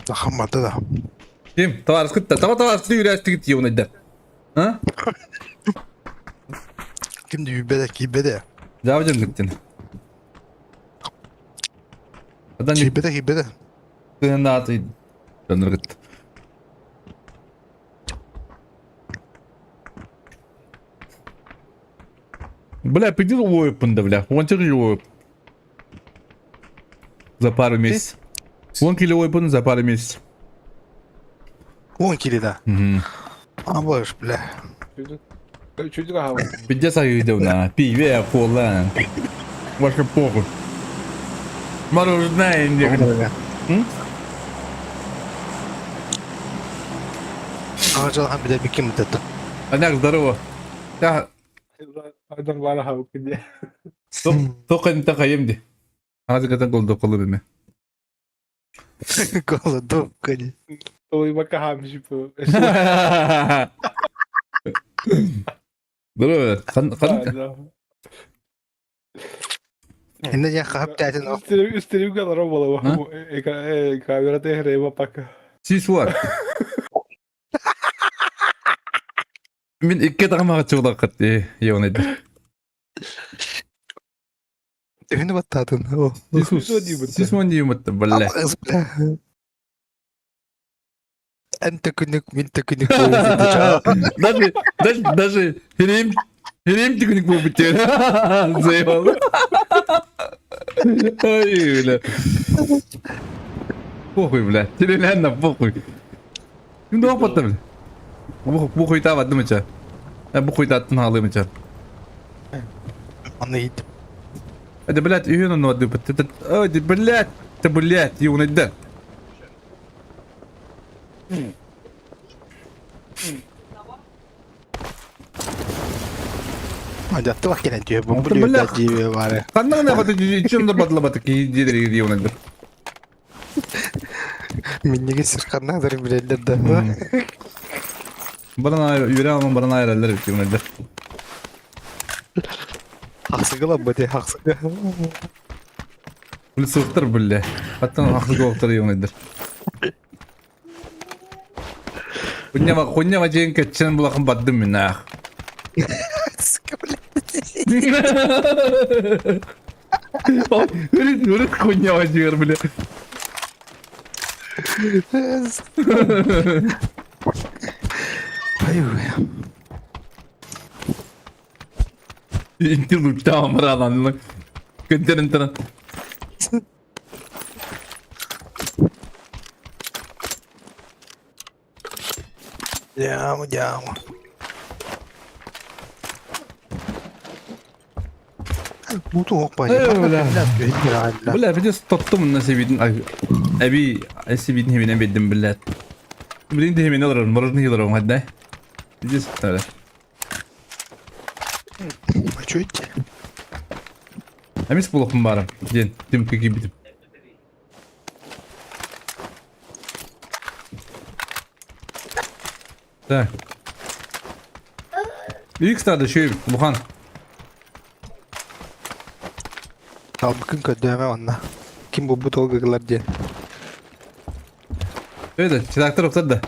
Сахам барда да. Ким? Табаарыскыт да. Таба табаарыскыт үүрээстигит юунайдар. А? Ким да киирбэтэ. Дьаабы дьоҥҥуттан. Адан Киирбэтэ киирбэтэ. Тыыннааты дьонноргут. Бля, пиздец уойуппун да, бля. Уонча кило уойуп. За пару месяцев. 10 кило уойуппун за пару месяцев. 10 кило да? А больше, бля. Чуть хаалбыт. Пиздец айыйдыбына. Пиво, кола. Вообще похуй. Мороженое диэн. Аҕа дьылҕан билэрбиккин быдата. Аняк, здорово. Я Айдан баара хаалбыккын дии. Тоқ энте хайым ди. Азыкатын голдоколу биме. Голодовка ди. Толуйбакка хаамсыппы. Здорово. Хан хан Инна я хап тәтин Үстерүгә лара була. Камера тәһрәй пака. Сисуар. Мин икки атаҕым чуулаххыт ионайда. Төһөнү баттаатын? Сисмон диибит бля. Эн төкүнүк, мин төкүнүк Даже, даже, даже хирим, хирим төкүнүк буолбут Заебал. Ой, бля. Похуй, бля. Реально похуй. Ким да баттым бля. Бу бу хуйта баттым ича. Бу хуйта аттын хаалыым ича. Аны иһит. Это, блядь, үйін оны бат. Ой, блядь, ты, блядь, юнайда. Дьаттыбах кэлэн түһэ бу Бля. дии баары. Ханна баты чем да батла баты ки дидери юнайда. Миннеге сирханна дарын билэллэр да. Баран үөрэ алман баран айраллар бит юнайда. Хахсыгыла бати хахсыга. Били суохтар биллэ. Хаттан ахсыгы октар юнайдар. Хуйня хуйня дьиэн кэтчэн булахан бардым мин аах. Сука, блядь. Үрүт үрүт хуйня дьиэр бля. Ай, Инти луттаам бараланлы. Көнтөрүн туран. Andiamo, andiamo. Буту Бля. Бля, видишь, тоттум на себидин. Эби, себидин хеминен беддим, блядь. Блин, хемин алырым, мороженое алырым, хадда. Видишь, бля. Чуть. Эмис булохум баарым, диэн түмүккэ киирбитим. Так. Икс надо еще Бухан. Талбыкын көрдөмө онна. Ким бу бу толгыгылар диэн. Это, трактор уктар да.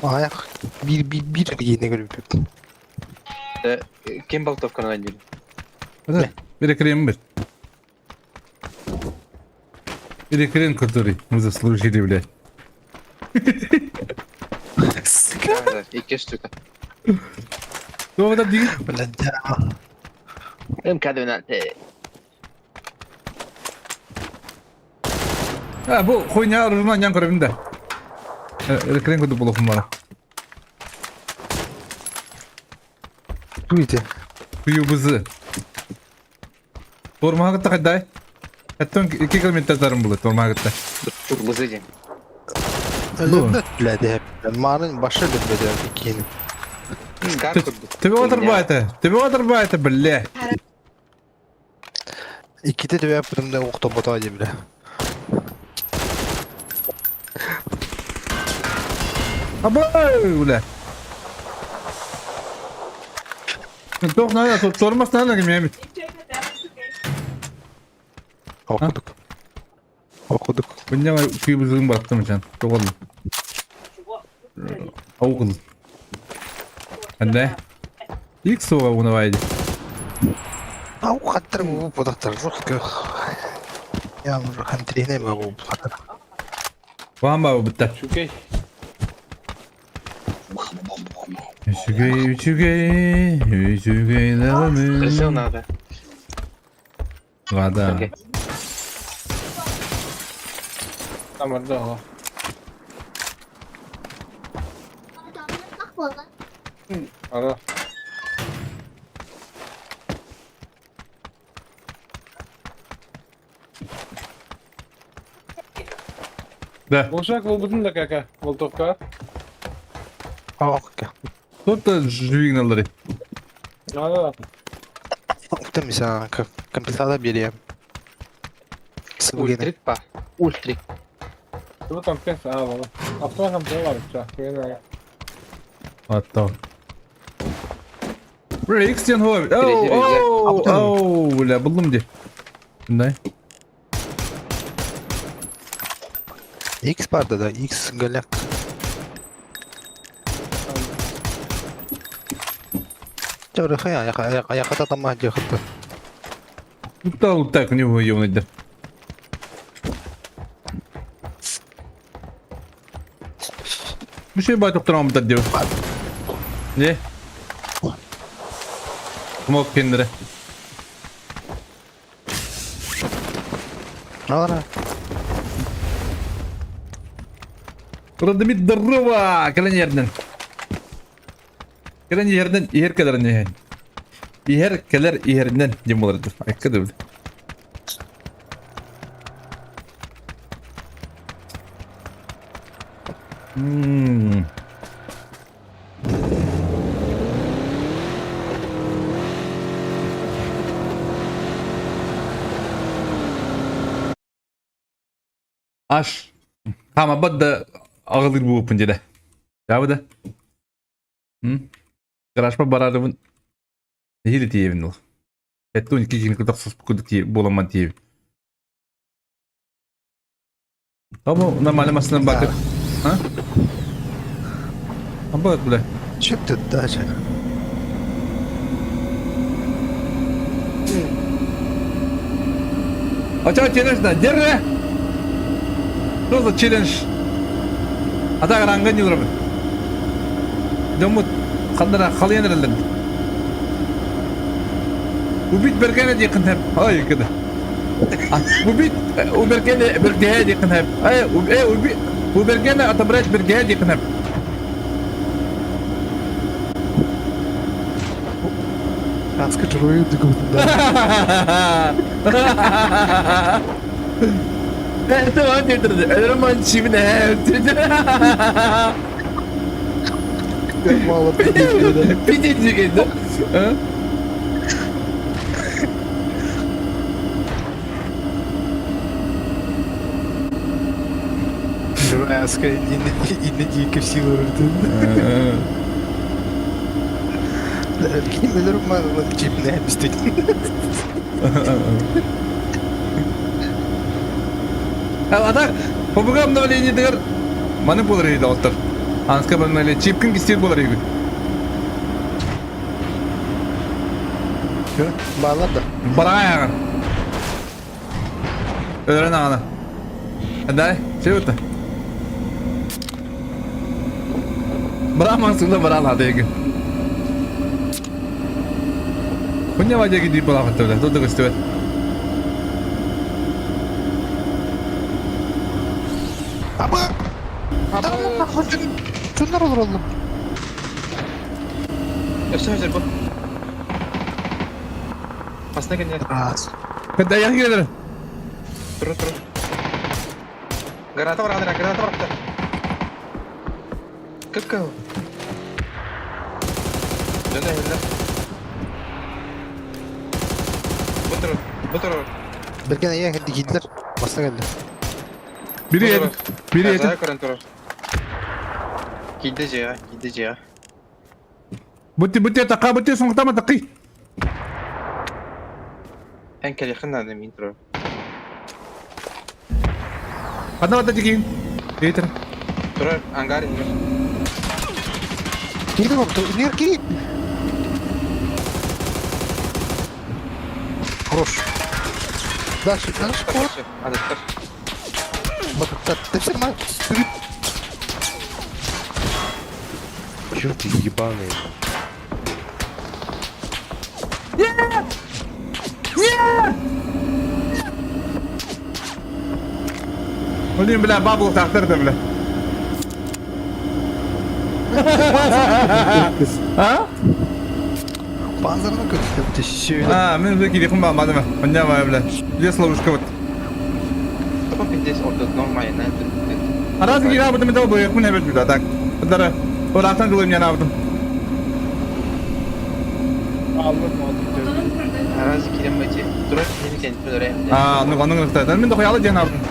Аяк бир бир бир эргиини көрбүппүт. Ким болтовканы диир? Бир крем бир. Бир крем, который мы заслужили, блядь. Икки штука. Туох да диир? Блядь. МК-12. А, бу хуйня оружунан ян көрөбүн да. Крем курдук булуохум бара. Туйте. Куюбузы. Тормаға кытта хайдай. Оттон 2 километр тарым булат тормаға кытта. Турбузы диэн. Өлөрбөт блядь. Маарын башы өлөрбөт иккиэн. Скар курдук. Тебе оторбайта, тебе оторбайта, бля. Икките төбө да охтобото дии бля. Абай, бля. Туох наада, тормоз наада ким эмит. Окудук. Okuduk. Күннэҕэ кыыбызыгын барахтым ичэн. Тоҕол. Аугыл. Ханна? Ик суоҕа унавайди. Ау хаттар бу подахтар жоқ. Я хантрine ма бу хаттар. Ваан баа бутта. Үчүгэй. Үчүгэй, үчүгэй, үчүгэй даҕаны. Прицел надо. Вода. Окей. Тамарда оҕо. Ара. Да. Болшак болбутун да кака. Болтокка. Ок. Тут живигналары. Ана. Ута миса компенсация берем. Сылгыны. Ультрик па. Ультрик. Бу компенса а бала. Автомат компенса бар. Аттау. Бля, X диэн хуа. Оу, оу, оу, бля, буллум дии. Мындай. X бар да, X голяк. Чоры хая, аяка тама жахты. Лутта лутта күнү хуа ёнайда. Бу бай тоқтырам бутар дип. Не? Смок кендere. Ара. Радмит здорово! Кэлэн иһэрдэн. Кэлэн иһэрдэн иһэр кэлэр иһэн. Иһэр кэлэр иһэринэн диэн буолар Айка да Ммм. Аш. Хаамабат да аҕылыыр буолуппун дьэ. Дьаабы да. Гаражпа барарыбын нэһиилэ тиийэбин ол. 72 киһини кытта охсуспут буоламман тиийэбин. Ama нормально машина бакыт. А? Абат, бля. Чем ты дальше? А что челлендж да? Держи! Что за челлендж? А так ранга не урабын. Дьоммут ханнара халыйан эрэллэр. Убить Бергене диэххин сөп. Ой, кыда. Убить у Бергене Бергене диэххин сөп. Эй, уби у Бергене отобрать Бергене диэххин сөп. Аска чурую да. Это он Өлөрмөн чимне. Мало Пидите, да? Аска инне дике в силу Ким өлөрмөн чимне действительно. А так, побуга обновление дигэр маны буолар иһи доҕоттор. Анска обновление чипкин кистиир буолар иһи. Баалар да. Бараҕай Өлөрөн аҕана. Дай, чего это? Браман сюда барал адеги. Хуйня вадеги ди была хотела, тут такой стоит. Аба! Şunlar olur oğlum. Өссө өсөр бу. Басына кэннэ. Когда я говорю, Туру туру. Граната бар адыра, граната бар. Кып-кып. Дönө эле. Бу туру, бу туру. Берген аяк geldi giydiler. Basta geldi. biri yedi, biri yedi. Көрөн турар. Кийде жега, кийде жега. Бути бути така бути соңтама таки. Эн кэлиэхин наада мин турар. Ханна барда дикиин? Петр. Турар ангар иһигэр. Киирдим опту. Нер киир. Хорош. Дальше, дальше. Вот. Адыттар. Батыктар. Тепсер ма. Чё ты ебаный? Нет! Нет! Блин, бля, бабло тахтырды, бля. А? Панзарны көтүтөп түшү. А, мен уже кирихум баамадым. Понимаю, бля. Здесь ловушка вот. Тоқо пиздец ортот нормально. Араас киирэ аабытым это быйыкпын эбит бля, так. Дара, ыраахтан дылы мен аабытым. Араас киирэн бачи. Турар киһини кэнтин өрө. А, ну онун ырыктайдан. Мен дохуялы диэн аабытым.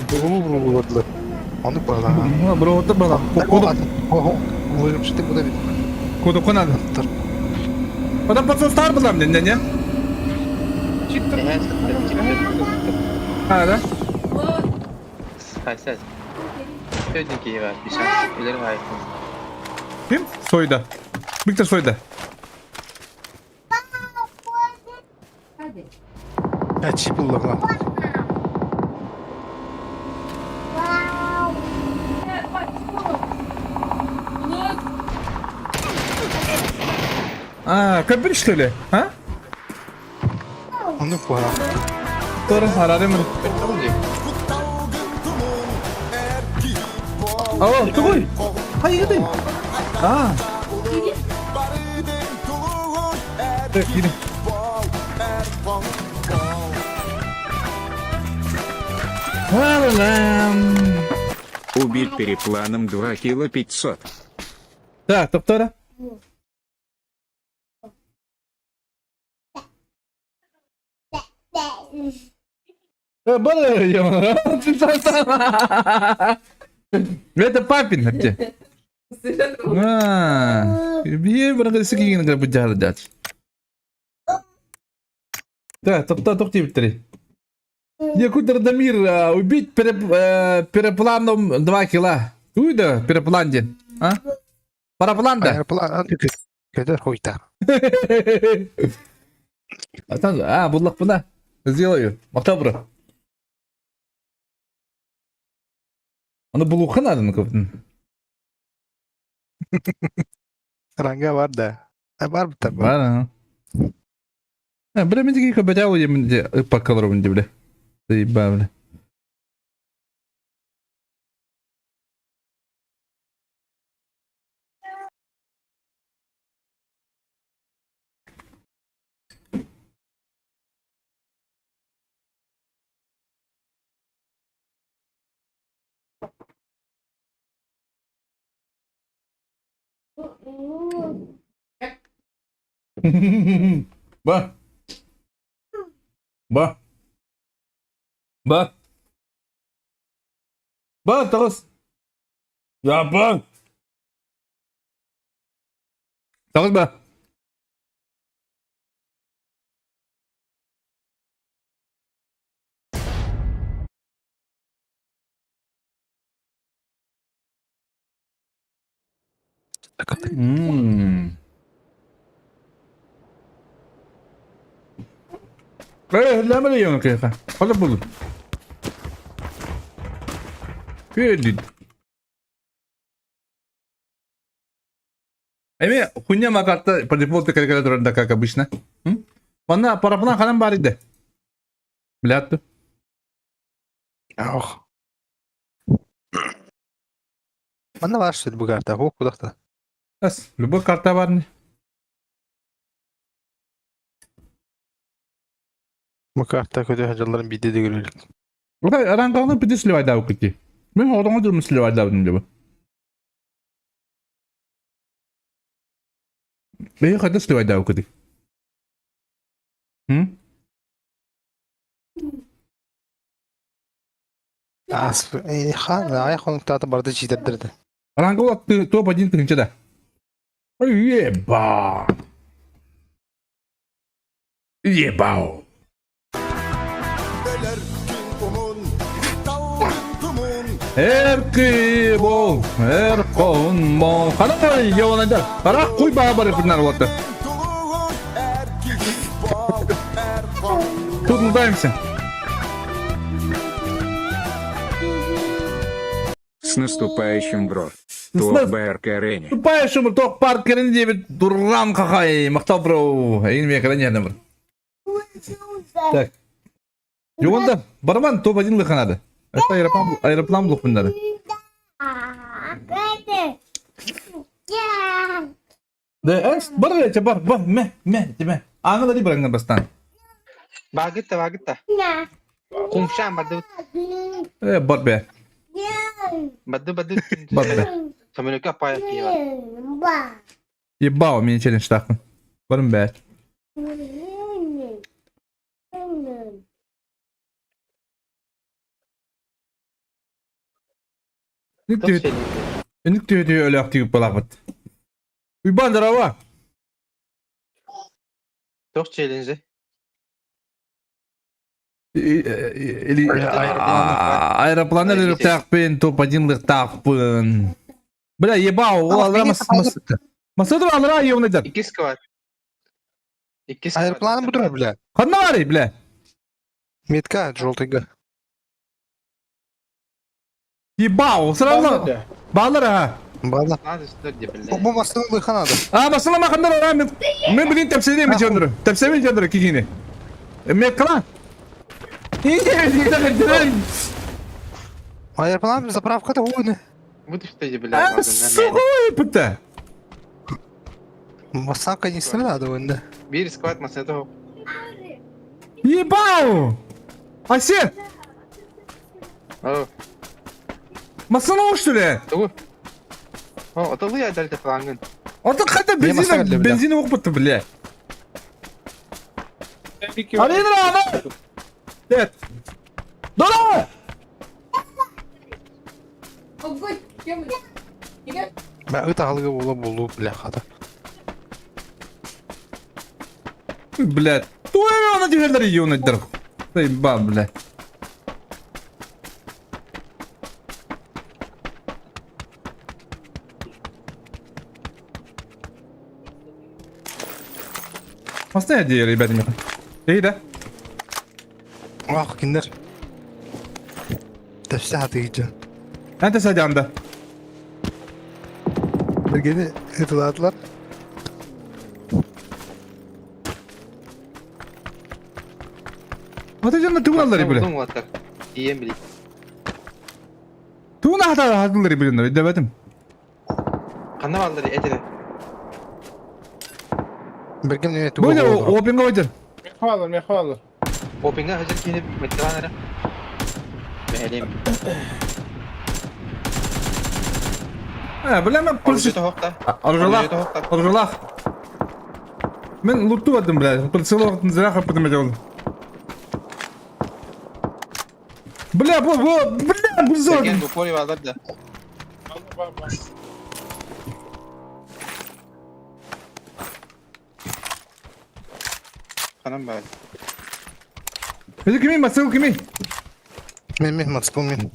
Бурулу Ону бала. Бро, бала. Выжимши буда бит. Куда надо? Потом пацан стар была мне, не, не? А, да? Хайсас. Өйдүн бар, бишан. Үлер бай. Ким? Сойда. Виктор Сойда. Я чип булла. А, кабель что ли? А? Ону бала. Doğru, aradım bunu. Aa, тугуй. Хайгыды. А. Так, кири. Убить перепланом 2 кило 500. Так, доктора. Это папин где? А, биир барга сикигин гра бу жаһар. Так, топта токтибиттери. Якутер Дамир, убить перепланом 2 кила. Туйда переплан ден. А? Параплан да. Аэроплан көтөр хуйта. А, буллак буна. Сделаю. Мактабра. Аны булуха надо на көптүн. Ранга бар да. Бар бит бар. Бар, а. Бля, мен деген көбәтә ул емен де пакалар бля. Заебали, бля. Ба. Ба. Ба. Ба, тоғыз. Я ба. Тоғыз ба. Ләмәле яңа кыйга. Хала булды. Көлдү. Эми хуйня макарта по дефолту калькуляторында, как обычно. Манна парапынан ханан бар иде. Блядь. Ох. Манна бар что бу карта. Хок кудакта. Ас, любой карта бар не. Бу карта көтө хаҗаларын биде де көрөлүк. Ота ранганы биде сливайда укути. Мен орыңа жүрмүн сливайда деп. Бей кайда сливайда укути. М? Ас, хан, ай хон тата барды читердирди. Ранга топ-1 тыгынча да. Еба. Ебау. Эр бол, эр кон бол. Хана йонайдар. Ара куй баа бар пынар вот. Тут нуждаемся. С наступающим, бро. Топ БРК Арене. Наступающим топ парк Арене дуран какай. Мактал бро. Эйин мен экране бар. Так. Юганда барман топ-1 лыханады. Это аэроплан, аэроплан блокпундады. Да, эс, бар эче бар, бар, ме, ме, деме. Аңы да бараңнан бастан. Багытта, багытта. Кумшан барды. Э, бар бе. Барды, барды. Бар бе. Самолетка пая киева. Ебал, мен челлендж тақпын. Барым бе. Үнүк түһүтү өлөөх тигип балапыт. Уйбан здорово. Тох челленджи. Или аэроплан өлөрүктаахпын, топ-1 лыктаахпын. Бля, ебал, ол алра Масыдыр алра ебаныйдар. Иккис квад. Иккис квад. Аэроплан бутура, бля. Ханна барый, бля. Метка желтыйга. Ебал, сразу. Баллар, ага. Бала. Надо что где, бля. Бу масына лыханады. А, басыла махандар ара, мен мен билин тепседем жандыры. Тепсемен жандыры кигини. Мен кала. Аэроплан заправка да уйны. Буду что где, бля. А, сука, пыта. Масака не надо уйны. Бир сквад масына Ебал! Асе, О, масына что ли? тугу. О, отолы я дальше флангын. Ата қайта Не масына бензин бля. бензин оқып бля. Арина, ана! Нет. Дора! Бә ыт алгы була булу бля хата. Блядь. Туй ана дигәннәр юнайдыр. Ебал, бля. Масына дии, ребята, мен. Эй, да? Ах, киндер. Тәпсә хаты гиҗә. Әнтә садянда. Бергене ытыладылар. Ата жанна тугын аллар бля. Дум ватар. Ием били. Тугын ата хатылар бля, дебетим. Кана баллар этере. Берген не Бу тугы. опинга ойдыр. Мехвалар, мехвалар. Опинга хәзер килеп метран ара. Бәлем. А, бля, мен Пульсы пульсы. тохта. Аржалах. Аржалах. Мен луту бардым, бля. Прицел зря хапытым делал. Бля, бу, бу, бля, бу зор. Берген бу пори баллар да. Канам бар. Это кими, Марсел кими? Мен мен Москва мен.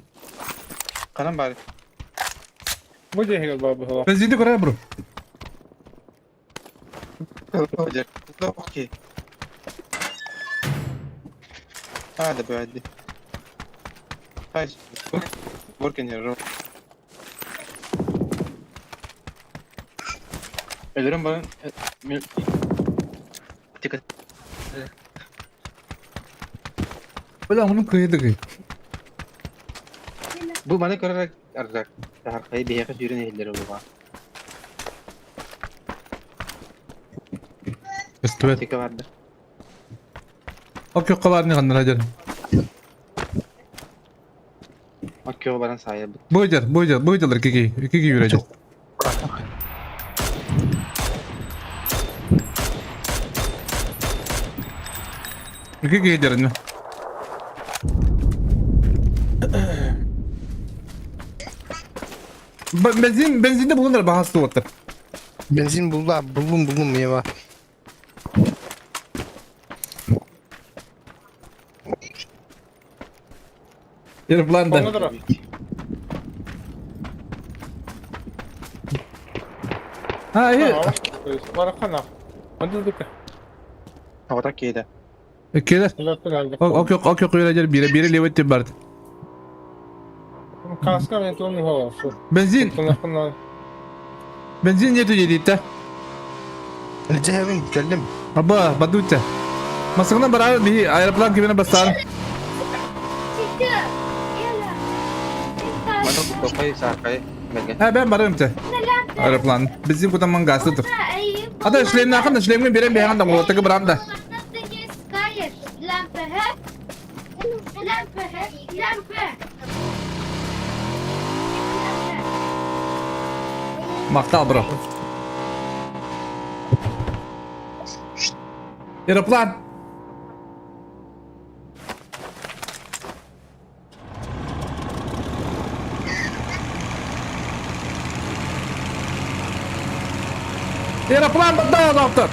Канам бар. Бу дехигал бабы. Бензинди көрө бро. Окей. هذا بعدي هاي وركن يا رو Ölürüm bana. Dikkat. Бля, муну кыйды. Bu bana göre arzak. Arkayı bir yakın yürüne elleri olur. Өстүбет. Teke vardı. Ок каларны каннар ажар. Akıyor bana sahip. Бойдер, бойдер, бойдерлер кики, кики юрәҗә. Кики дерне. Бензин, бензинде булгандыр баһасы туып Бензин булда, булдум булдум ева. Аэропланда. А, и... Тоҕото киэдэ. Кэлэр. Ок, ок, үйрәдер, бире, бире левый тип барды. Каска мен туон Бензин. Бензин нету дедит Илдьэһэбин, кэллим. Аба, бадуйте. Масыгына барар биһи аэроплан кибинэ бастаан. Маны топай саакай бэргэн. Ә, бен барым те. Аэроплан. Бензин кутаман газы тур. Ада шлемне акын шлемге берем бейган да молотыгы барам да. Махтал, бро. Аэроплан. Аэроплан бардаа доктор.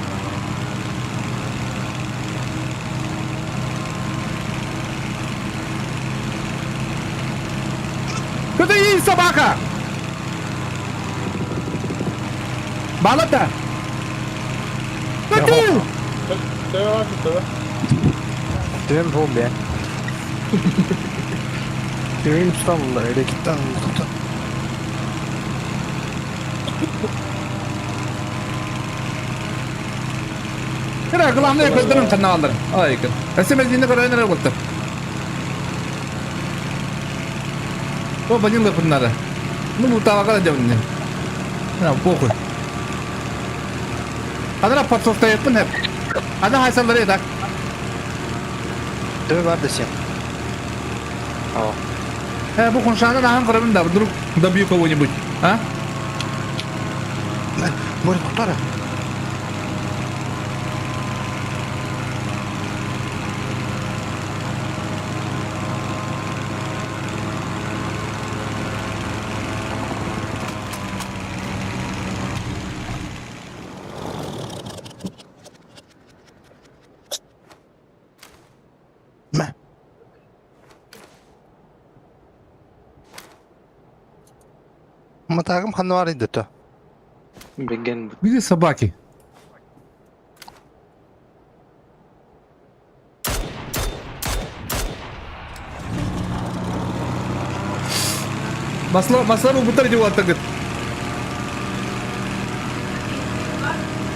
Куда едет собака? Балата! Көтүү! Түм бу бе. Түм сталла, эрекиттан туту. Кыра главное көздөрүн ханна алдар. Ай кын. Эсеме динне көрөнөр болду. О, банин лапыннары. Ну, муталага да дебинне. На, похуй. Адара подсостоеппин хеп. Ада хайсаллары так. Төбө бар десем. Aa. Э, бу хуншаны нахан көрөбүн да, вдруг добью кого-нибудь. А? Море тоқтара. Мә. Матагым хануар иде то. Беген Где собаки? Масло, масло бутар деп аттыгыт.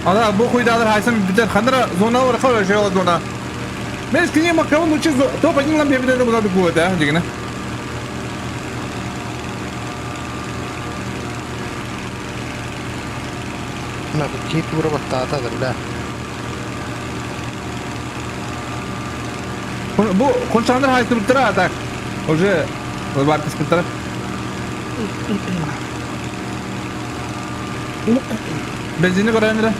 Ана бу хуйдалар хайсам битер ханра зона бар хала шола зона. Мен скине маккабын лучше топ один лам бебеден була бу да дегене. Мына бу кип ура баттаата да. Бу кончандар хайсы буттара так. Уже бар кыскыттара. Бензини көрөйүн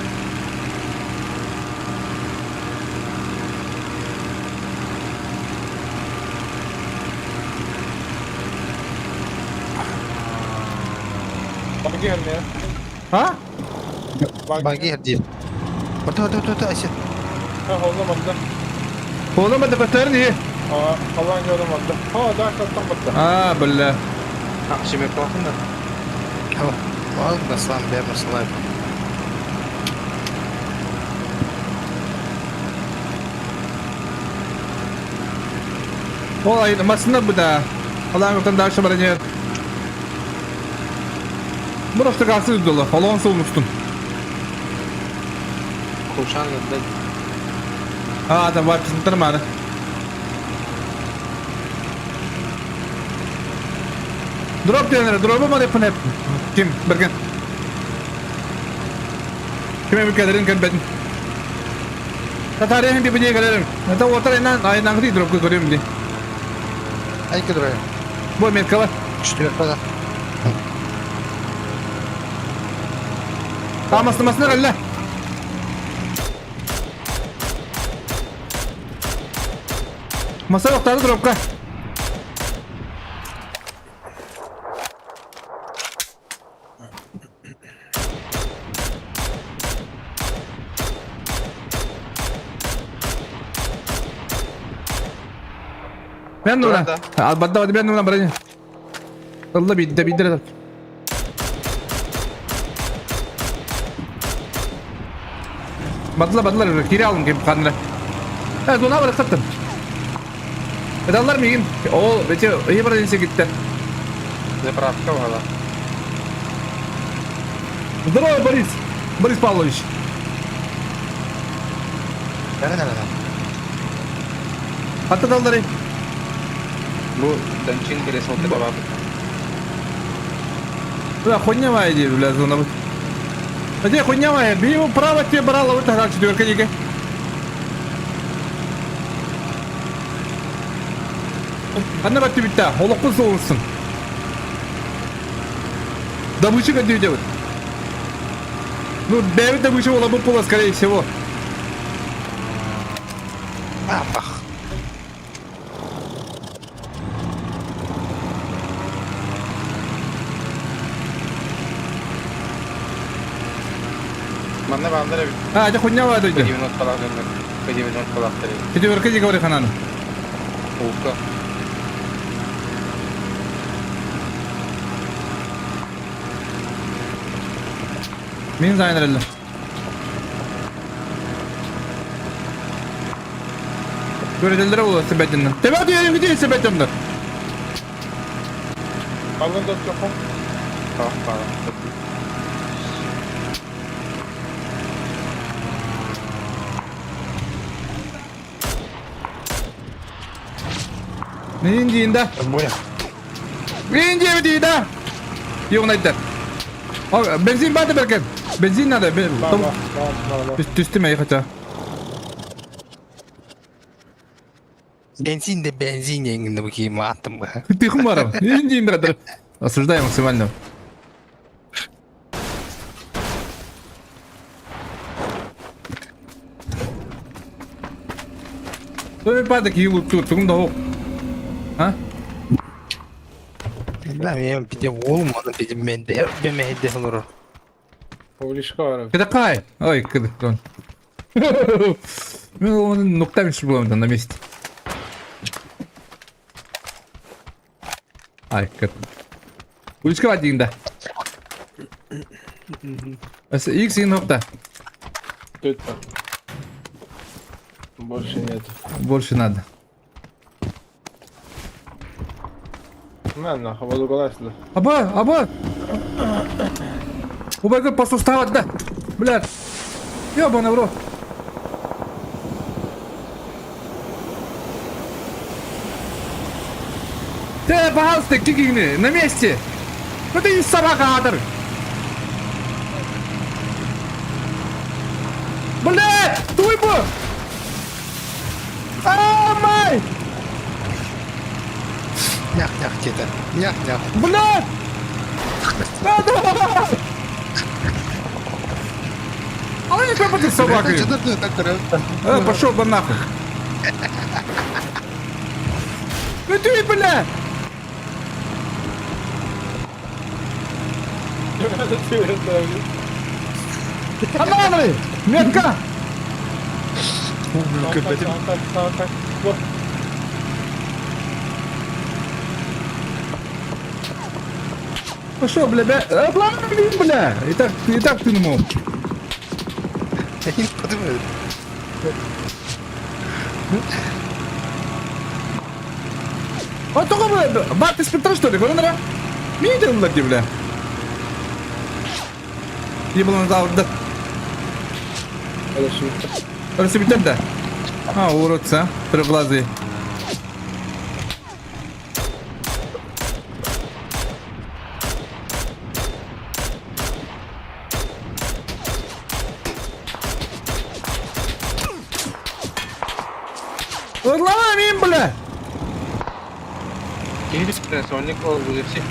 Ha? Баги херди. Орта орта орта айсы. Болмады көтөрүн ии. А, бля. Шеме плохо. Ал баслам бе маслай. Ол ай масына бу да. Алан көтөн дальше баранер. Просто гасы дулы. Олон сулмуштун. Кушан да. А, там var kısımları mı? Drop diyorlar. Drop'u mu yapın hep? Kim? Bergen. Kime bir kederin kan bedin. Татария bir bir gelelim. Это вот айнан айнан гри дроп көрөм ди. Ай кедре. Бу метка бар. Четверка да. Тамасны масны галла. Маса октады дропка. Ben nuna. Al badda ben nuna барани. Allah bidde bidde. Бардылар, бардылар, киирэ алын ким ханна. Э, зона бар кыттым. Эдаллар мигин. Ол, эти, ыйы бар десе китте. Заправка была. Здорово, Борис. Борис Павлович. Хатта даллары. Бу Данчин пересылка табабыт. Бля, хуйня моя иди, бля, зона. Где хуйня моя? Бери его право тебе брала, вот тогда четверка дике. Ханна бат түбүттэ, олохпун суолусун. Добыча көтүү дебит. Ну, бэйбит добыча буола була, скорее всего. Апах. Манна бааллар эбит. А, это хуйня баар дойду. 90 дөннөр. 90 Четверка диге говори хананы. Уука. Мин зайнырылла. Көрөдөллөрө буолуо себетиннен. Тебе диэн диэн себетиннен. Алын да тоқым. Tamam. Мин диин да. Боя. Мин диэби дии да. Югнайдар. Бензин барды берген. Бензин надо. Түстүм эй хотя. Бензин де бензин еңінде бу аттым ба. Ты хумаров. Мин диин братер. Осуждаю максимально. Той падак и лук тут, да А? Да, мен бите олым оны бите мен де бемейде олор. Павлишка бар. Кыдакай! Ой, кыдакон. Мен оны нуктами шибуламын на месте. Ай, кыд. Уличка дейін да. Икс ин хопта. Что это? Больше нет. Больше надо. На, нахуй, воду колесла. Аба, аба! Убайга по сустават, да! Блядь! Ёбаный в рот! Ты, пожалуйста, кикигни, на месте! Ну ты и собака, Адр! Блядь! Туй бы! А, май! Нях-нях деді. Нях-нях. Блядь! А, да! А не как ты собакой? Пошел бы нахуй. Ну ты, бля! Ананы! Метка! Пошел, бля, бля. А, бля, блин, бля. И так, и так ты мог. Подумай. А только, бля, бат, ты спектр, что ли? Говорю, нара. Видел, бля, бля. Ебал на да. Расибитер, да. А, уродцы, а? Трехглазые. Ломаем им, бля! Соник ол все.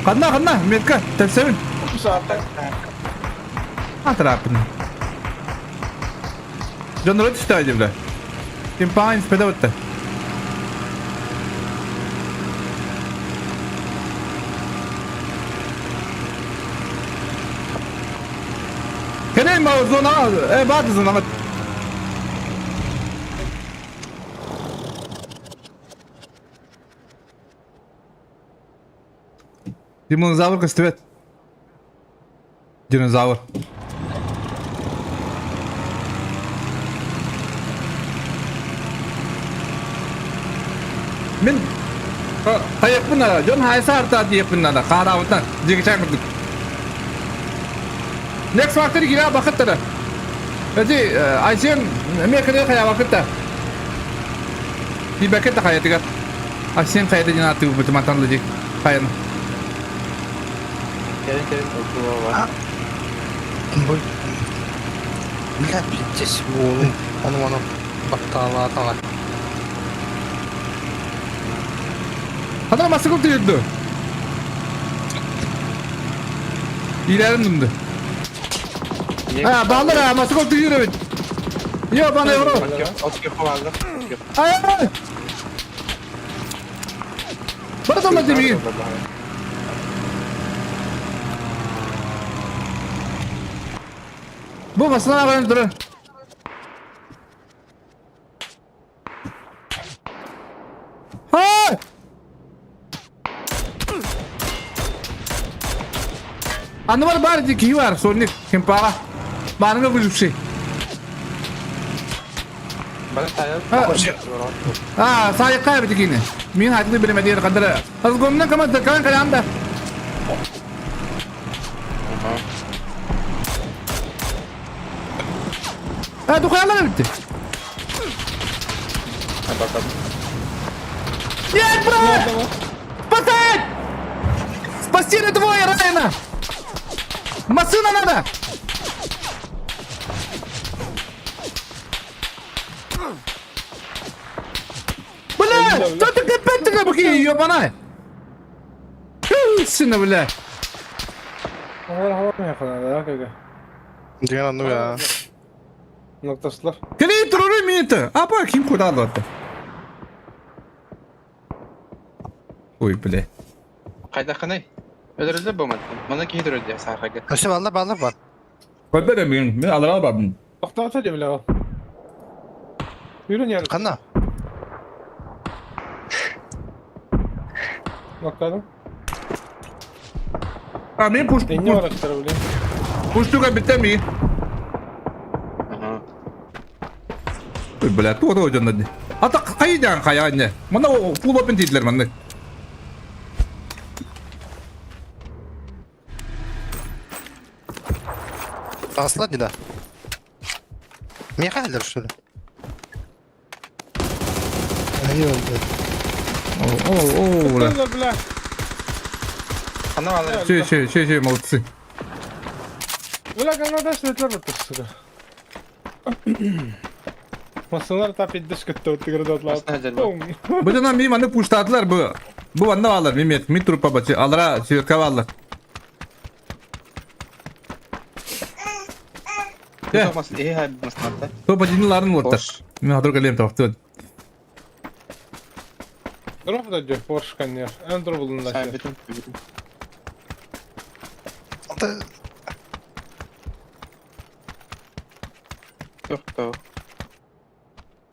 Ханна, ханна, метка, тәпсәбін. Атрапын. Жон рот что бля. Кимпайн спеда өтті. Кенен ма зона, э, бады зона. Динозавр көстүбэт. Динозавр. Мин хайыахпын наада, дьон хайса артаа диэхпин наада, хаараабытынан, дьиэкичээн курдук. Next Factory киирэ бакыттара. Эти Айсен эмиэ кырыы хайаабакыт да. Тиийбэккит да хайатыгар. Айсен хайата диэн ааттыыбыт мантан да хайаны. Кэлин кэлин ылтылова. Бу бля пиздец буолун ону ону баттаалаатаҕа. Ханна массыгыл тыйырды? Иилэрин дымды. А, баалар а, массыгыл тыйыр эбит. Йо, бана евро. Ай! Бара тамма дебиги. Бу масына аҕайын турар. Ай! Анныбар баар дии киһи баар, сольник, кимпаҕа. Баарыҥа выживший. А, саайыкка эбит кини. Мин хатыны билемедиэр кадара. Разгомна команда кан калянда. А, духалар битти. Нет, брат! Спасать! Спасти двое, Райана! Машина надо! Бля, что ты опять такая бухи, ёбана? Сына, бля. Деген анну я. Ноктаслар. Кэлии туруру минута. Апа, ким куда аллатта? Ой, бля. Хайдаххыный? Өлөрүллэр бу мантан. Манна киһи төрөллө саарга. Өссө баллар баллар бар. Көрбөтө мин, мин алара бардым. Тохтоото дии бля. Yürü yarın. Ханна? Bakalım. А, мин пуш, Энни бараттар бля. пуштуга битте ми. Аха. Ой, бля, туох да дьонно дии. Ата хайдaan хайаанньа. Манна full open дииллэр маннык. Таҕыстылар дии да. Миэхэ эллэр что ли? О, о, бля. Бля. Ханна баалар. Че, че, че, че, молодцы. Бля, канада светлер баттар, сука. Масалар тап иддеш көттө отыгырдатлар. Бу дьоно мин маннык пуштаатылар бу. Бу манна бааллар, мин мет, мин труппа бачы, алара сверка бааллар. Э, топ-1 ларын улаттар. Мин хатыр кэлиэм табахтыбын. Дроп да дьэ, Porsche каннер. Эн дробулунна.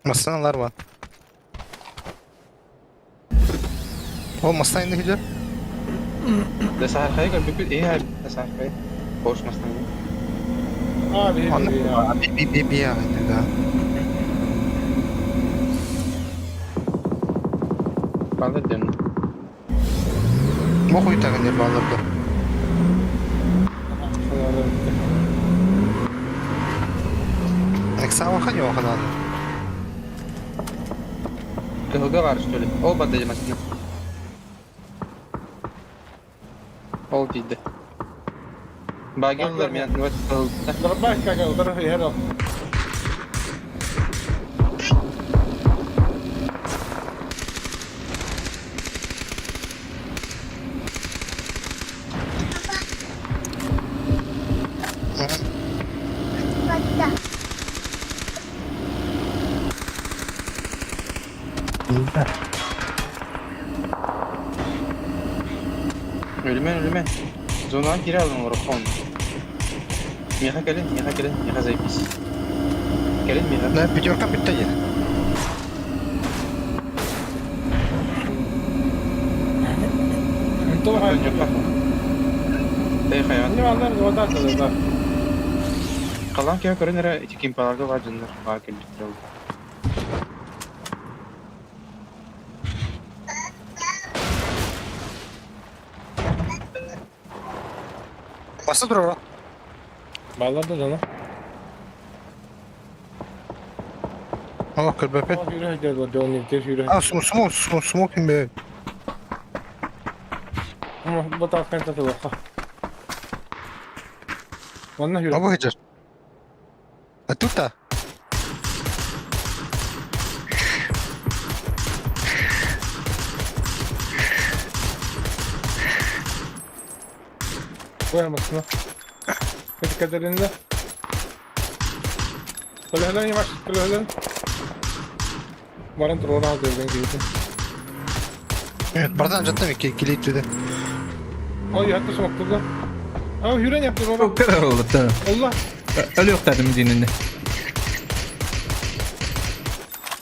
Массыыналар бар. Ол массыына инники дьэ. Онно би би би да. Бу хуйтагын деп баллар Эксава ханьо ханан. Кыһылга баар что ли? Ол барда дьэ Ол тиийдэ. Багеллар мен вот Нормально как удар иһэр. Өлүмэн өлүмэн. Зонаҕа киирэ алын олороххун. Миэхэ кэлин, миэхэ кэлин, миэхэ заебись. Кэлин миэхэ. Да, пятерка бүттэ дии. Халаан киһи көрөн эрэ ити кимпаларга баар дьоннор баар кэлбиттэр ол. Баса турар. Баалар да дьоно. О, көрбөппүн. О, сүүрэ сылдьар дьон илтэ сүүрэ. А, смок, смок, смок ким бе? Бу тааккан татылахха. Манна сүүрэ. Абы сылдьар. А тут та? Koy masına. Dikkat edin de. Көлөһөлөн yavaş, көлөһөлөн. Баран турар аҕа киһитин. Братан, жаттым килит Ой, хатта смоктурда. А, хүрен yaptı baba. Кыра олду. Allah. Өлүөхтэрим диининне.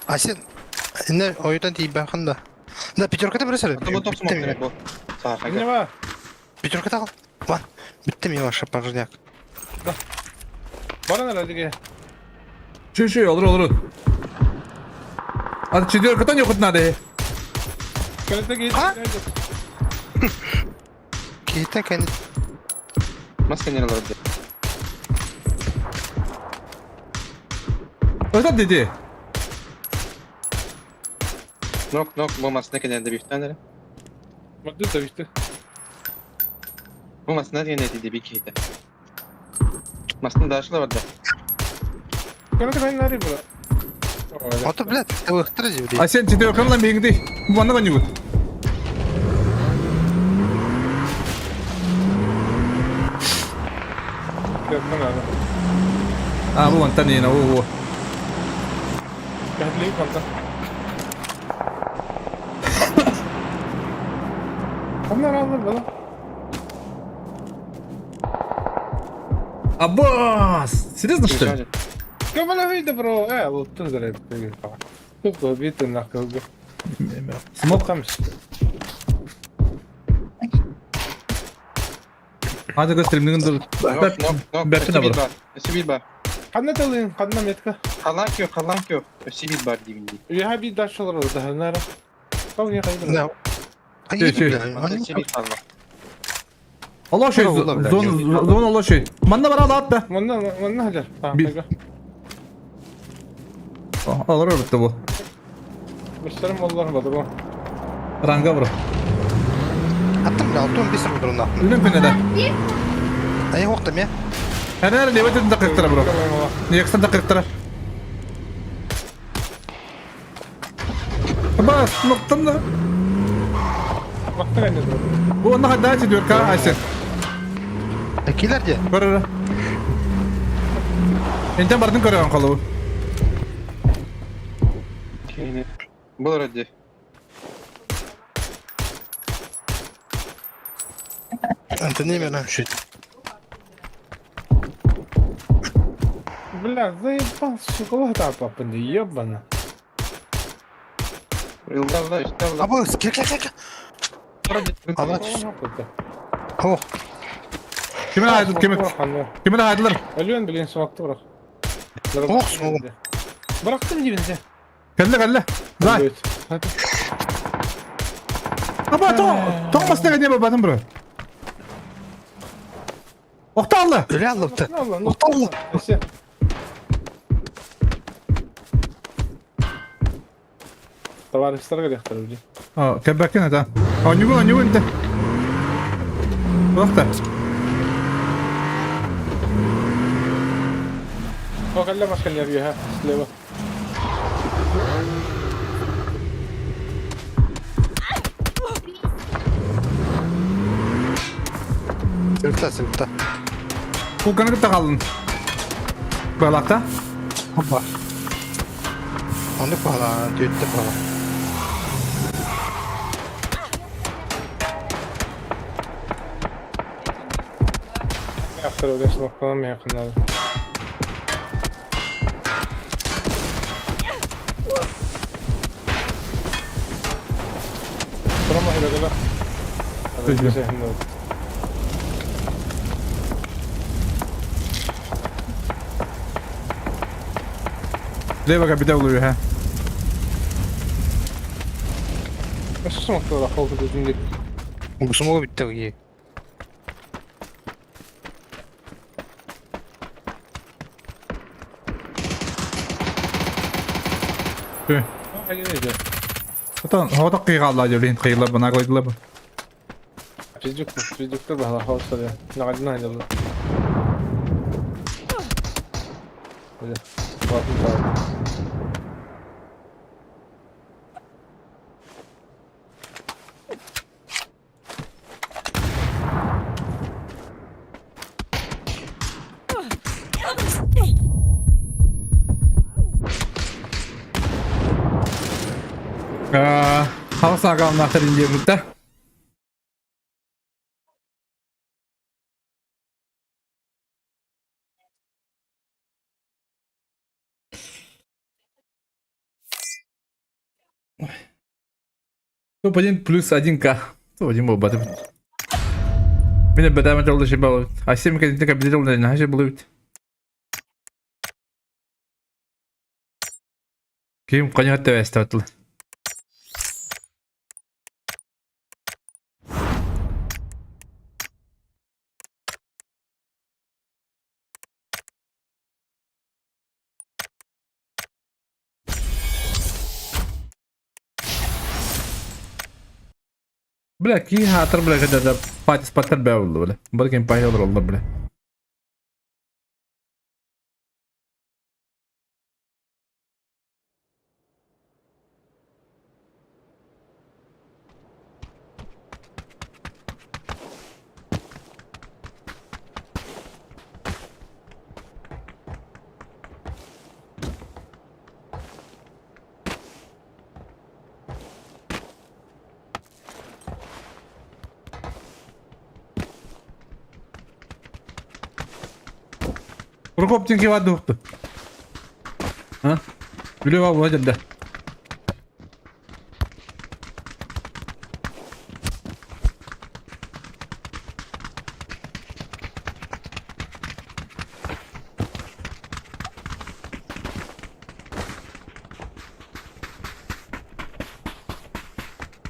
А сен не ойутан тиийбэххин да. Да, пятерката биресер. Бу топ смок бу. Не бар. Пятерката Ван. Бүттүм я ваша пожарняк. Баран herhalde. Чүй-чүй, olur olur. А четверка не хоть надо. Көлөтө киһи. А? Киһитэ кэнни Маска не алар. Это диди. Нок, нок, бу маска кенде бифтан Мадды да бишти. Бу маска кенде диди бик хите. Масканы дашлы бар да. Көлөтө кайын нары була. Ото, блядь, ылыктыр диби. А сен четверка lan бигинди. Бу манна банюгут. А, бу вантан ена, о, о. Кәһлей калды. Ханна алыр бала. Аббас! Серьезно, что ли? Көмөлө үйдө бро. Э, луттун зареп. Туп битен накылды. Смок. Камш. Hadi göstereyim. Dur. Нок, нок, нок. Бәртіне бар. Өсі бит бар. Ханна талын, ханна метка. Халанк yok, халанк yok. Өсі бит бар дибинди. Яха би дашылар да ханнара. Кау не кайда. Да. Чүй, чүй. Өсі бит бар. Allah şey, zon, zon Allah şey. Manna var al at be. Манна манна хаҗар. Bir. Alır öbürtte bu. Биштерим оллар бады бу. Ranga bro. Аттым, бля, алтын бисер бұдырын аттым. Ülüm penede. Ай, оқтым, я. Her her levet edin de 40 lira bro. Yaksan da 40 lira. Bas, noktam da. Бакта кайда. Bu onunla daha ediyor ka Aysen. Килер де. Kör Enten bardın körüyorum kalı bu. Бұл ради. Антони мен шүт. Бля, заебал, сука, вот так папа, ебана. Илдалда, үсталда. Абы, кел, кел, кел. Алла. О, Kimin aydı kimin? Kimin aydılar? Ölüyorsun bilin soğuktu bırak. Ох, soğuk. Bıraktım dibinize. Kelle kelle. Zay. Aba to, to masne ne babatın bro. Okta Allah. өле алыпты. Allah Okta Allah. Товарищтар керек люди. А, кебекен это. А него, а него это. Okta. О, калла машка не рья, слева. Сылта, сылта. Кулканы кытта қалдың. Балақта. Опа. Оны пала, түйетті пала. Автор öyle noktadan yakınladı. Tamam hele gel. Peki. Лево bir oluyor ha. Nasıl noktada oldu dediğinde. Смог бітті. Tüh. Отон хоток кыйгалла дьолин кыйла бына кыйла бу. Пиздюк, пиздюктар баһала хаустар. Наҕадына айдалла. Хаҕыс агаамнаахтар диэбиттэ. Топ-1 плюс 1К. Топ-1 буолбат эбит. Мин эбэтээм этэ олус балыбыт. А 7 кэлинтэ кэбитэ олус наһаа булубут. Ким коньяк тэбэстэбэтил. Бля, кии хаатар бля кэдэрдэ патис паттар бэ болду бля. Бар кем пай олор олор бля. Прокоп тинки вадухту. А? Билева вадя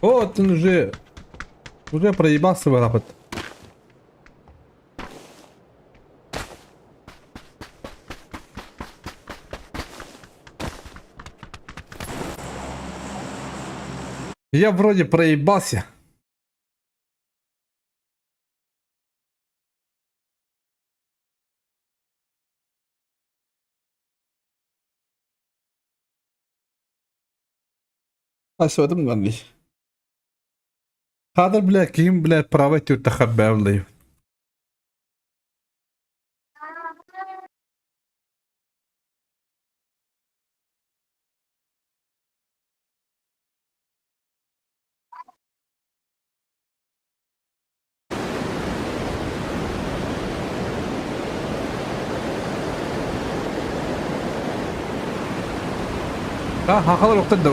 Вот он уже уже проебался в рапорт. Я вроде проебался. Асыатым ганни. Хадыр бля ким бля право тюртахар бэвлей. А, хахалар оқтан да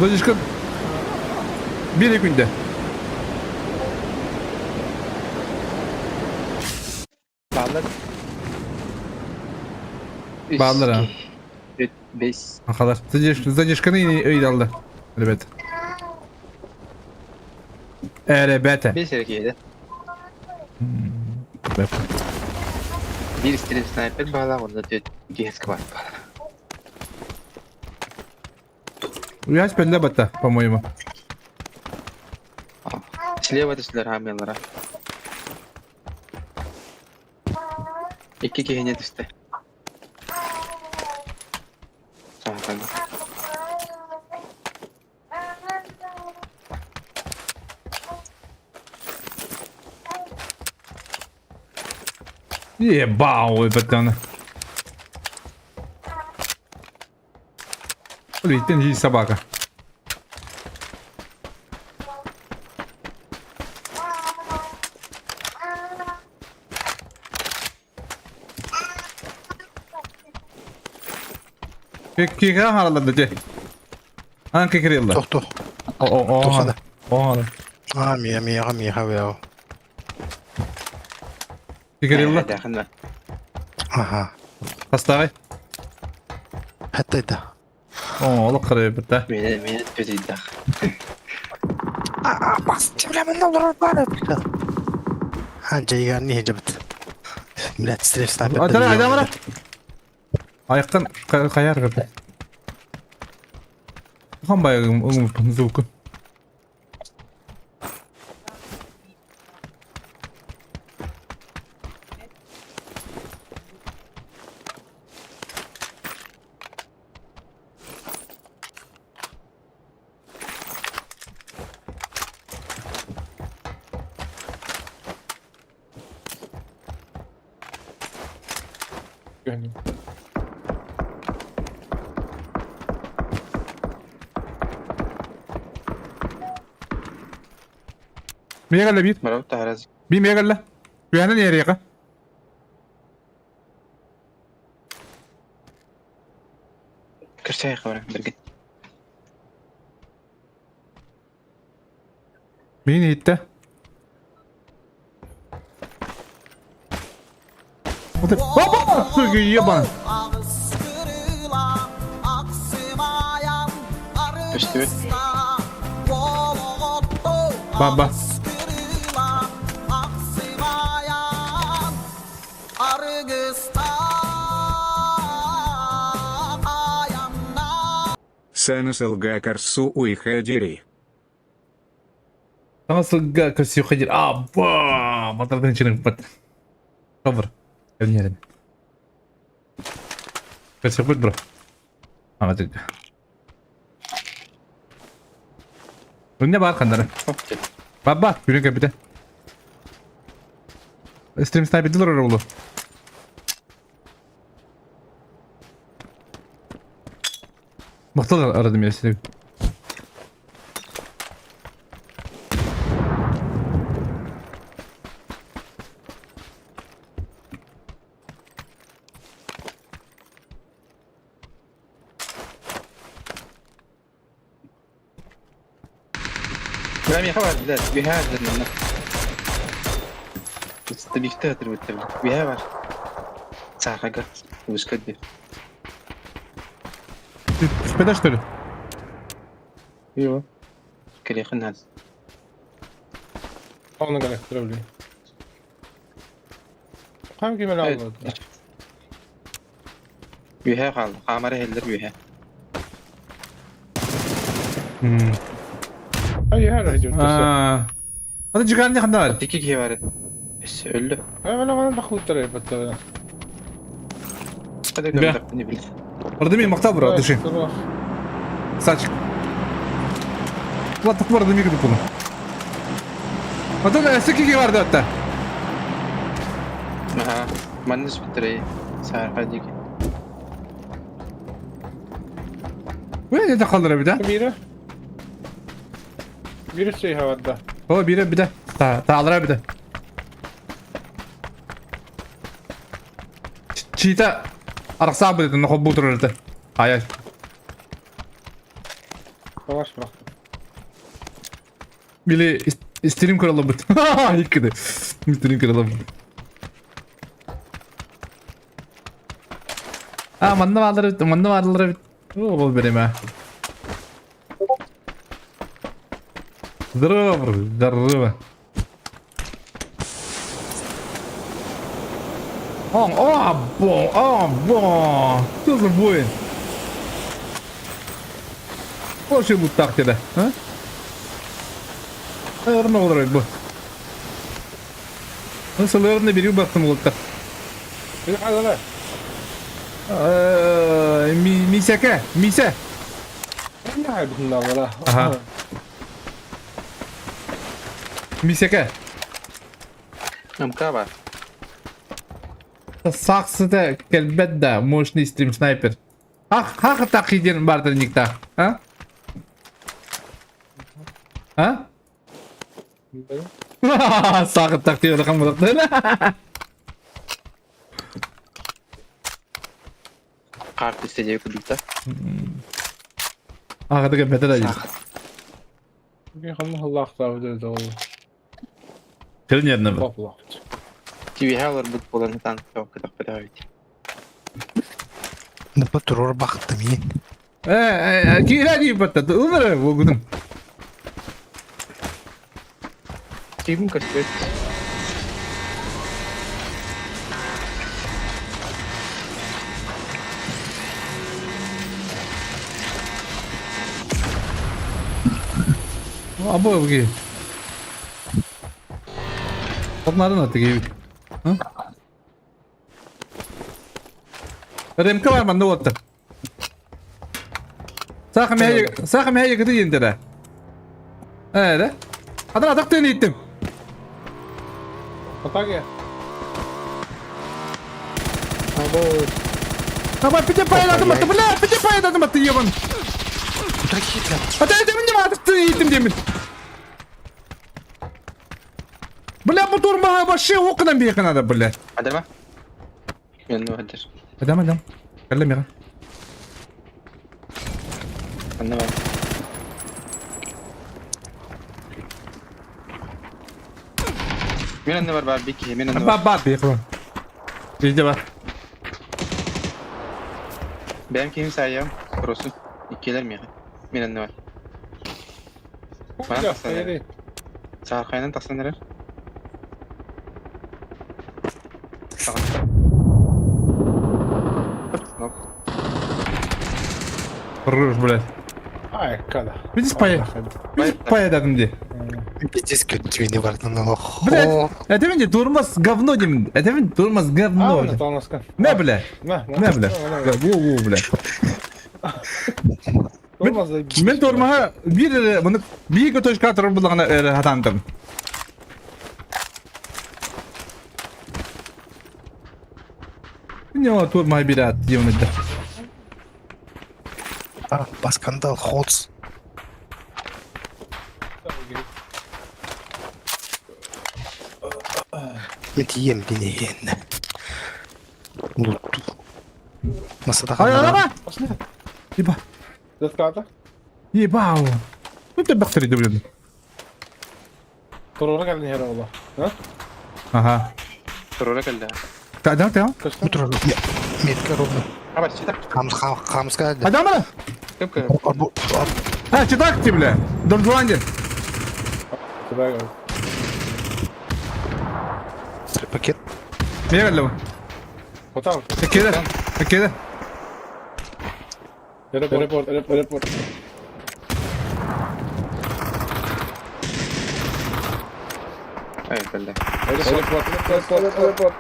Дожишка bir günde. Бааллар. Бааллар, а. Үт, бес. Хахалар. Задержканы ыйдалды. Ребят. Ребята. Бес эркейді. Биир стрим снайпер баала, онда төрт ГСК бар. Уясь пенде батта, по-моему. Слева түстүлэр хаамыалара. Икки киһини түстэ. Саатан. Ебау, баттан. Блин, ты собака. Кикра харалады те. Ан кикрилла. Тохто. О о о. Тохана. О. А, мия, мия, мия, мия. Кикрилла. Дахына. Аха. Поставай. Хатта это. О, олох карай битта. Мені мені төтейдах. А, бас, бля, мен олар бар. А, жайган не жабыт. Блядь, стрель снайпер. Айдара, айдара. Айыккан хайар кырды. Хан байыгым өҥүм звуку. Миэ кэллэ биир. Барабыт таһараз. Биир миэ кэллэ. Үөһэнэн иэриэхэ. Көрсөйөххө баран бэргин. Миин иһиттэ. Вот это... Опа! Сука, ебан! Көстүбүт. Баба. Сана сылга көрсү уйха дири. Саҥа сылга көрсүөххэ диир. Абба! Матардан чырыҥпат. Хабыр. Кэлин Көрсөхпүт бро. Аҕа Өнне бар ханнары. Бабба, күрүн кэппитэ. Стрим снайпердилер оролу. Махтал арадым я сeni. Бля, миэхэ бар, блядь, үөһээ бар манна. Бихте өтүрбүттэр. Үөһээ бар. Саахага. Выска дии. Түспэтэ что ли? Yok. Кэлиэхин наада. Оны кэлэхтэрэ билигин. Хаһан ким эрэ алларда. Үөһээ хаалла. Хаамара иһэллэр үөһээ. Ай иһэр иһдьүттэ. Аны жигаан ханна бар? Икки киһи бар. Өссө өллө. Ай мана тахлыттар эбэттэ. Hadi Бля. gömdök бил. Радомир махтал бро, дыши. Сачик. Ладно, Радомир кыды Атын өссө киһи бар да Аха. Манна сүптэрэй. Саарха диэки. Вы это халдыра бida? Биирэ. Биирэ сейха барда. О, бире бida. Та, таалыра бida. Чита арақсаа бит, нохо бутурырды. Ая. Талаш бырахтым. Били стрим көрөлө бит. Иккиде. Стрим көрөлө бит. А, манна баалар бит, манна баалар бит. О, бол береме. Здорово, бро, здорово. О, о, бо, о, бо. Что за воин? Вообще вот так тебе, а? Наверное, олорор бу. Сылырны берүү баттым улутта. Били хаалара. Мисәкә, Мисә. Не хайбытын аллара. Аха. Мисәкә. МК бар. Саксыда кэлбэт да, мощный стрим снайпер. Ах, хах так иден бартер никта, а? А? Сагы так дип ракам булат. Карт истеде курдук да. Ага деген бетер да. Ханна халлаахтаабыт ол. Кирин бу. Лап-лап. Тибиһэ олорбут буолан ытан кытах бит. Напа турор бахтым иин. Э, кира дип батта. Умер бу гүнүм. Тибин көстүбэт. Абы бу Onların atı gibi. Hı? Ремка бар манна уоттар. Саха мэйэ саха мэйэ кыты диэнтэрэ. Ээ Адан атах тыын ииттим. Атаке. Або Аба пите пайдатым атты, бля, пите пайдатым атты ебан. Куда киирдэ? Ата это мне атах тыын ииттим диэмин. Бля, бу турмаха вообще окна биэхэ надо, бля. Адама. Мен хадыр. Адам, адам. Кэллэ миэхэ. Анна бар. Мен анна бар бар бики, мен анна бар. Ба ба биэхэ. Видите ба. Бэм ким сайым, просто иккилер миэхэ. Мен анна бар. Манан тахсан эрэр. Саархайынан тахсан эрэр. Рыж, блядь. Ай, када. Видишь, пая. Видишь, пая дии. Пиздец, тебе бардын олох. Блядь, это мне турмас говно дим. Это мне турмас говно. Мэ, бля. Мэ, бля. Во, во, бля. Мен тормаха биир маны биир точка турар буллаҕына эрэ хатаантым. Не турмаха биир аат диэн да. А, баскандал, ходс. Мен тием дине Лутту. Масада Ай, ама! Еба. Затката? Ебау. Ну ты бахтари блин. Турура кэлин иһэр оҕоло. А? Ага. Турура кэллэ. Да, да, да. Утро. Метка ровно. Аба, читак. Хамс хамска. Адама! Кып А, читак ты, бля. Дон Жуанди. Пакет. Мегаллы. Отам. Кеде. Кеде. Аэропорт, аэропорт, аэропорт. Ай, кэллэ. Аэропорт, аэропорт, аэропорт.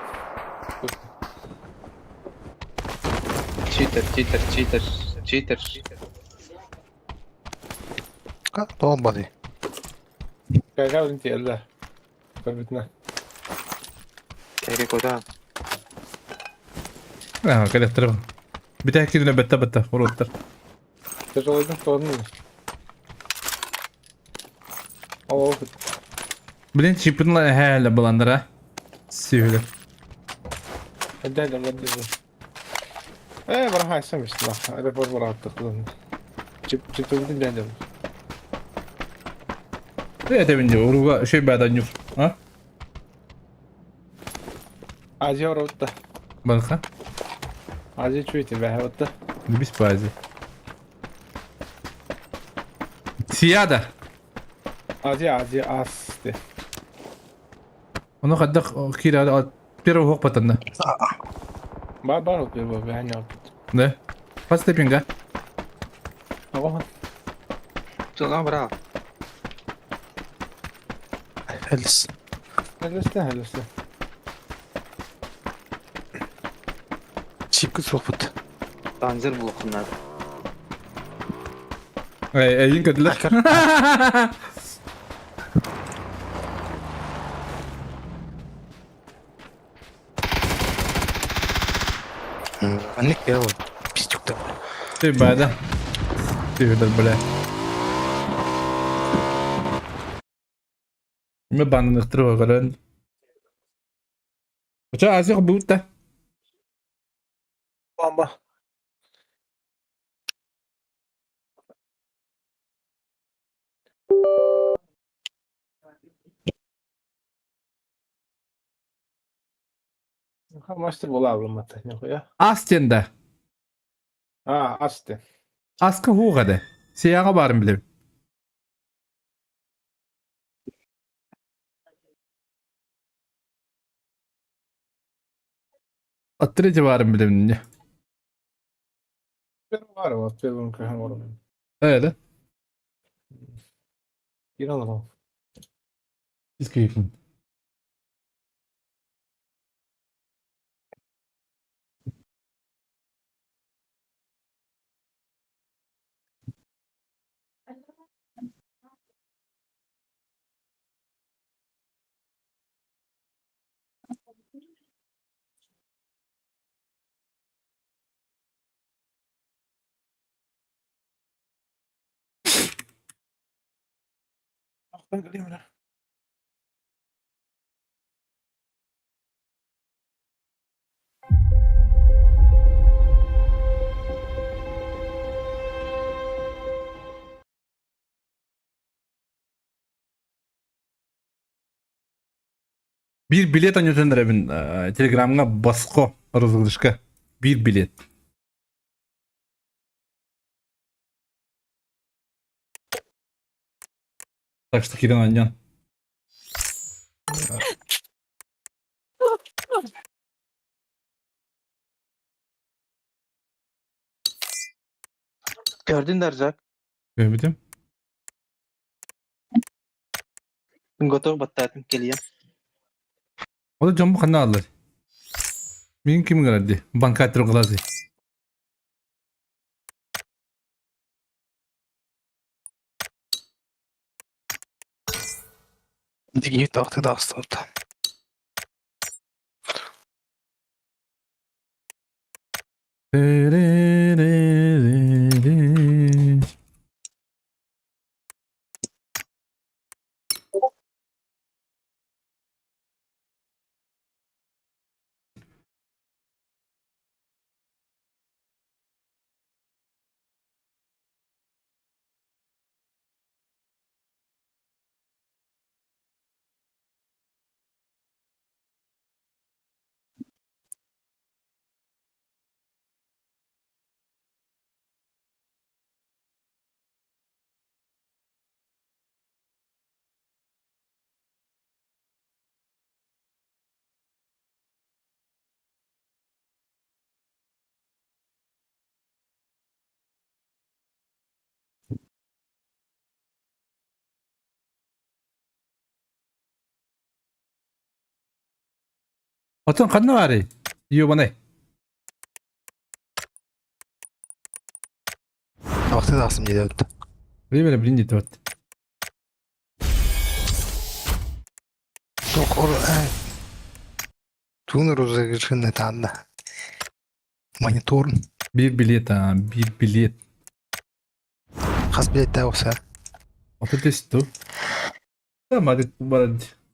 Читер, читер, читер, читер. Толбады. Какая интелла. Көрбүтүнэ. Кэри куда? А, кэлэхтэр. Битэ кидинэ бетте бетте уруттар. Тяжелый тону. О, Блин, чипинла хәле буландыра. Сүйүле. Отдельно вот Э, барахай сам истина. Аэропорт барахаттык. Чип чип дядя. Это бинди уруга шей бадан юр. А? Азия оротта. Банха. Азия чуйте бә отта. Бис пази. Сияда. Азия, Азия асты. Ону хаддах кира первый хок батанна. Бар бар от бе бе хәне от. Да. Пастепинга. Ага. Тулан бра. Хелс. Хәлестә, хәлестә. Чипки сохпут. Танзер булухуннар. Эй, эй, инка дилер. Анник я вот. Пиздюк да. Ты бада. Ты видал, бля. Мы банных трогали. Хотя азер будто. Бомба. Мастер була алматы, нихуя. Астенда. А, асты. Аска хугады. Сияга барым билем. От третьего барым билем. Не. Первый бар, вот первым кахамором. Öyle. Киирэн олорон. Искрипин. Ахтан кэлиим эрэ. Биир билет анньытан эрэбин телеграмҥа босхо розыгрышка биир билет. Так что киирэн анньан. Gördün Darzak. Көрбүтүм. Готов баттаатым кэлиэм. Ол дьон бу ханна аллар? Мин ким гынар дии? Банкатыр глазы. Дигии тахты тахсыбыт. Оттон ханна баарый? Ёбаный. Тахты тахсым диэбит. Время блин диэт. Туох Туун розыгрышын таанна. Монитор. Биир билет, а, биир билет. Хас билеттээх охсар. 30 ту.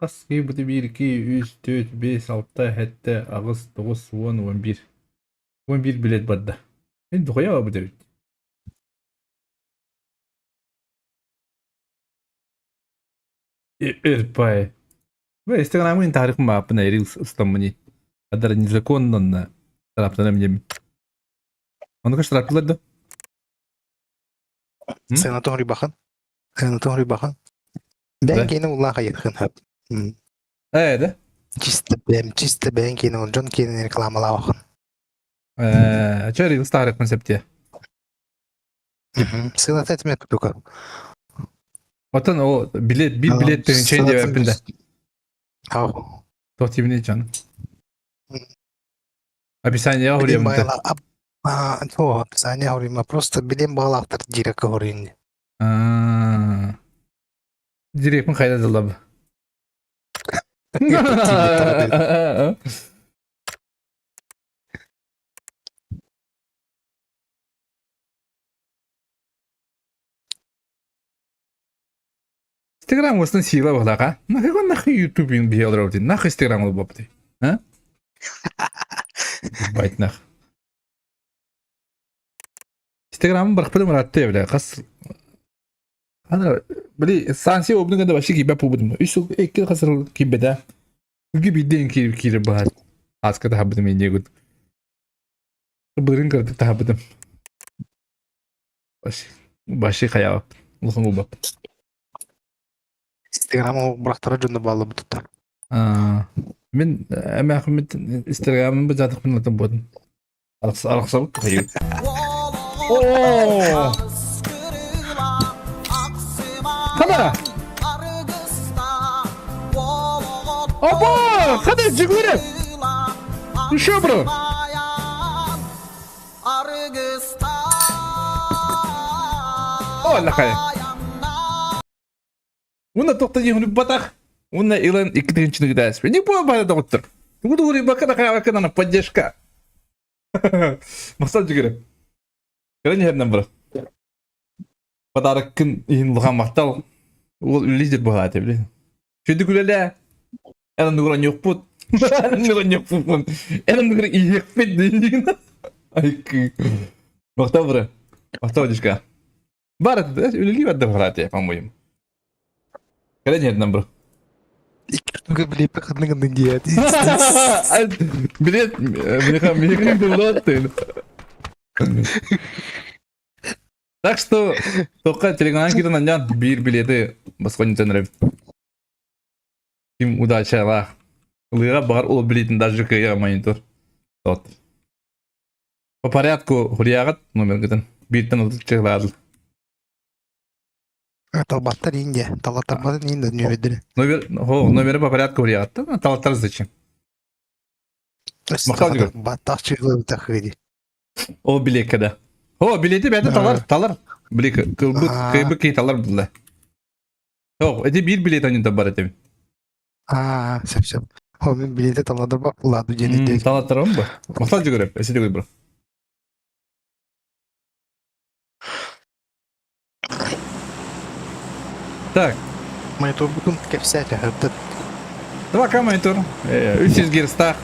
Хас киһи бу биир, икки, үс, түөрт, биэс, алта, сэттэ, аҕыс, тоҕус, уон, уон биир. Уон биир билет барда. Мин дохуя бу эбит. Эрпай. Бу Инстаграмын тарихын бааппын рилс ыстаммыни. Адар незаконно тараптанам диэмин. Ону штрафтылар да? Сенатор Рибахан. Сенатор Рибахан. Бэйэн киэнэ улаах айыахын хөп. Ээ да? Чисто бэйэм, чисто бэйэн киэнэ ол дьон киэнин рекламалаабахын. Ээ, чэ рилс таарыахпын сөп дии. Сыната этимэ тука. Оттон ол билет, биир билет тыһыынча диэбэппин да. Ау. Туох тибини дьон. Описание Билим хоруйаммыта. байла то описание хоруйма просто билим баалаахтар дирекка хоруйун. Дирекпин хайда дыллабы. Инстаграм уостан сила баҕалаах Нахуй нахуй Ютубин биһиэлэр нахуй Инстаграм олбоппутуй а Ебать нах. Инстаграмын бырахпытым ыраатта бля хас Ана били санкция обну гында вообще киирбэт буолбутум. Үс сыл икки хас сыл киирбэтэ. Үгү биирдэ киир киирэр баһар. Ааска таһарбытым инньэ гыт. Былырыын кыратык таһарбытым. Вообще хайаабаппын. Улахан уолбаппын. Инстаграм бырахтара дьонно бааллабыттар. Мин эмээхиммит Инстаграмын быдьаатахпын ылатын буотун. Арахсабыт хайыы. Оо! Хана! Опа! Ходи, Жигуля! Еще, бро! О, лахай. Уна тохта дьиһүнү батах. Уна илан икки тыһынчыны гыдаас. Не понял бары доҕоттор. Тугу дугури бакана хайабакана поддержка. Махтал жүгүрэ. Кэлэн иһэрнэн бара. Подароккын иһин улахан махтал. Уол лидер буолаата били. Чүдүк үлэлээ. Эн оннугар онньуохпут. Эн оннугар онньуохпуппун. Эн оннугар иһиэхпит диин. Айкы. Махтал бара. Махтал дишка. Бар үлэлии барда буолаата, по-моему. Кэлэн иһэрнэн бро. Икки билиэппэ ханнык гынныҥ диэт. Билет миэхэ булуоттын. Так что тоққа телеграмнан киирэн анньан биир билети басқонньутан эрэбит. Ким удачалаах. Ылыыга баҕар ол билетин даже кыайа монитор. Вот. По порядку хуруйаҕыт номергытын. Бииртэн отут чыгылаадыл. Талбаттар иин дьэ. Талаттарбатын иин да нүөмэрдэрин. Номер, хо, номеры по порядку хуруйаҕыт. Талаттар зачем? Махтал дигэр. Баттах чыгылабыта хыди. О билиэккэ да. О, билиэти бэйэтэ талар, талар. Били кылбыт, кыйбыт киһи талар булла. О, эти биир билиэт аньыта бар этим. Аа, сөп сөп. О, мен билиэти таладыр ба, ладу диэн идея. Талаттарым ба. Махтал жүгүрөп, эси дегүр бро. Так. Мониторбутун кэпсээтэ, хырдыт. 2К монитор. 300 герцтах.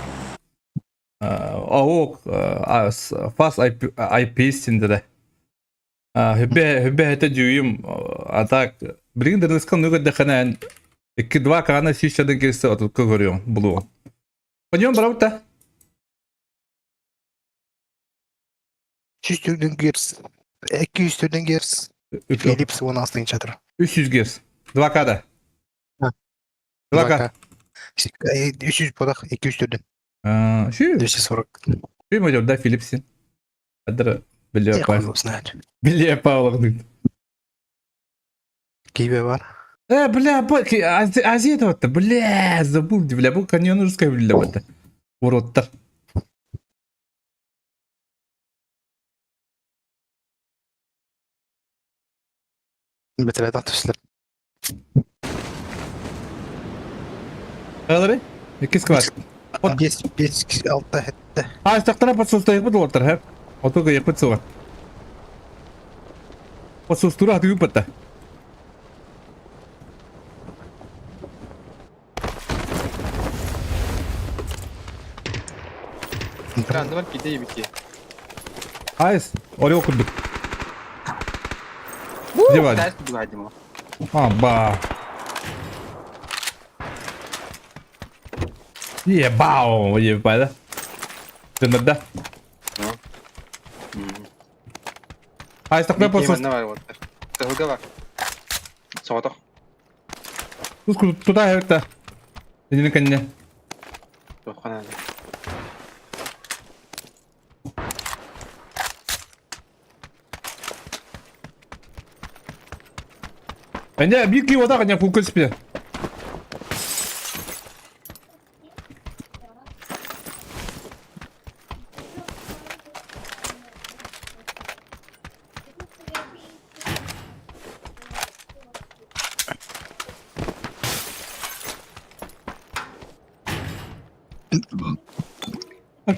АОК Fast IP синдерэ. Хүбэ хүбэ этэ дьүүйүм а так билигин дырныска ну көрдөххүнэ икки два каана сүүс чадын кирсэ отутка көрүөҥ булуоҥ. Подъем барабыт Сүүс төрдүн герц. 200 төрдүн герц. Philips 16 инч атыр. 300 герц. 2К да. 2К. 300 подах 200 төрдүн. Шү. 240. Шү модел да Philipsин. Адыр Биле Павлов знает. Биле Павлов. Кибе бар. Бля, Азия вот, бля, забыл, бля, бұл каньон русская бля, вот. Уроттар. Бэтэрэ түслэр. Алары? Иккис класс. 5 5 6 хэтте. А, тахтара подсустайыппыт олортар, хэ? Отуга яппыт суға. Подсустура атыгыппытта. Ранды бар ките бити. Айс, орел курдук. Где Вадим? А, ба. Ебау, ебай, да? Ты да? Айс, такой подсос. Соҕотох. Туда это. Инини кэннэ. Туохха наада. Эне биир киһи уотах эне кулка испе.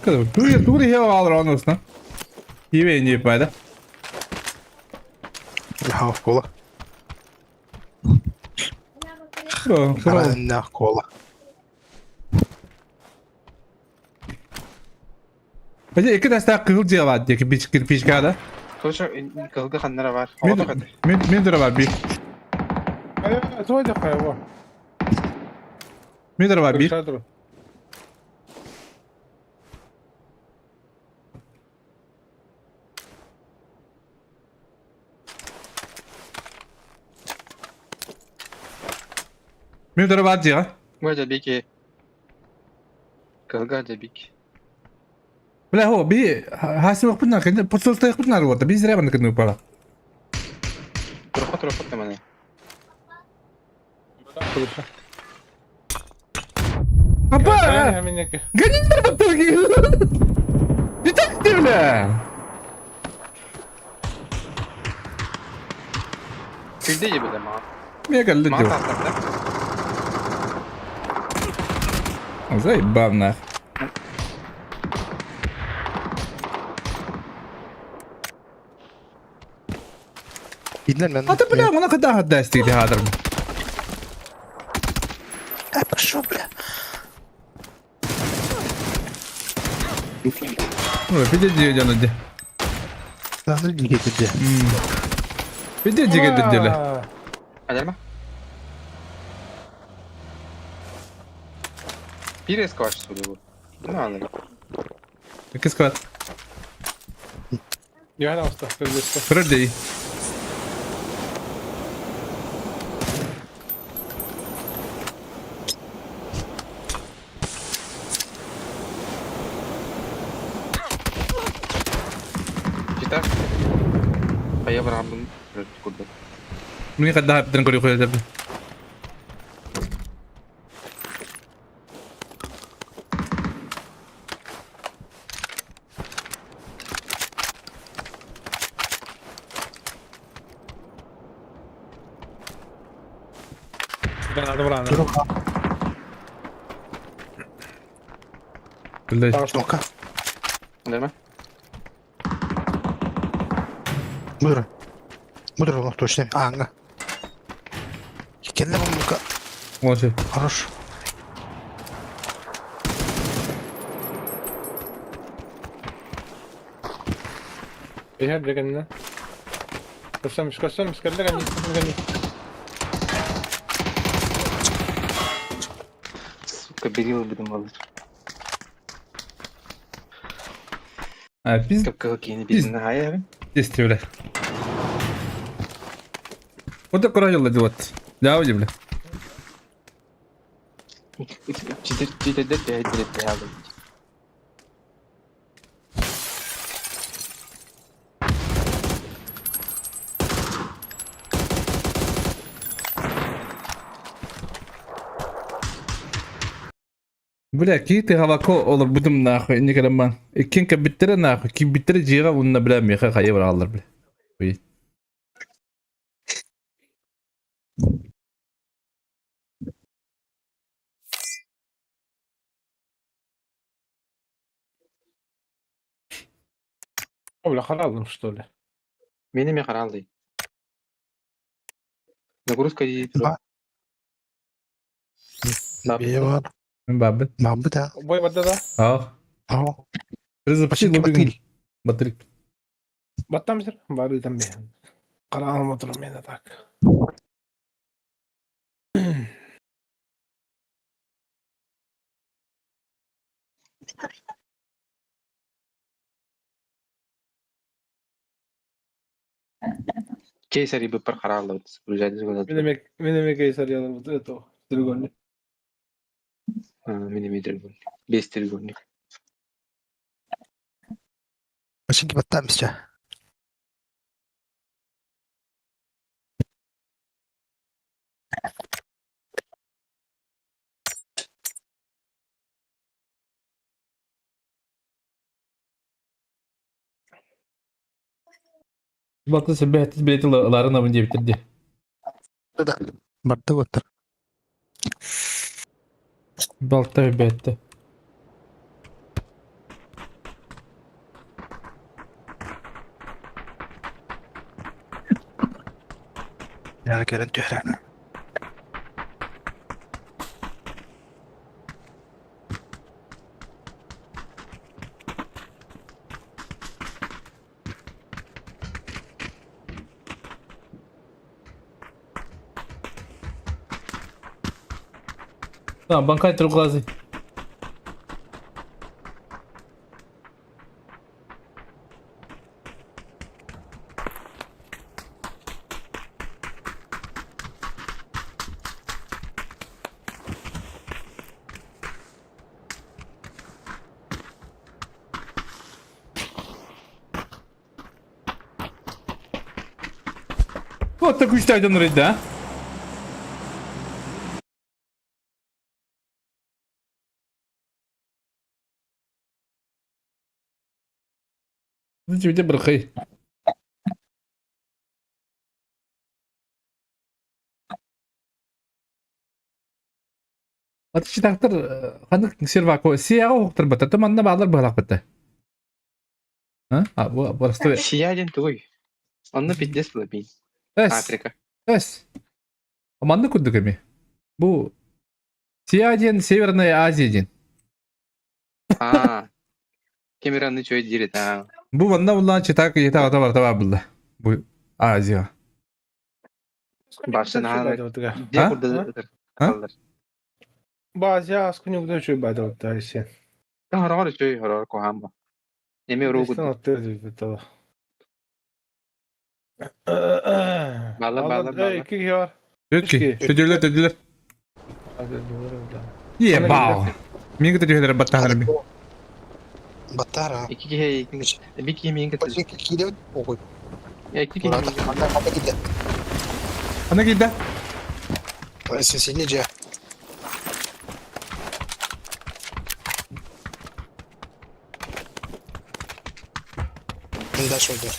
Тугу иһэ аалар онусна. Киибэ инди пайда. Хаах кола. Харааннаах кола. Эти икки тастаах кыһыл дьиэ баар дии кирпичка да? Короче, кыһылга ханнара бар. Мин мин дыра бар биир. Той да хайва. Мин дыра бар биир. Мин дыра бар дьиэҕэ. Бу бики. Кыһылга дьэбик. Бля, хо, би хаасымахпын кэннэ подсолстайахпын наада би зря маннык гынныппара. Турукка турукка маны. Апа! Гони батарги! Ты так ты, бля! Күлдэ дебиле маа. Мега Маа лидер. тартарда. Заебал нах. Иннен мен. А ты, бля, она когда отдаст ты гадр? Э, пошел, бля. Ну, пиздец, дьоно де. Да, ну диге тебе. Пиздец, диге деле. Адерма? Биир эскаваш суду бу. Ну, Кискат. Я оста, көрдөстө. Көрдей. Читар. Хайа барабын курдук. Мин кадда хаптын көрү көйдө. Граната брана. Блядь. Ну-ка. Адерма? Мудро. Мудро, ну точно. А, ага. Келле ну-ка. Молодцы. Хорош. Иһэр дегенне. Көссөм, көссөм, скелле гани, гани. Сука, берил будем алыр. А, пиздец, Капкага кийини билин хайа. бля. Вот такой раджал делать. Да, уйди, бля. Читер читерде бэйдире бэйдире. Бля, кии хавако олар будум нахуй, не калама. Иккен кабиттере нахуй, ки биттере жига унна бля меха хайы бар алар бля. Ой. Бля, харалдым, что ли? Мени ме каралды. Нагрузка дейт. Ба. Бе бар. Бабы. Бабы да. Бой барды да. А. Ау. Перезапусти Почти глубину. Батарейка. Баттам сир. Бары там бе. Каралым отурам мен так. Кейсари быппар каралды. Мен эме кейсар ялар бу это. Треугольник. Мени треугольник. Бес треугольник. Почти баттамся. Баты себе билети ларын абын деп битирди. Да. Барды оттар. Балта бетти. Я келен түһрән. Tamam, банкай тургазы. Вот такой стадион да? Ну тебе бырхай. Атычытахтар ханнык сервако сиэҕэ уһуктарбата то манна баалар быһалаахпыта. А бу простой. Сия диэн тугуй? Онно пиздец была бин. Эс. Африка. Эс. Манна курдук эми. Бу Сия диэн Северная Азия диэн. Аа. Кемеранны чөй диир этэ. Бу манна буллаан читак ийэтэ аҕата барыта баар булла. Бу Азия. Башын аана дьиэ курдук ыталлар. Базия аскунюгда үчүгэй баадалыттар сен. Хороҕор үчүгэй хороҕор куһаан бу. Эми уруу курдук. Баалар баалар баалар. Икки киһи бар. Үт киһи. Төдүлэр төдүлэр. Ебау. Мин кытта түһэлэр баттаһар ми. Баттара. Икки киһи bir киһи миин кытта. Киирэ оҕуй. Икки киһи миин Манна хата киирдэ. Ана киирдэ. Сесини дьэ. Дальше уйдешь.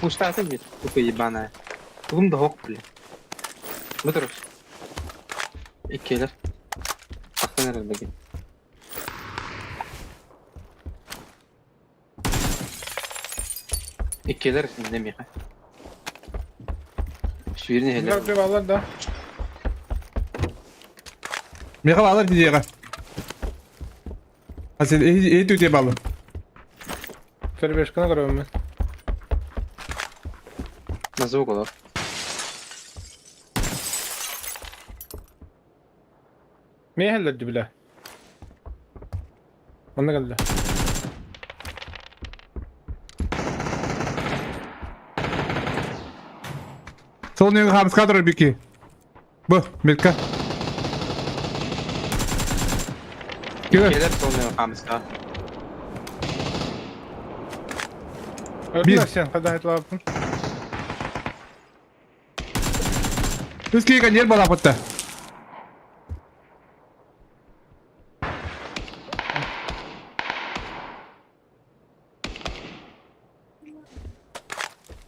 Пустата нет, сука ебаная. Тугум да хок, бля. Бытырыш. Иккилэр. Тахсан эрэр бэги. Иккилэр иннэ миэхэ. Сүүрүн иһэлэр. Балар да. Миэхэ баалар дидиэҕэ. Хасен иһит үтүө баалар. Перебежканы көрөммүн. На звук олор. Миэхэллэр дибилэ. Онно кэллэ. Сол нөҥү хаамыска турар бики. Бу, Мирка. Көр. Келер сол нөҥү хаамыска. Өрдүн сен қайда айтылаппын. Үс киһи ньиэр балаапытта.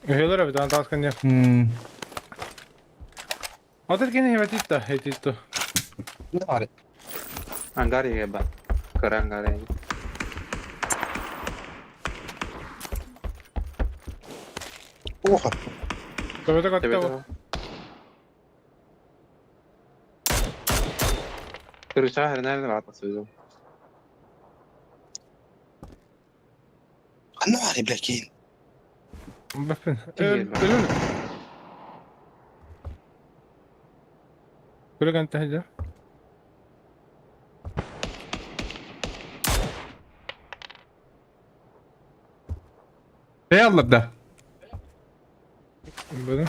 Өһөлөр эбит, аны таас кэннэ. Отыр кини хебетитта, хетитто. Бар. Ангар еге бар. Кыра ангар еге. Оха. Төбөтө көттө бу. Kırışa her nerede rahat söylüyorum. Ханна баар бля киин. Бэппин. Тиийэр бар. Өлүн. Күлүгэн тэһэдэ. Эй алларда. Бүгүн.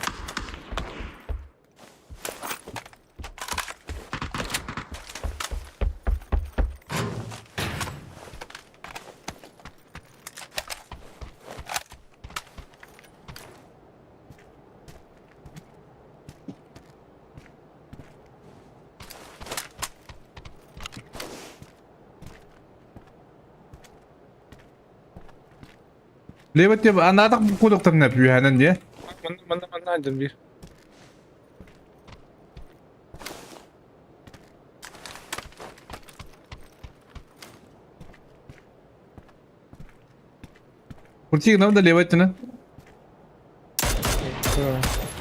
Левет деп анадық кудуктарына пүйәнен не? Манна манна манна айдым бир. Куртик нам да левет не?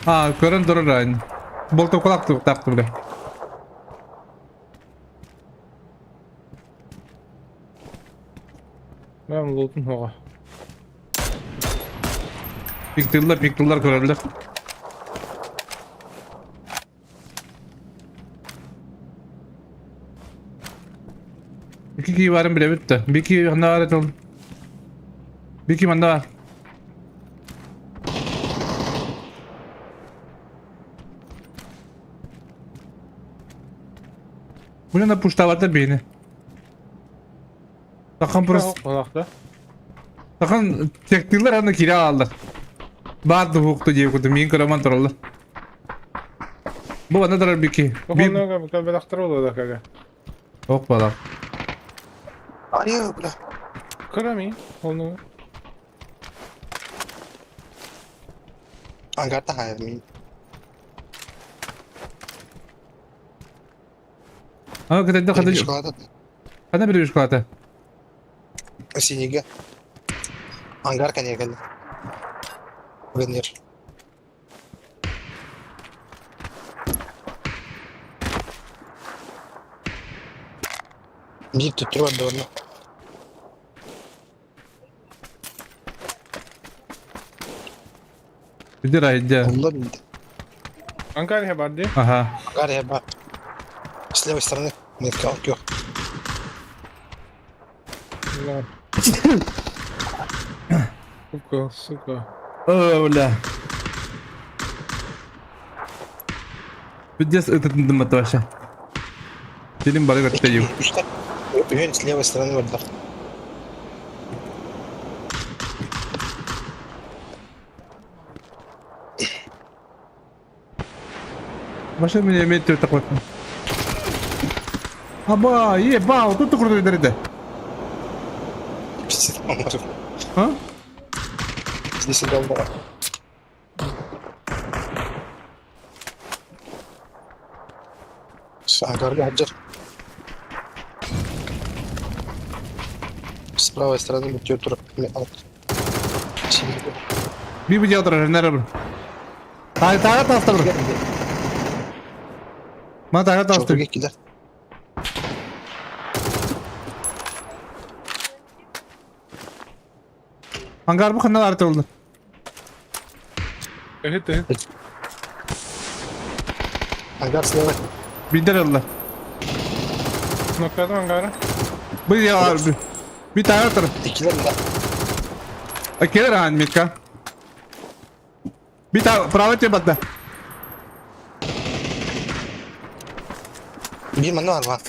А, көрөн турар айн. Болто кулак такты бля. Мен лутун хоға. Пиктыллар, пиктыллар көрөллөр. Iki кии барын билебит да. Бики ханна бар этил. Бики манна бар. Бу жана пуштабаттар бейни. Тахан просто Қонақта. Тахан тектилер аны кире алалар. Бар дуһукту диye курдук миин көрөмөн тураллар. Бу аны турар бики. Би Бу кабелактар болду да кага. Ок балак. Ария бля. Көрөмин. Оны. Ангарта хайа. А, кытайда хата Перебежкалата. Хана перебежкалата? Синигэ. Ангар кэннигэр. Гынныр. Биир төттөрү барда уонна. Иди райдя. Онно билdi. Анкария бар дии. Ага. Ангар я бар. С левой стороны. Метка көх. Да. Сука, сука. О, бля. Пиздец, этот дымат вообще. Телим бары көттөйүм. Үстэ. Үһүн с левой стороны барда. Машина меня имеет такой. Аба, ебал, тут крутой дырды. Пиздец, А? Здесь долбала. Ангарга Хаджар. С правой стороны метеор Би видео тренер. Тага тага тастыр. Ма тага тастыр. Кидар. Ангар бу ханна арты oldu. Evet evet. Ангар слева. Билдер oldu. Noktadan angara. Bu ya bir tane tır. Икилер да. Келер ан метка. Bir tane право тебе батта. Биир манна бар.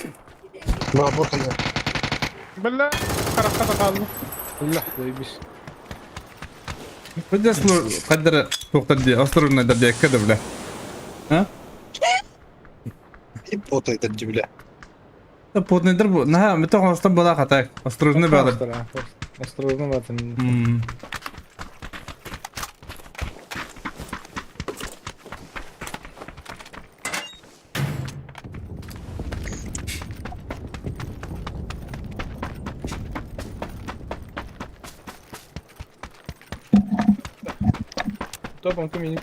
Бу канда. Бля, харахта kaldı. Allah заебись. بدي قدر توقت دي اصر انه بدي كذا بلا. ها؟ Ипота это бля. Потный дыр на митох остан була хатак. Осторожно бадыр. Осторожно батын. М. Топ, он камень.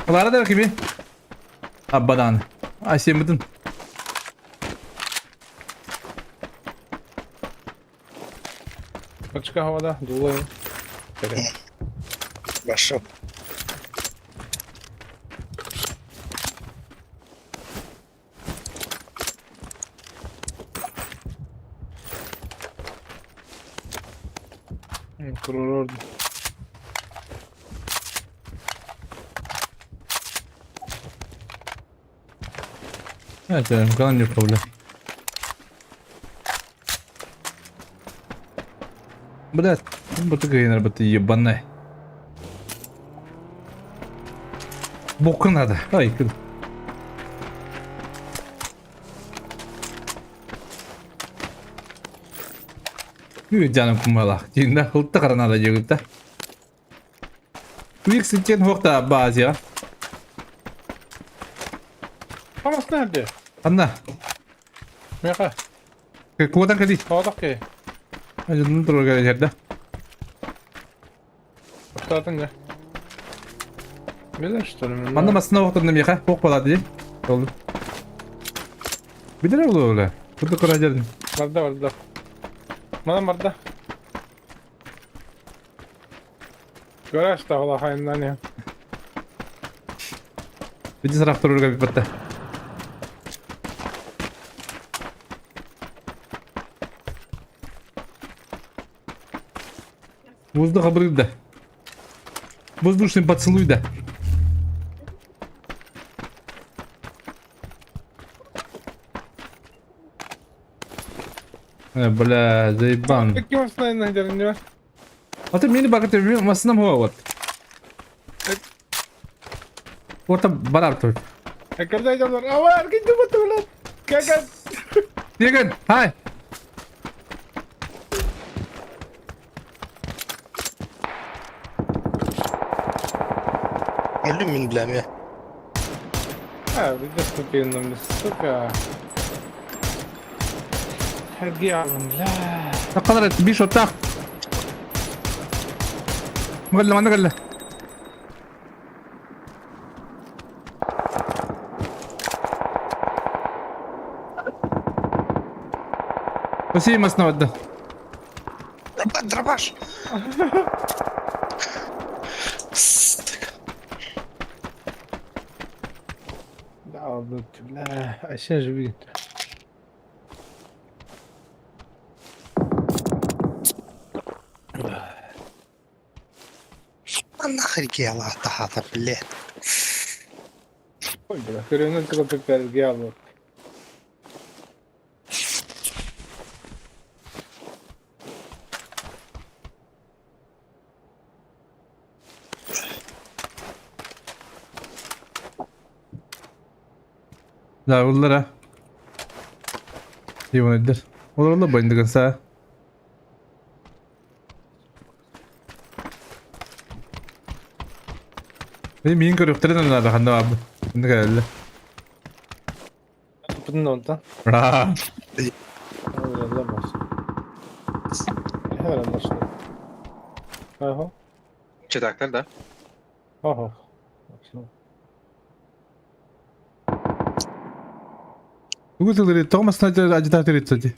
Лара да киби. Абадан. А семидин. Açık havada dolu. Хорошо. Kurur orada. Evet, kalan yok problem. Блядь, бутыка быты ебаная. Боку надо. Ай, кын. Жаным кумалах. Динда хылтта каранада жегүтта. Уик ситен хокта базия. Хамас nerede? Анна, Меха. куадан кади. Havada ki. Ажын турга жерде. Tutardım ya. Bilir что ли? Манна басына оқтырдым яқа, оқ болады де. Oldu. Билер oldu öyle. Burada kura жердим. Барда барда. Мана барда. Görəş də ola hayından ya. Биди сарақ турга бипатта. Воздух обрыв да. Воздушный поцелуй да. Бля, заебан. Kim aslında gidelim А ты мени бакыт мен масынам хуа вот. Орта барар тут. Когда идем, ава, gitti bu lan. Gel gel. Деген, хай. Өллүм мин билэмиэ. А, видишь, купил сука. Эргиалым, бля. Хакалар бир шоттаах. Кэллэ, манна кэллэ. Спасибо, масна Дробаш! Да, бля, а сейчас же видит. Нахер киһи блядь. Ой, бля, көрүҥҥүн кытта эргиалым. Да, ыллара. Иван Олороллор бандыгын саа. Миин көрүөхтэрин наада ханна баабы. Ханна кэлэллэр. Бутун онтон. Аа. Аха. Читактар да? Аха. Тугу тылыры тоҕо массына ажитатор итсати.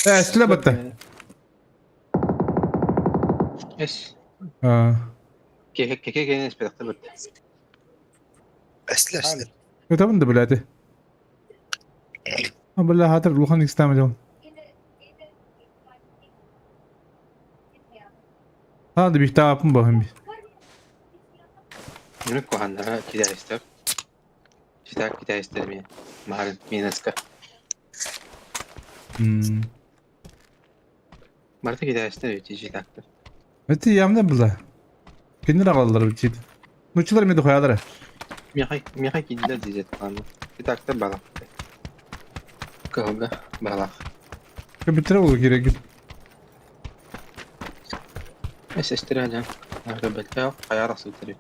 Э, силе батта. Эс. Аа. Кеке кеке кене спектакль бит. Эсле эсле. Өтөбүн да билээти. Абылла хатыр улахан истамадым. Хаа да бихтаапын бахым би. Нүк куханнара китайстар. Читак китайстар мен. Марын минаска. Марта китайстар өте читактар. Эти ямна була. Киндер агаллар бит. Нучулар мен дохаялар. Михай Михай кидилер дизет калды. Читактар балак. Кылга балак. Компьютер болу керек. Эс эстер әле. Бәлкә каяр асылтыр.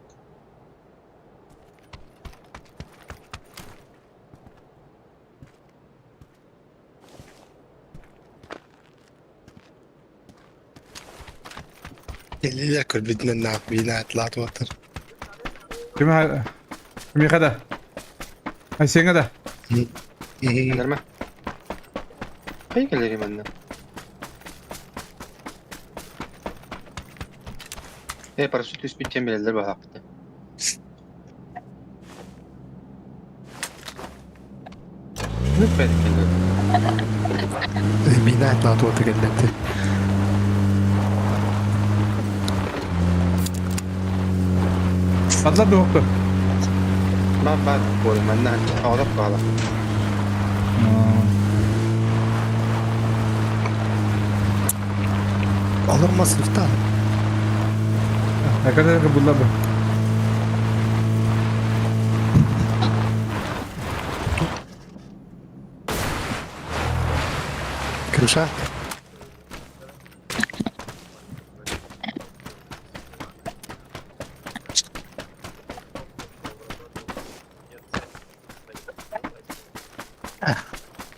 Кэллилэр көрбүтүнэн наах биинэ атлаат уотар. Ким ким хада? Айсенга да. Нормально. Кай келер манна. Э, парашют түспүт тембелелер балакты. Нүк бәр келер. Биинэ атлаат уотар кэллэти. Адлар да оқты. Ба ба бол манна алып бала. Олор масыфтан. Акада булла бу. Крыша.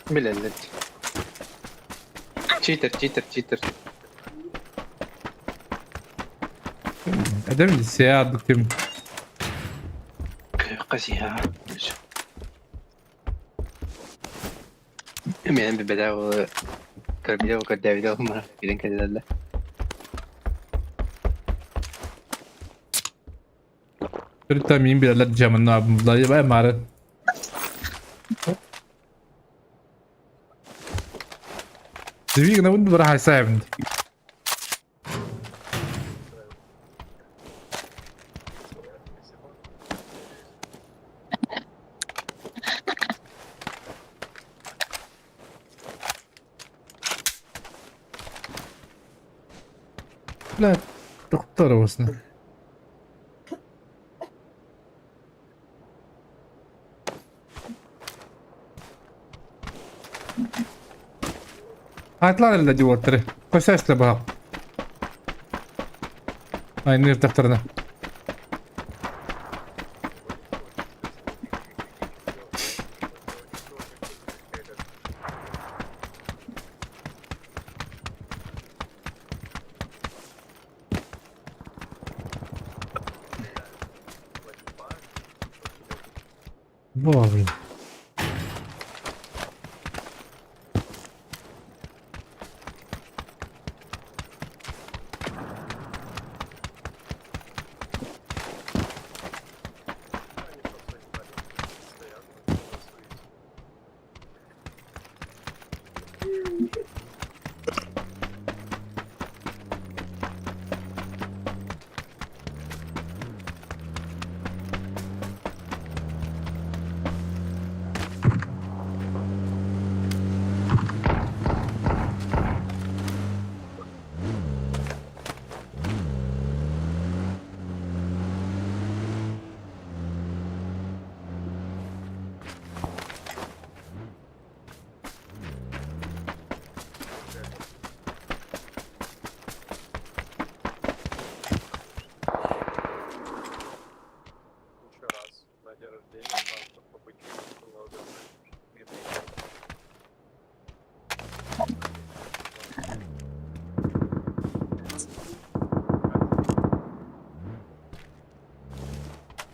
Билелер. Читер, читер, читер. Эдем сеадык тем. Казия. Мен беда көрбүдө көрдөбүдө мара билен келелер. Түртә мин биләләр жаманна булла бай мары. Двигна бу бер хайсайбын. Бля, доктор осны. Атлар эле дип отыр. Косясь баһах. Айныыр тахтарына. Боже.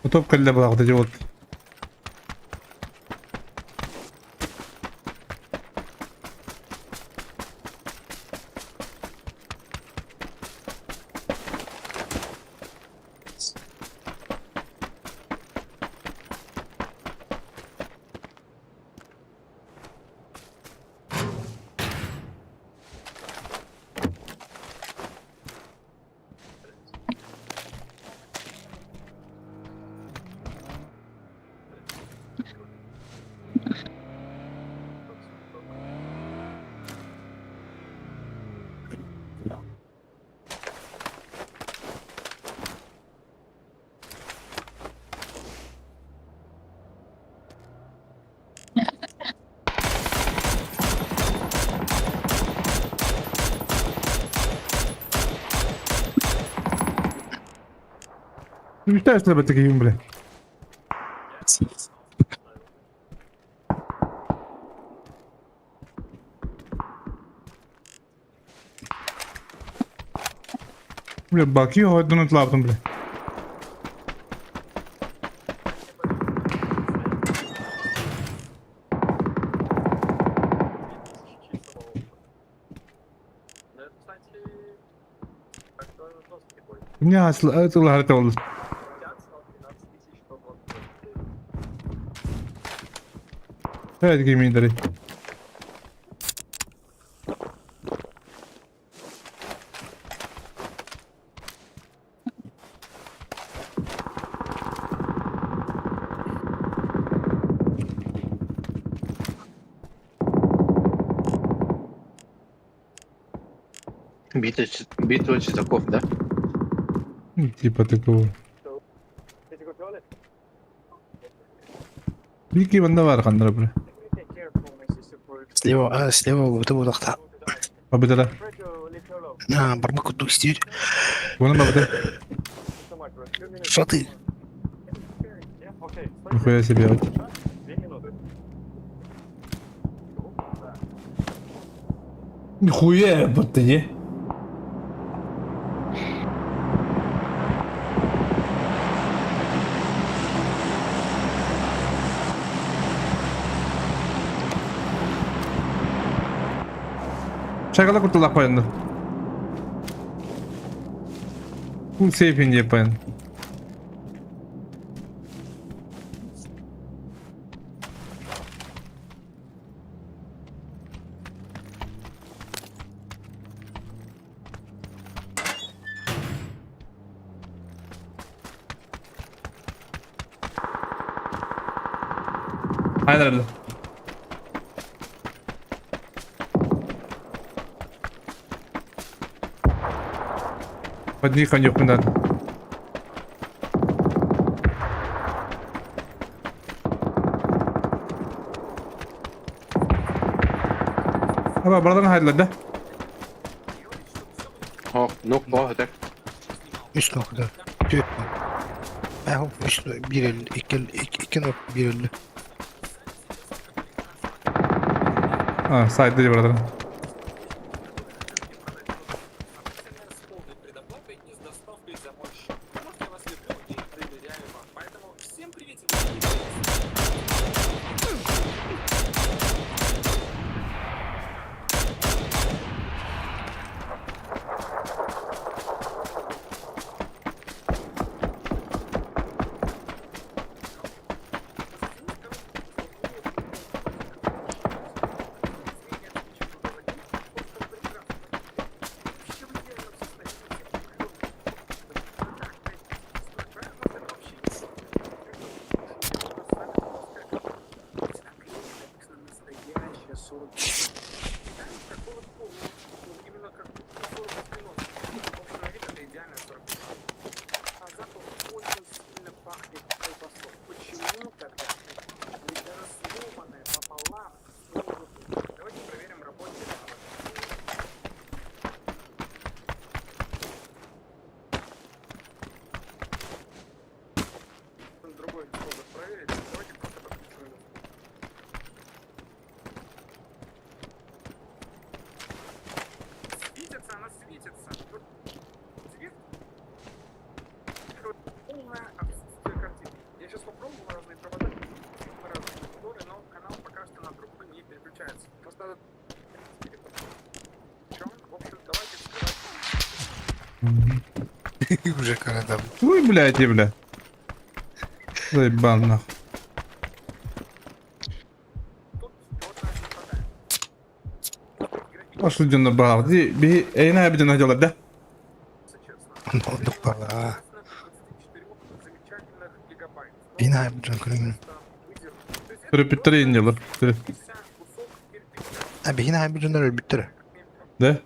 Утоп кэллэ была вот эти вот. Мечтаешь об таким, бля. Бля, баки ойдунут лаптым, бля. Не, это ол. Evet gemileri. Битва чесаков, да? Типа такого. Бики банда бар ханнара бля. Слева, а, слева вот его лахта. Победила. На, бармак кудук стиль. Вон бабда. Что ты? Нихуя себе. Вот. Нихуя, вот ты не. Шагала куртулах паянды. Бу сейфин деп паянды. Aynen. Подних они надо. Аба, братан, хайдла, да? Нок боо, так. Үс нокта. Түөрт нок. Э, үс биир өллө, икки икки нок биир өллө. А, сайт дии братан. Уже когда Ой, блядь, и бля. Заебал нахуй. Пошли дьонно баар. Ди би эйна эбиден дьолар да. Оннук бала. Бина дьон көрүҥүн. Төрөппүттэр иин дьолор. А бина дьоннор өлбүттэр. Да?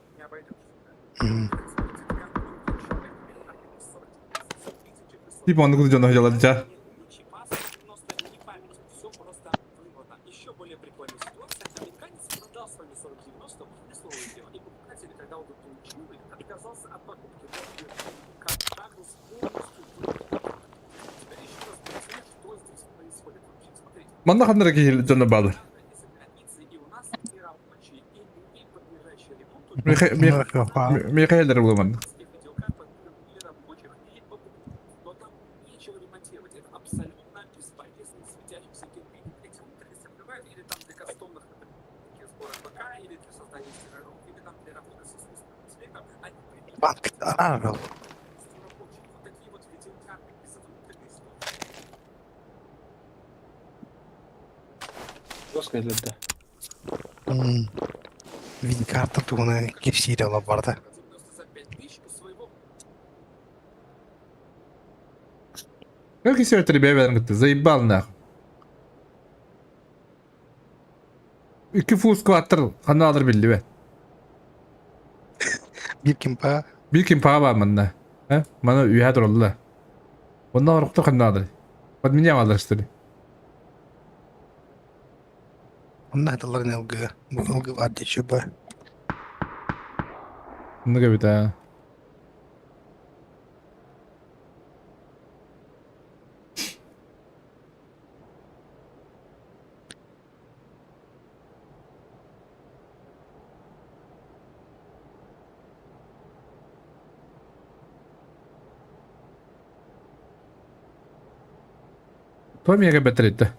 Типа оннук дьонно дьолор дьа. Манна ханна киһи дьонно баалар. Михаил буолуман. Банк арал. Жестко да. Вин карта тугуна кепсире ола барда. Как если это ребята ты заебал нахуй. Икки фул скваттер ханалар билли бе. Биир кимпа Биир ким паға бар манна. Ә? Мана үйә туралла. Онна орукта ханалар. Подменял алар что ли? онна хаталарын ылгы. Бу ылгы бар дечи ба. Ну кабита. Той мега бәтіретті.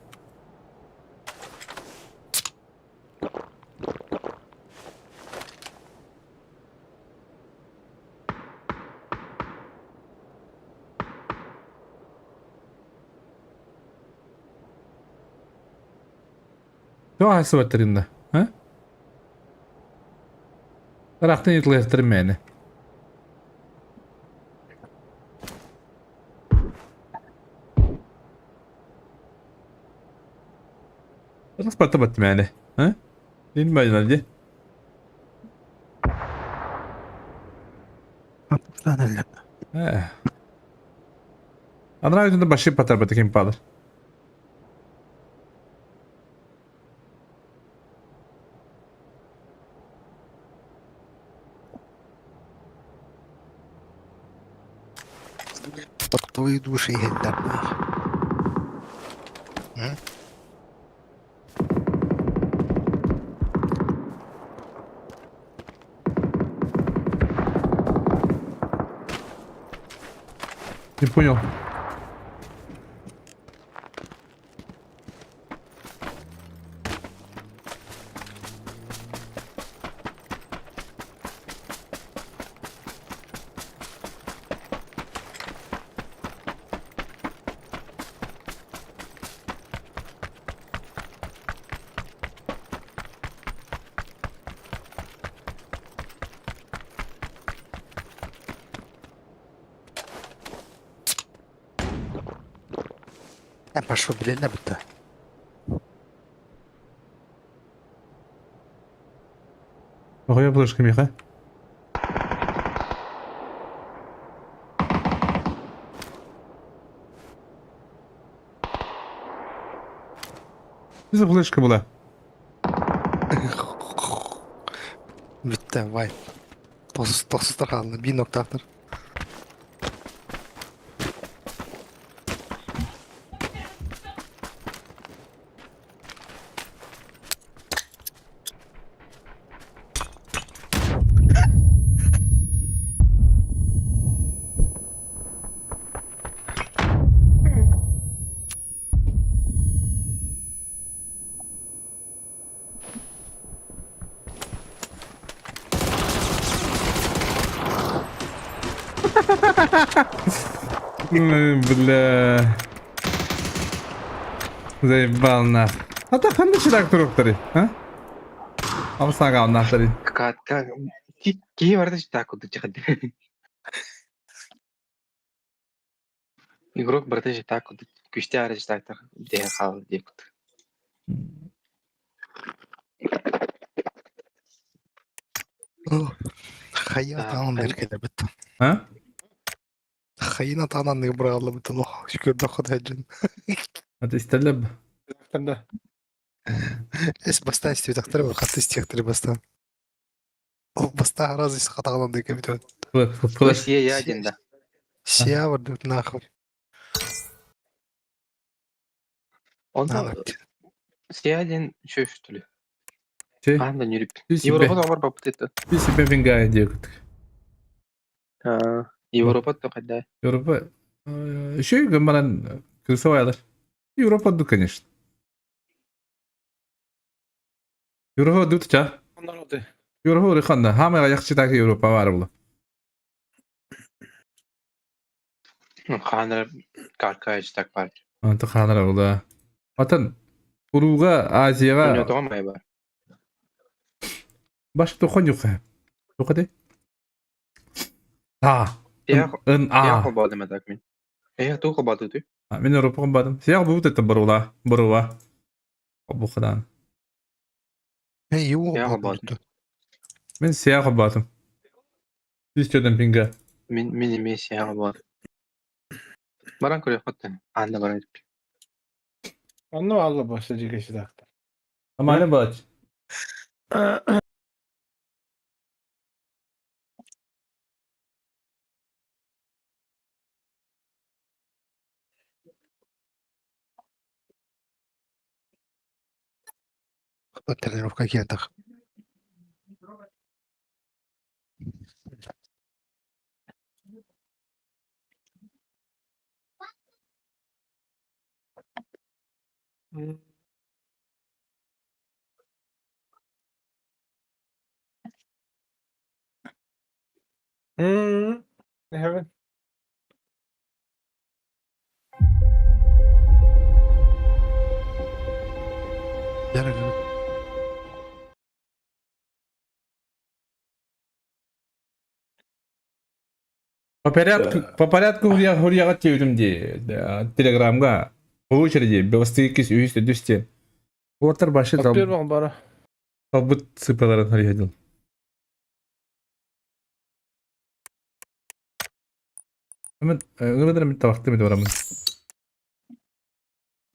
Тоға хайсы бәтірінді? А? Рахтын етлестір мені. Рас бат мені. А? Дин байларды. Аппутан элле. Анра өзүндө баши патар бат ким падыр. Под твою душу иһэллэр М? Не понял. Я пошел, билиннэ бутта. Оҕойо булышка миэхэ. Что за флешка была? Бүттэ, вай. Тохсустар хаалла, биир ноктаахтар. Ой, бля. Заебал нах. А так ханна чирак туруктары, а? Амсаға нахтары. Катка киһи барыта так курдук дьиэхэ. Игрок барыта так курдук күүстээх эрэ так дэһэ хаалар диэбит курдук. Хайа таан эркэлэбит. А? Хайына таанан бырааллабыт олох көрдөххө сылдьан. Это истеллеп. Да. Эс бастаан истибэтэхтэрэ хатты истиэхтэрэ бастаан. Ол бастаан раз ис хатаҕынан да кэбитэ. Флеш. Сие я один да. Сия бардыбыт нахуй. Онно сие один шөштүлү. Ти Хаан да нүрүп. Ти себе. Европа доҕор баппыт этэ. Ти себе вингая диэкут. Европа то хайда. Европа еще гыммаран крысоваялар. Европа ду, конечно. Европа ду тча. Народы. Европа урыханна. Хамай аяқчы так Европа бар була. Хаанар карка так бар. Анты ханара була. Атын Уруга, Азияга Тоҕо май бар. баш тохон юха. Тоқады? А. Я Н я А. холбаадым так мин. Э туу холбаады ты. Мен Европа бадым. Сияк бу это барула, барула. Бухадан. Эй, юу Я болбут. Мен сияк бадым. Үстөдөн пинга. Мин мин эмиэ сиэ холбаадым. Баран көрүөххүттэн. Аанна баран Онно алла башта жиге так. Амале бач. Тренировка киэтэх. Heaven. Яры По порядку, по порядку я гурьяга тевдим ди. Телеграмга. По очереди, белостыки үс дүсте. Уотар башы там. Первым бара. Талбыт сыпаларын харихадил. Мен ыңырдыр мен табакты мен барамын.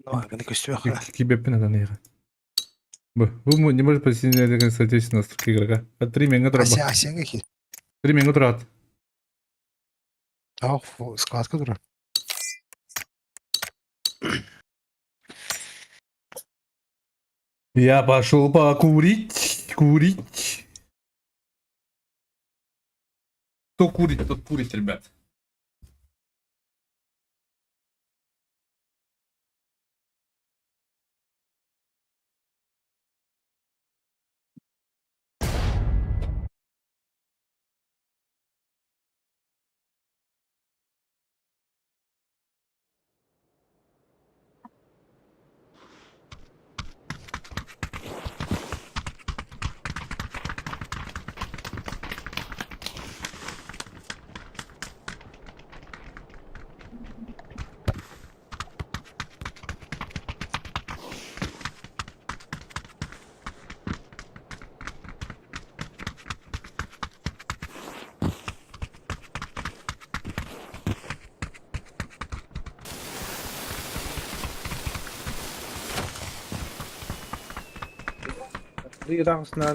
Ну, көстүөх. Кибеппин адан иға. Бу, бу не может посетить соответственно настройки игрока. А три минуты Ася асенге ки. Три минуты рад. Ах, складка турар. Я пошел покурить, курить. Кто курит, тот курит, ребят.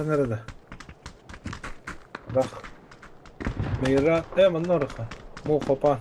Nerede? Bak. Meyra, e manna orqa. Mu qopan.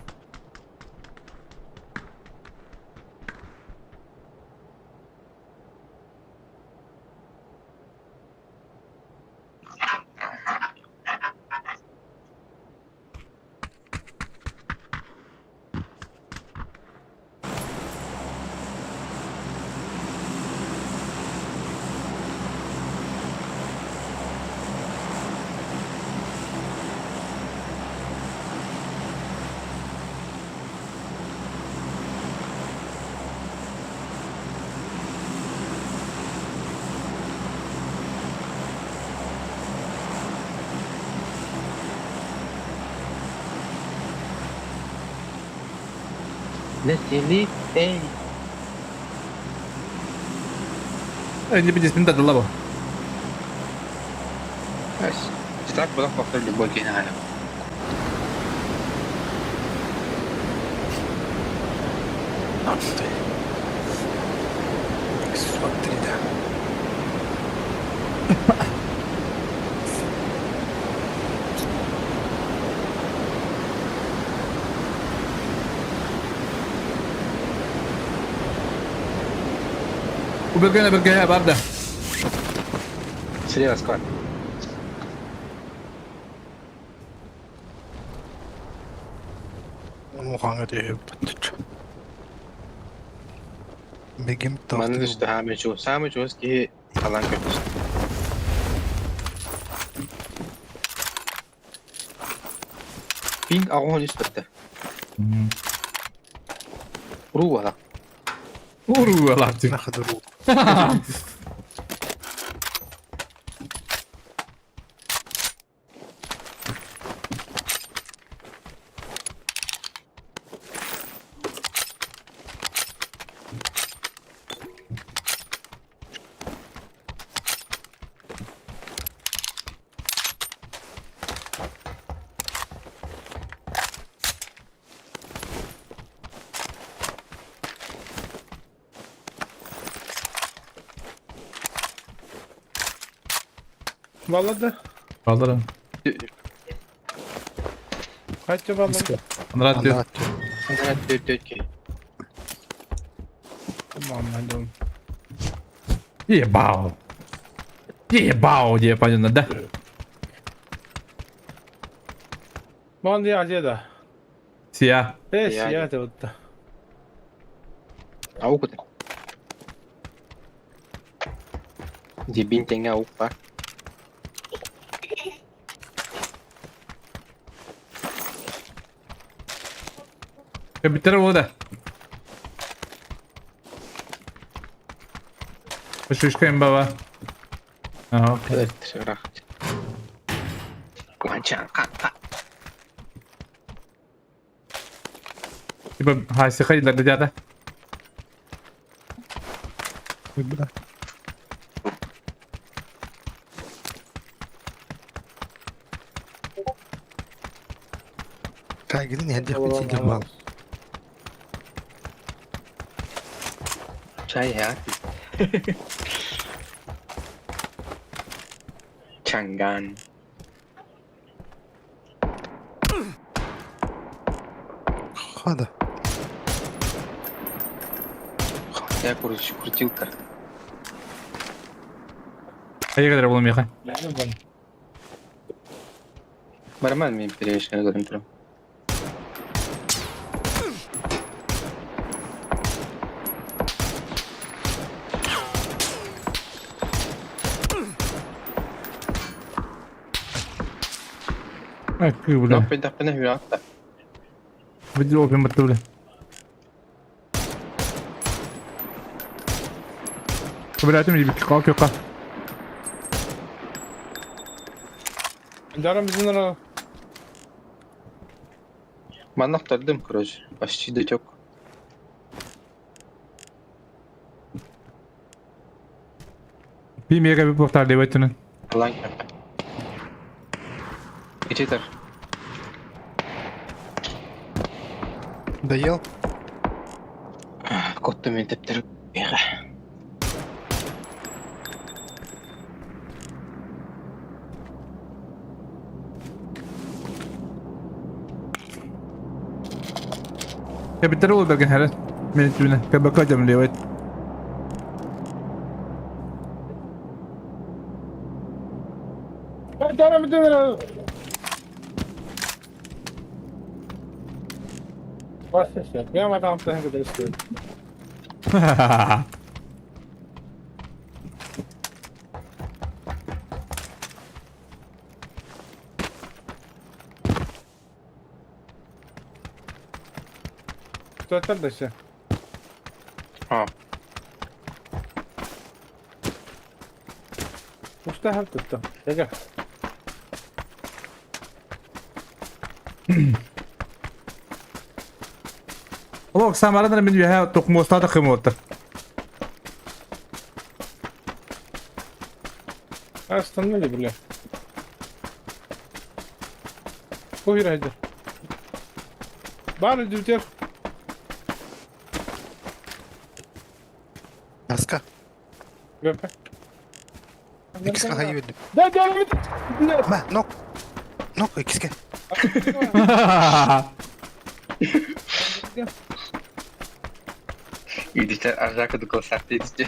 Nesili ey. Не بدي من الله بس اشتراك بضخ بختار اللي كاين عالم. X3 да. وبرجعنا برجعها برده. Слева склад. Бегем Манна түстэ хаамы чуус. Хаамы чуус киһи халан көрдүс. Пинг агон үс бітті. Уру ала. Уру алартик. Нахад уру. Vallahi Kaldırın. Kaç vallahi. Anlat diyor. Төрт киһи. Tamam hadi. Ебал. Ебал, где понятно, да? Ман я да. Сия. Э, Я- сия de вот. Аук это. Дебин теңге аук бар. Битер вода. Шишкаем баба. Ага. Куанчан, ха, ха. Типа, хай, сихай для дядя. Бля. Кайгидин хәдде хәдде جمال. Чай я. Чанган. Хода. Я, короче, крутилка. Айыгадыр буолуом миэхэ. Барыман мин перевешканы көрөн турам. Ай, бля. Ноппойдахпына хүрэхтэ. Видео опин баттыбыла. Бля, бит кал кёка. Даром bizden Манна охтордум, короче, почти дотек. Би мега би портал дебетинен. Алан кёка. Ичитер. Доел? Котту мен тептер. Кэбиттер ол берген хәрен. Мен түнә. Кэбэкэ жам дебет. Даром bizden Я мадам тахын кэдэрсэ. Tutar даша. А. Уста халтта. Эгэ. Олох самарадан мен үһэ токмуостаата кымуоттар. Остановили, бля. Хуй райдер. Бар идите. Аска. ВП. Икске хайы Да, да, да. Ма, нок. Нок, икске. Идите, аржака до колсарты идите.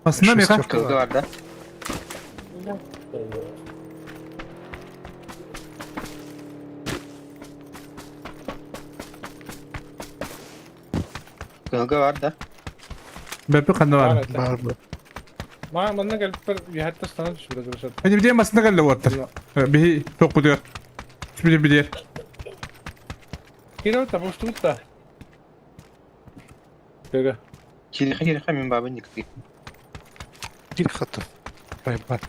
Aslında меха. Шестерка. Кылгы бар да? Кылгы бар да? Бэпи ханна бар. Бар, бар. Ма, манна келип бер яхатта станат түшүп турушат. Эни биден масына кэллэ уоттар. Биһи токкутугар. Биден бидер. Кире та буштута. Эгэ. Кириха кириха мен бабын никты. Кир хатты. Бай, бар.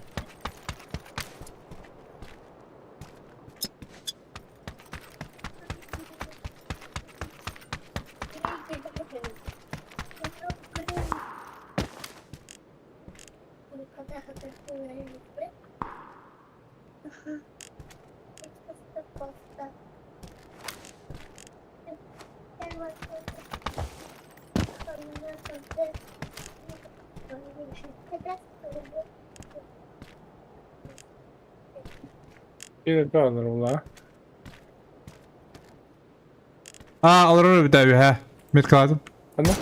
Кире калар ула. А, олорор битэ үһэ. Меткаладым. Ана.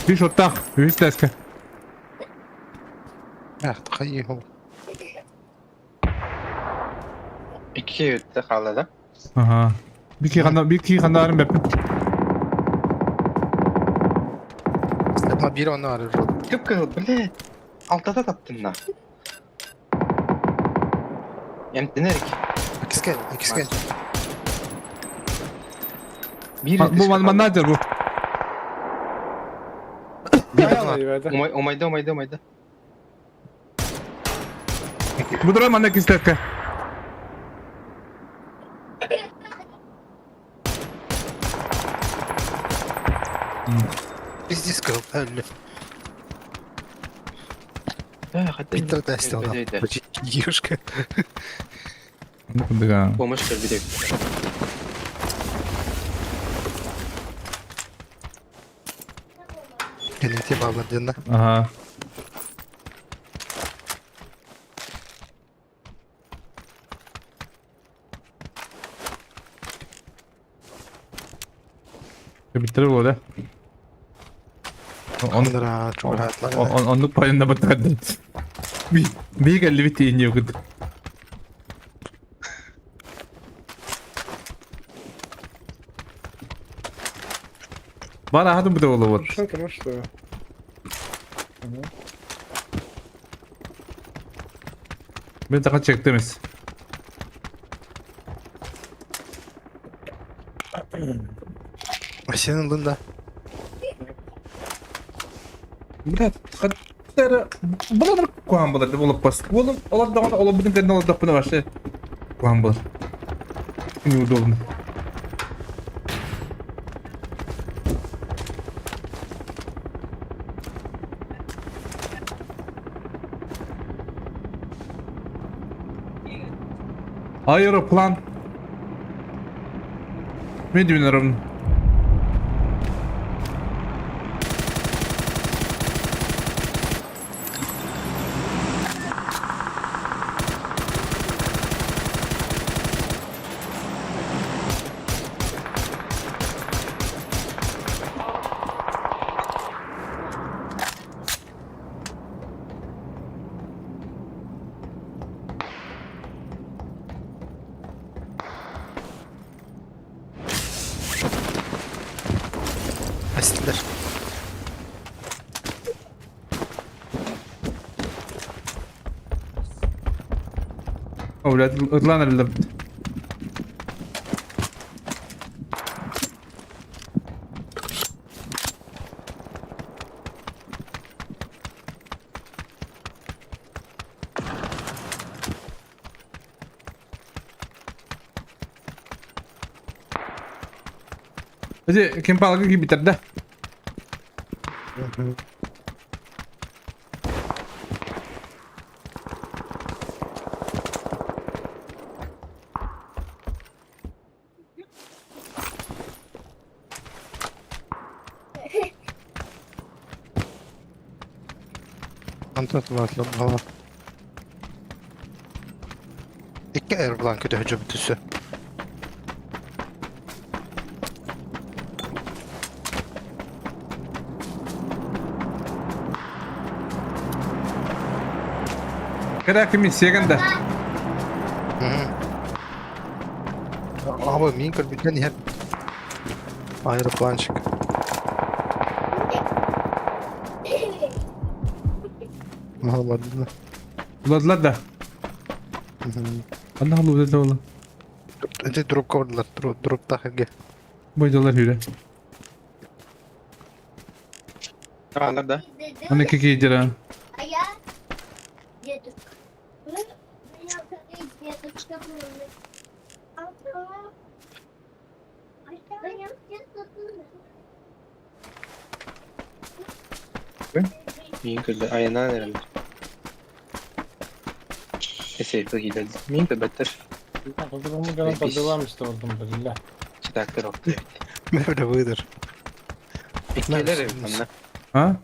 Би шоттах. Үһүс тэске. Ах, хайы хол. Икки өттө қалды да? Аха. Би ки ханна би ки ханнарын бэпи. Ма бир оны ары жол. Көп кыл, блядь. Алтада таптым на. Эмтенерик. Икске, икске. Бир Бу маннадер бу. Бир оны. Умай, умайда, умайда, умайда. Бу дурар манна кистэске. Пиздец, кыл. Да, хотя. Питер тестил. Юшка. Ну кудыга. Помощь көрбүдек. Кэнники бааллар диэн да. Ага. Биттер буолла. Оннора чугаһаатылар. Оннук пайында баттарды. Би кэллибит тиийин кыт. Бар аһатын бу болот. Хорошо, хорошо. Мен така чектемес. Сен ылдың да. Блядь, хаттара булар куһаан булар болуп бас. Олом олар даҕаны олорбутун кэннэ олордохпуна вообще куһаан булар. Неудобно. Аэроплан. Мен дүйнөрөм. Эстилэр. О, блядь, ытлан эрэллэр. Ити ким палка киирбиттэр да? Антон Тулатлар. Икки аэроплан көтөһө түсө. Кэрэ кими сиэгэн да? Аба мин көрбүтэн иһэр аэропланчик. Ладно. Уладылар да. Анна халу да ола. Эти дропка бардылар, дроптах эрге. Бойдалар хүрэ. Аалар да. Аны кикейдера. А я дедушка. Дедушка Миин көрдө айанаан эрэллэр. Эсэйбэ киирэллэр. Миин көрбөттөр. По-другому по делам что бля. Читактар охту эбит. Мөрө выдыр. Иккиэлэр эбит манна. А?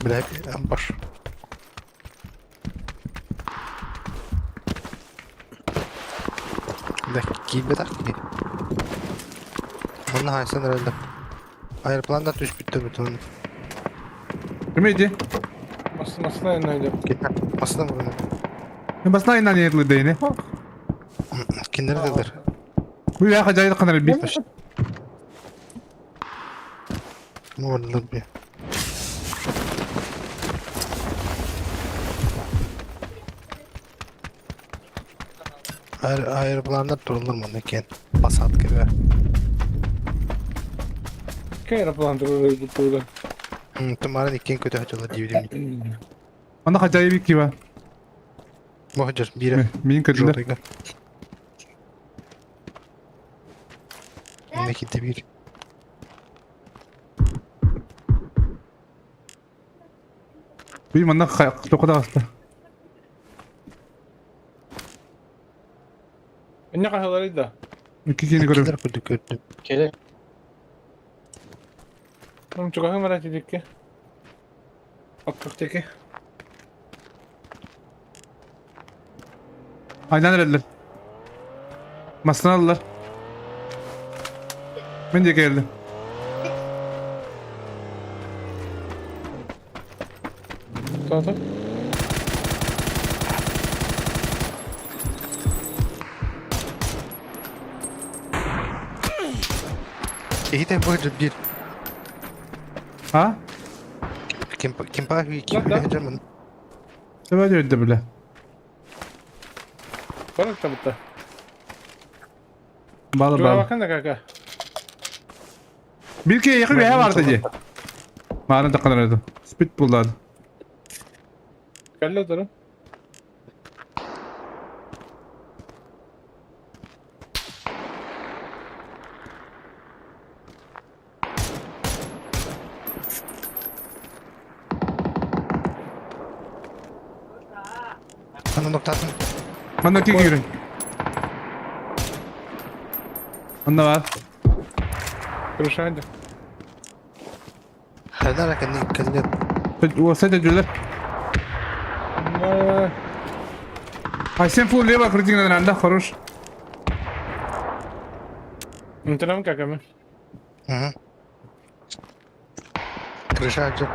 Бля, баш. Бля, киирбэтэх киһи. Манна хайсан эрэллэр. Аэропланда түспүттэр бүтүн. Ким ити? Масла найдем. Масына бугун. Басна инан етлы дейни. Киндер дедер. Бу яха жайы канар би. Мордылар би. Аэропландар турулар манна кен. Посадкага. Какой аэроплан турулар? Тумарын иккен көтө хачалар диибидим. Анда хажайы би киба. Мохжар бире. Мин көрдүлөр. Жотайга. Меките бир. Би манна токода аста. Инне хаһаларый да? Икки киһини көрөбүн. Килер курдук көрдүм. Келе. Чугаһым ара тидикки. Оккохтеки. Айдан эрэллэр. Массыына аллар. Мин диэки кэллим. Тоото. Киһитэ бу биир. А? Ким кимпа ким Да, да. билэ Төбө өйдө биле. Барак табытта. Балы балы. Чугабакан да кака. Bir kere yakın bir ev vardı diye. Mağaranın takkalar aradım. Spit buldu. Кэллэ турun. Аны ноктатын. Манна киһи киирин. Онно бар. Крышанды. Хайдара кэнни кэллэ. Уоса дедилер. Айсен фул лево крутинг анда хорош. Интернам каками. Угу. Крыша жок.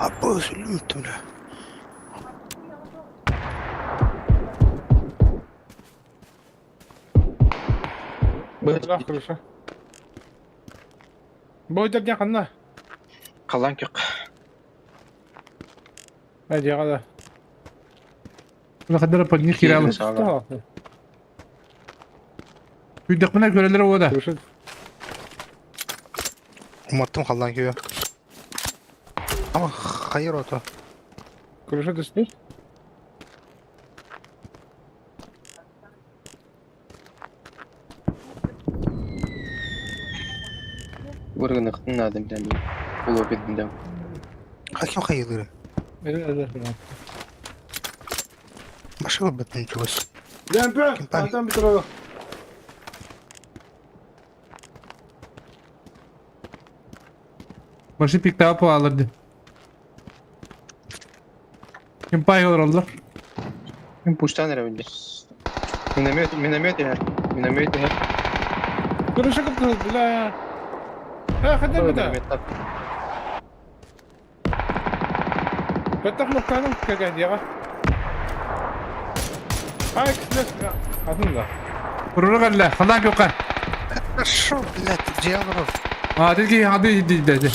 Абы сүлүм бля. Да, крыша. Бойдар дьэ ханна. Халан кök. Дьиэҕэ да. Хадара под них киралы. Үйдэхпинэ көрөлөр ода. Крыша. Уматтым халлан күйө. Ама хайыр ото. Крыша түспүт. Бұрғынықтың надым дәм. Улу бедім. Хаким хайылыры. Эде. Башыл бөтен чугас. Демпе, Ким пай? антан битро. Башы пиктап алырды. Ким пай олар Мен пуштан эрэ Миномет, миномет иһэр. Миномет иһэр. Крыша кыпты, бля. А, хадда бita. Миномет тап. Баттах ноктаным кака дьиэҕэ. Ай, кислес. Атын да. Уруру кэллэ, халаан көххэ. Хорошо, блядь, дьяволов. А, тиги хады ди ди.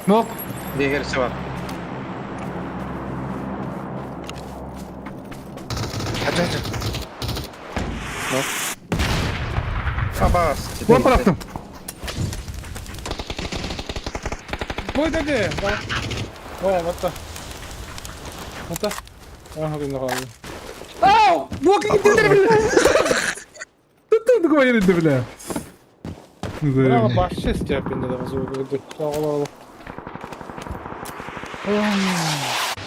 Нок. Дегер сыбар. Хажа хажа. Абас. Вот бырахтым. Бой деді. О, батта. Батта. Ага, күнде қалды. Ау! Блок киттилер бля. Тут говорит бля. Браво, башчы степенде да звук. Ола, ола.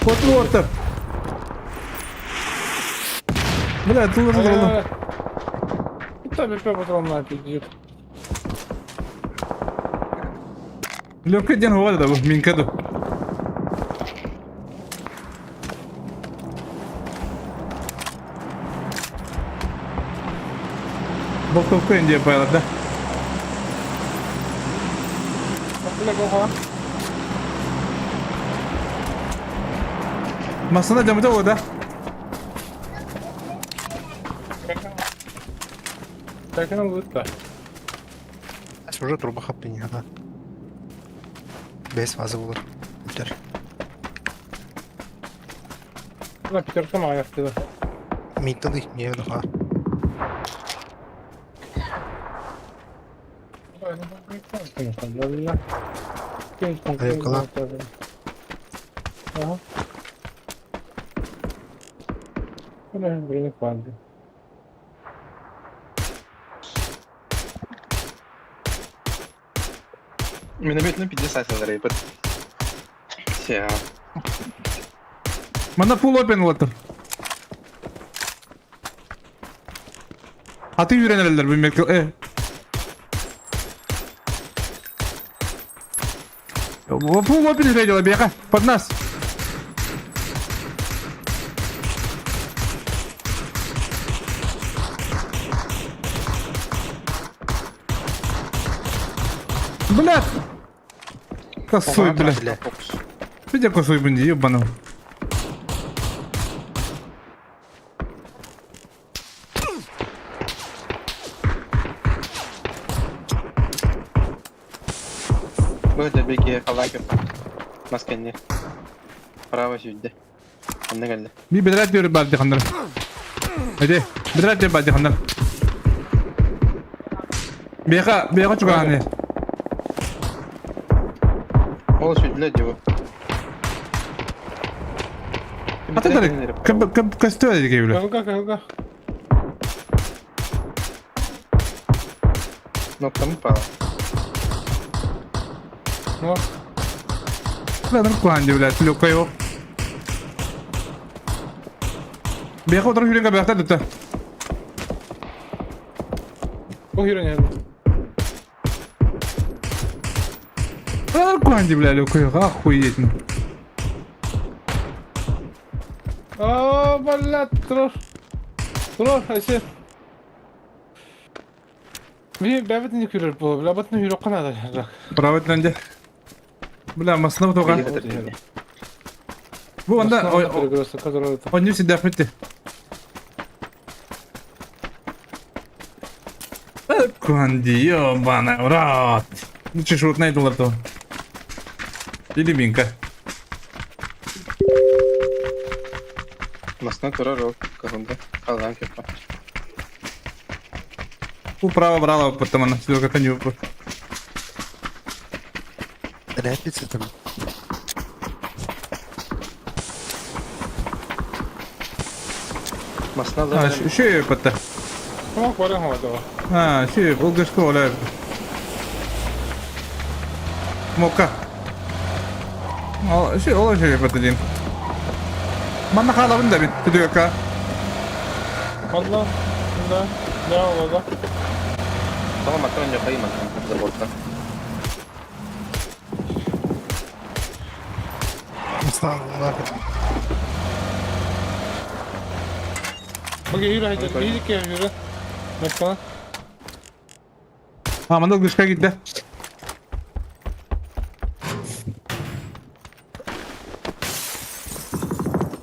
Вот вот. Бля, тут уже Там бепе патронна пиздит. Лёгкий день говорит, да, минкаду. Болтовка Индия пайла, да? Бля, гоха. Масына жамыта о, да? Так нам будет-то. Уже труба хаппини, ага. Бес вазы болар. Бүтер. На пятерка маяқты да. Миттады, не ха. Бля, бля. Айылҕалаах. Ага. Минометный 50 зарейпет. Все. Манна full open улаттар. Аты үүрэн эрэллэр бу мекл э. Full open үрэ бияка под нас. Бля! Косой, бля. Бля. Видя косой, блин, ебаный. Бу беги халаки. Масканне. Право сюда. Анна кэллэ. Би бедрат диyor бар дихандар. Эде, бедрат диyor бар дихандар. Беха, беха чуганы. Ол сюда диво. Ата да кып кып костё диге биле. Кылга кылга. Кнопкам упала. Ну, Бля, куанди, бля, люка его. Беха отырып жүрген бияқта дүтті. бу үйренеді. Бля, куанди, бля, люка его, охуеть. А, блядь, тур. Тур, айсы. Би бәбетин күрер бу. Бля, батын үйрөк канада. Право түнде. Бля, масына тоға. Бу анда, он не всегда бітті. Куанди, ёбаный, в рот. Ну, чешут найду ларту. Или минка. Масна турар ол кахунда. Халан кепа. Управа брала, потом она все как они Ляпится там. Масна А, да. еще потта. Тамак бар хавада. А, еще улгашка оля. Мока. Ал, еще ола еще потта дин. Манна халабын да бит, түдүгө. Алла. Да. Да, ола. Тамам аттан жакайым заборта. Устал, Бу үйрө хайда. Бирике үйрө. Мекка. А, манда улгашка китте.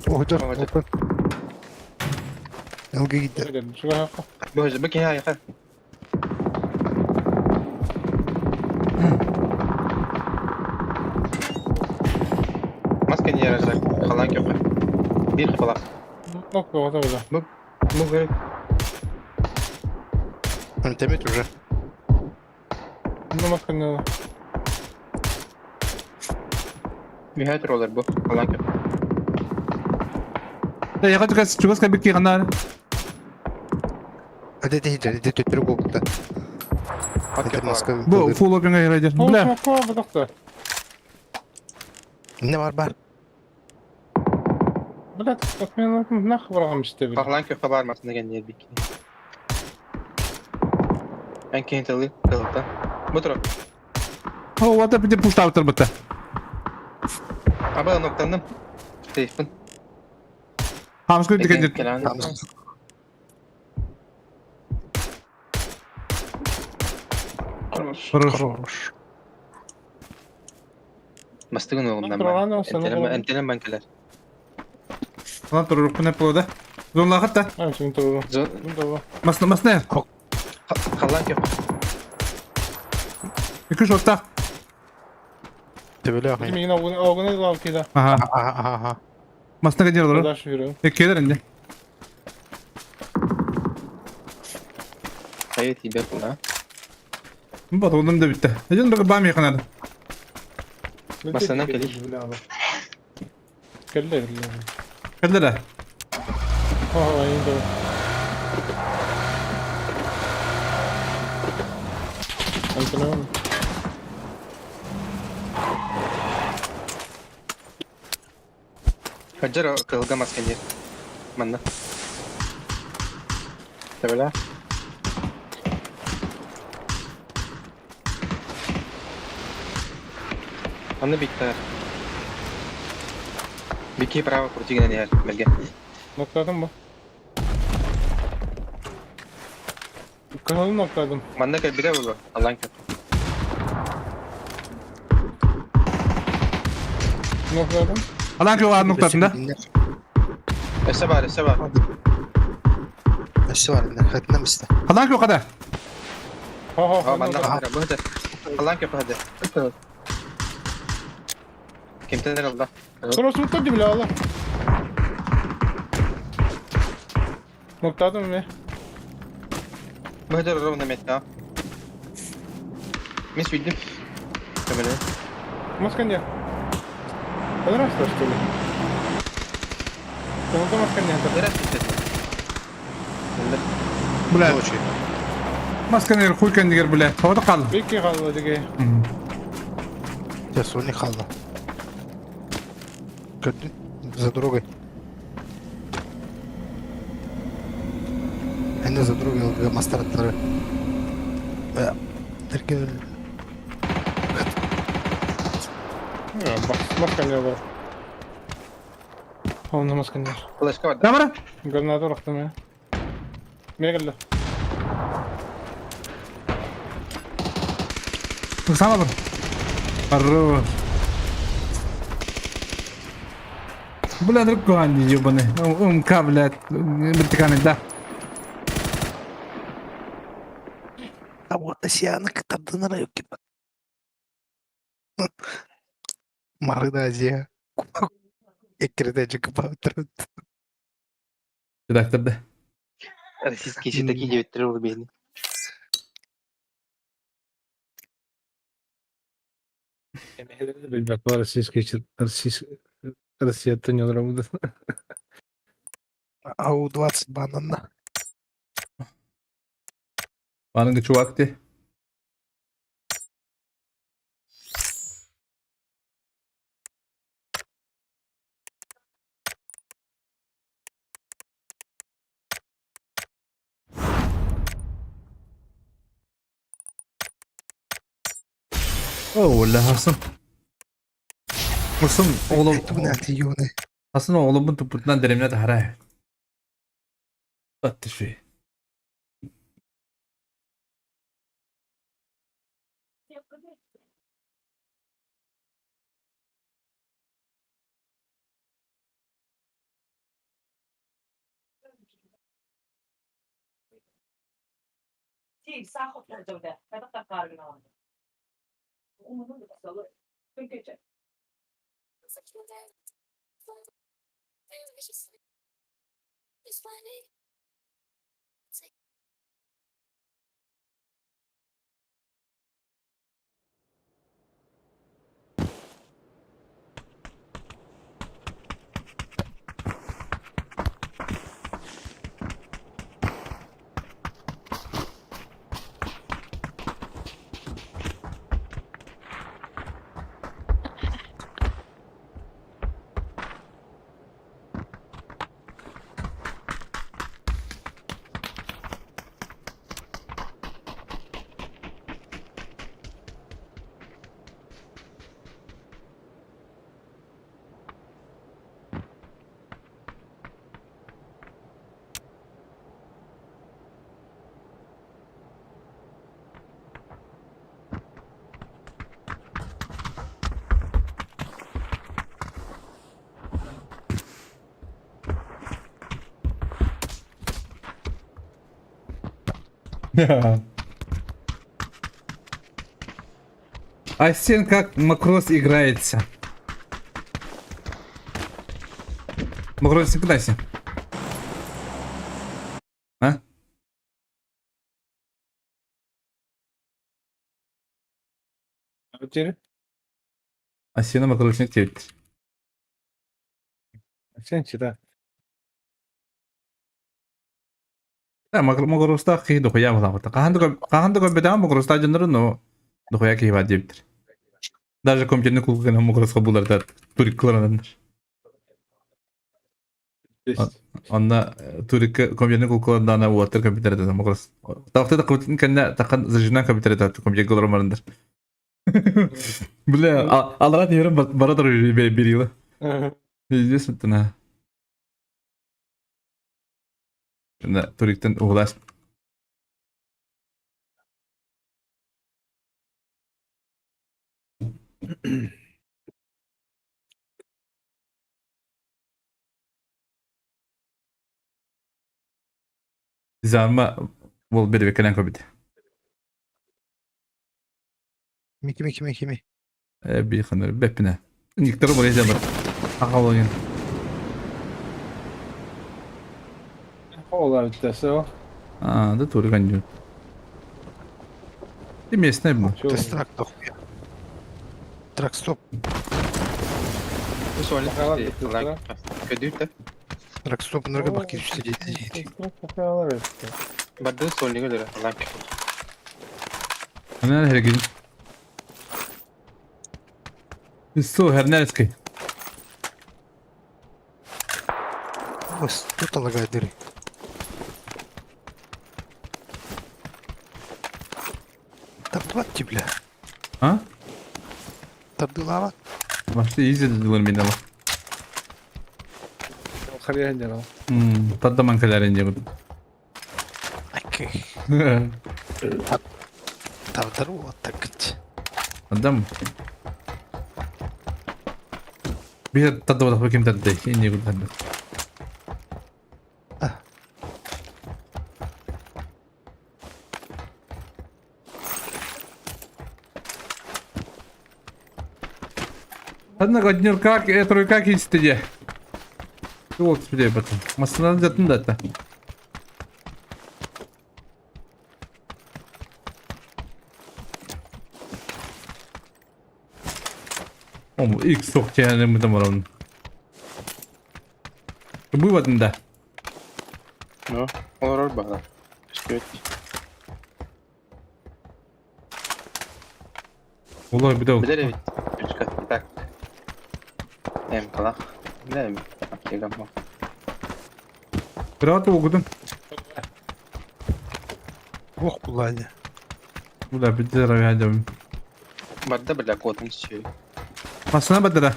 Оһдор, open. Элге китте. Шуга. Бу же беки хай хай. Маска не ярашак. Халан кепа. Бир хапала. Нок бу да. Бу бу Антемет уже. Ну маска не. Михай роллер бу. Халан кепа. Да, я хочу сказать, чугас кабики гана. Аде дейдер, аде төттөрү болупта. Это маска. Бу full open гайдер. Бля. Бля. Бу доктор. Не бар бар. Бля, мен нах баргам иште бил. Халан кепа бар масна ген бик. Эн кентели кылта. Бу тур. О, вот это пушта автор бытта. Аба ноктанным. Сейфпин. Хамску дигендер. Хорош. Хорош. Мастыгын оғымдан Турган olsun, бар. Энтелем банкалар. Lan туруп кына болду. Зонла хатта. Ай, чүн туру. Туру. Масна масна. Халан кепа. Үкү шотта. Төбөлө. Мин огуна лав кида. Ага. Ага, ага. Масна генер олор. Даш үйрө. Экелер инде. Хайы тебе кула. Бат одым да битте. Эжен бир бам якынады. Массыына кэлий. Кэллэ кэллэ. Кэллэ Оо, айын Антонов. Хаджар кыһылга маска диир. Манна. Тэбэлэ. Аны биттэр. Бики право крути гынан иһэр бэлгэ. Ноктадым бу. Кыһылын ноктадым. Манна кэлбитэ буолуо. Аллаан кэл. Ноктадым. Алан кö var noktasında. Өссө баар, өссө баар. Өссө бар бинер. Хатынан мисте. Алан kö kadar. Хо-хо, Aa, манна баар. Бу хата. Аллаан кö хата. Кимтэн эрэ ылла. Sonra суutta дибиле алла. Ноктадым ме. Бу хата ровно метта. Мин сүйдүм. Көмөлө. Масканья. Подрастал, что ли? Кому-то масканья. Здравствуйте. Бля. Масканы хуй кендигер бля. Havada kaldı. Бики қалды деге. Сейчас у них халла. За дорогой. Они за дорогой мастер Теркен Масканья бар. Онна масканья. Флешка бар. Камера? Граната урақтым я. Мегілді. Sana bak. Хорош. Бля, дракон ебаный. МК, блядь, вертикальный, да. А вот Асиана табдынара yok gibi. Марына Азия. Эккирде жыкып Редакторда. Российские щитаки 9-3 рублей. Билбек бар российский Россияттан yollara Ау 20 бананна. Аныңды чувак ты. О, Хасан. Хасан oğlum. Хасан oğlumun tuputdan derimine de haray. Battı şey. Айсен как Макрос играется. Макрос, не кидайся. А? Тире. Асена макарочник диэбит. Сен чита. Макаростаах киһи дохуя буолаабыта. Хаһан да хаһан да көрбөтөҕүм макаростаах дьоннору, но дохуя киһи баар диэбиттэр. Даже компьютерный клуб гына макаросқа булардар туриккаларананнар. Онно турикка компьютерный клубкалардаана уолаттар компьютерда макарос. Тавахта да кэннэ тахан зажигнан компьютерда компьютерга олорон барандар. Бля, алара тиһэрин бара турар берила. Пиздец на. Туриктан уһулаас. Зарма бол бербекенен көбүт. Мики, мики, мики, ми. Э, ханыр бэппинэ. Никтер бар бар. Ахалогин. Ол әбіттесі. А, да туры гандю. Ты местный был. Трак дохуя. Трак, стоп. Трак, стоп, нырга бак кирip Барды сольнига дөрө. Она hergin. Су Хернерский. Ось, тут лагает дыры. Тардыбат бля. А? Тардылава. Вообще изи дылар мен ала. Хария делал. Таддаман калярин деп. Окей. Тардару вот так. Адам. Bir тадда ким тадды. Инне гүлдәнде. Однако однерка, тройка кинсте. Вот тебе потом. Масына жатын да это. О, X сок тяне там баран. Бывает да. Ну, олорор баҕар. Үстүөт. Олай бідау. Билэр эбит. Үчкат так. Эм калах. Билэр эбит. Аптека бу. Кыраат окудум. Ох, буланя. Буда битер равядым. Барда бля котун сүй. Масына бадыра.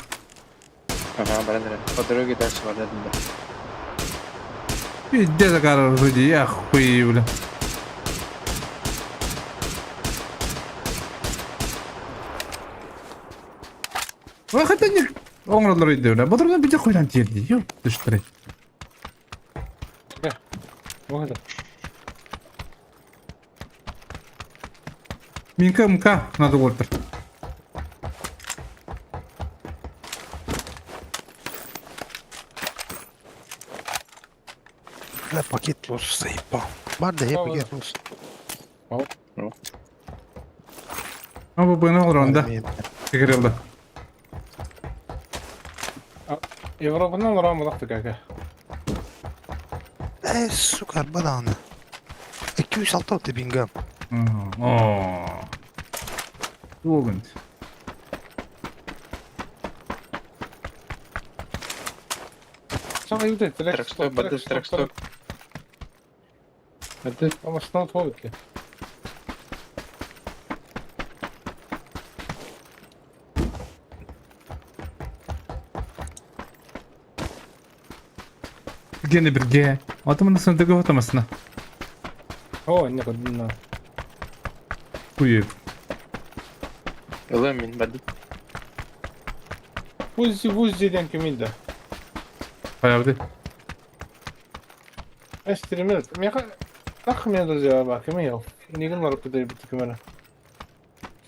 Ага, баран эрэ. По дороге дальше барда да. Пиздец, вроде я хуй, бля. Ой, хотя не... Оңралар үйде, бля. Батырдан бите қойдан терді. Ёп, түштірі. Вот. Минка МК надо отыр. Бля, пакет лос заебал. Бар да, я пакет лос. А bu bunu olur onda. Kırıldı. Европанан рамалах кака. Э, сука, арбадан. 206 бингам. Оо. Туогунт. Сама юте, трек Трак стоп, барды трак стоп. Барды машина отходит ли? Gene bir G. Atımın sınıfı atamasına. О, не на. Хуй. Ылым мин барды. Вузи вузи ден кеминде. Баябды. Эстример. Меха Ах, меня друзья, ба, кемел. Не гнор куда бит камера.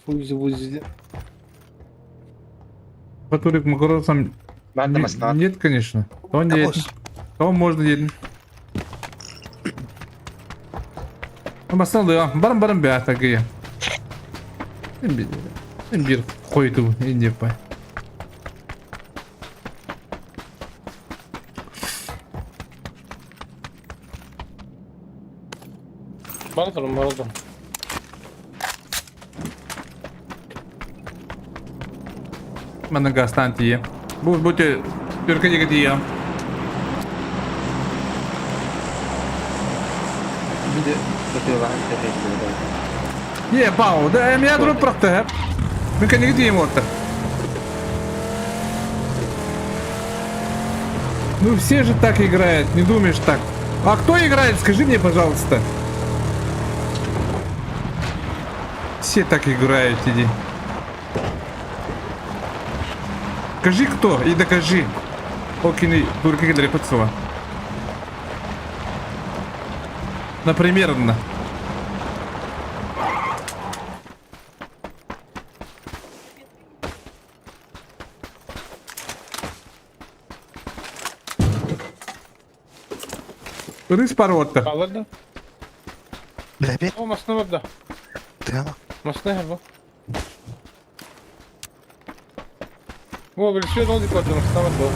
Фузи вузи. Который макаросам Барда машина. Нет, конечно. То нет. То можно едin. Басtan да, барым барым бә такие. Bir bir койду инде пай. Бара турун, бара турун. Манна газтаан тиийэ. Бу бу түркэ диэки тиийэҕим. Виде бытыылаһан тэһэйдилэр. Е, бау, да эмиэ дроп бырахта Мин кэнниги тиийэм уоттар. Ну все же так играют, не думаешь так. А кто играет, скажи мне, пожалуйста. Все так играют, иди. Скажи кто и докажи. Окини турки кэлэр Например, на. Рыс порота. Хаалар да? Бля, О, массыына барда. Тыана. Массыына иһэр бу. Бу билсиэ ол дии барда массыына барда.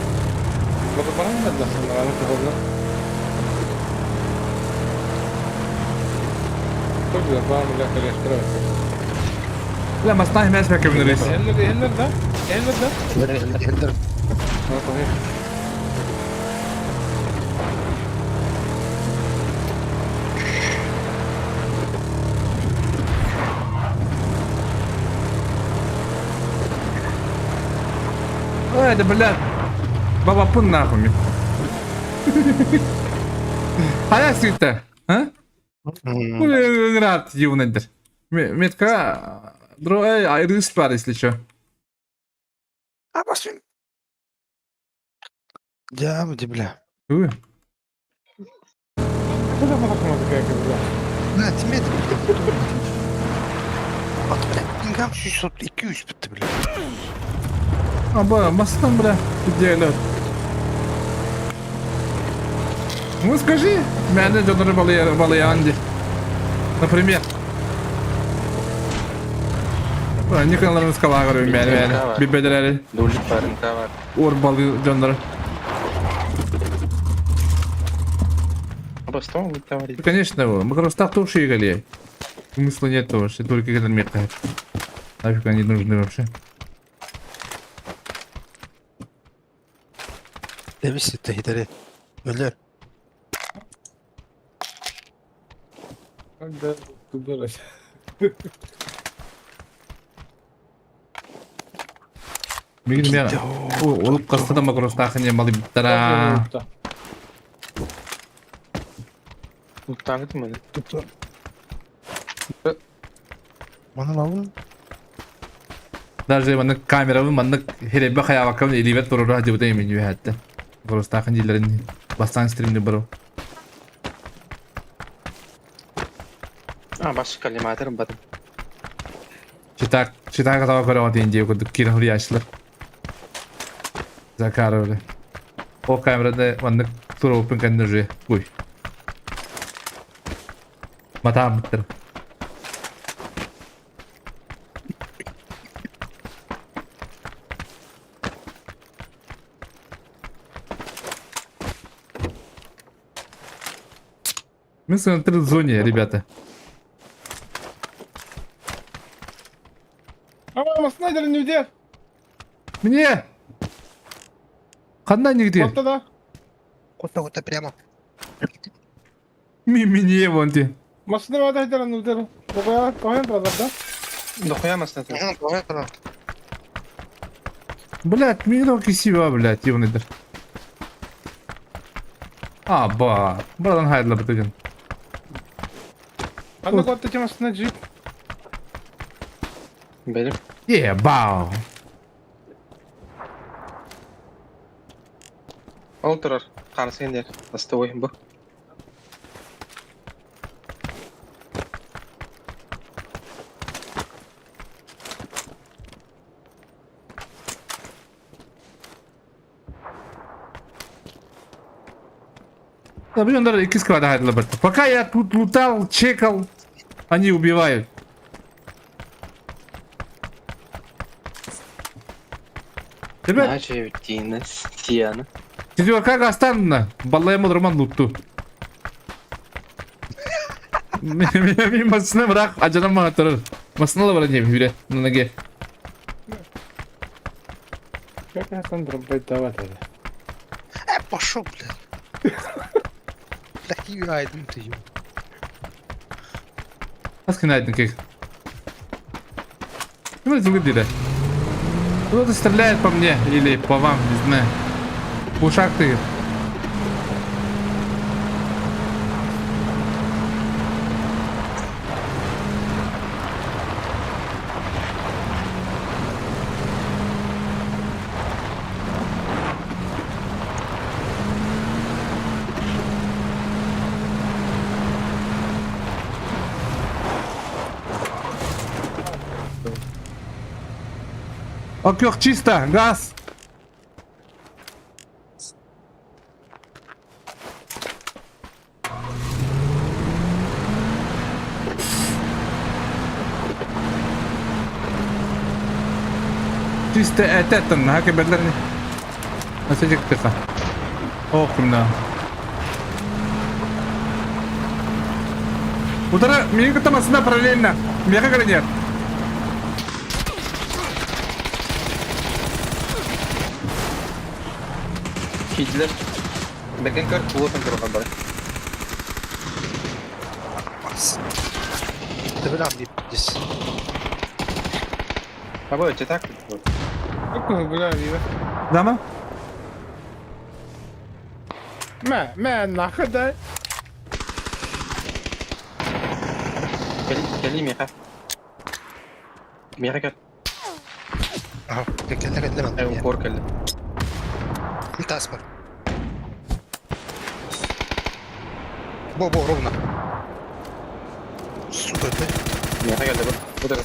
Бата баран барда санааны туһунна. Тоже баар бля кэлиэхтэрэ бэрт. Бля, мастаах мээс бэкэбин рыс. Иһэллэр иһэллэр да? Иһэллэр да? Иһэллэр. Ой, да бля. Баба пун нахуй мне. Хайа сыта, а? Рад юнендер. Метка, дро, эй, айрыс пар, если чё. А, басын. Дьэ, ди бля. Ui. Бля, тиммейт, бля. Ат, бля, пингам 100, 200 бітті, бля. А, ба, мастан, бля, идеально. Ну скажи, мене дьоннору балыянди. Например. Николай скала говорю, мен, мен. Бибедерери. Дулит бар, МК бар. Ур балы дьоннору. Обостон говорит. Конечно, мы просто туши играли. Смысла нет того, что только когда метка. Нафиг они нужны вообще. Демис хитери. Өлөр. Когда туда Мигин мен олуп каста да макростахыне малы биттара. Уттаңыт мы. Маны лавын. Даже маннык камерабын маннык херебе хаябаккабын илибет турура дебут эми юхатта. Макростахын дилерин бастан стримни бару. А, баш коллиматор батын. Читак, читак катава көрө дейин деп көрдүк кирин хуяшлар. Закар öyle. O kamerada маннык туруп кенде уже. Уй. Матам биттер. Мы с вами в зоне, ребята. А, массыына не где? Мне! Ханна нигде. Вот тогда. Куда куда прямо. Ми мне вон те. Массыына бада хитер не где? Дохуя, дохуя правда, да? Дохуя массыына. Давай, давай. Блять, мне красиво, блять, ебаный. А, ба. Братан хайдла бітеген. Анда котты массыына джип. Белим. Ебау. Ол турар. Қарсы ендер. Астовой бу. Да, блин, даже икки склада хайдла бітті. Пока я тут лутал, чекал, они убивают. Ребят, Наче Тинес, Тиана. четверка останна. Баллайм роман лутту. Мин массыына быраах адьанан маһаттарар. Массыына да баран диэбит хүрэ. Нанаге. Как я там дробить давать это? Пошел, блядь. Бля, айдым ты, ё. Хас кынайдын кек. Ну, звук дире. Кто-то стреляет по мне или по вам, не знаю. Ушах ты. Окёх чисто, газ. Чисто этеттен, хаки бедлерни. Насыжик тыха. Ох, на. Удара, миигин кытта массыына параллельно. Миэхэ кэлэн Киирдилэр. Бэргэн көр, кулуотун туругар бары. Ты бля, здесь. Абы, это так? Дама? Мэ, мэ, нахуй дай. Кэли, миэхэ. Миэхэ кэл. Ага, кэллэ кэллэ Э, упор кэллэ. Тас бар. Бо, бо, ровно. Сука, ты. Миэхэ кэллэ бу. Бу да.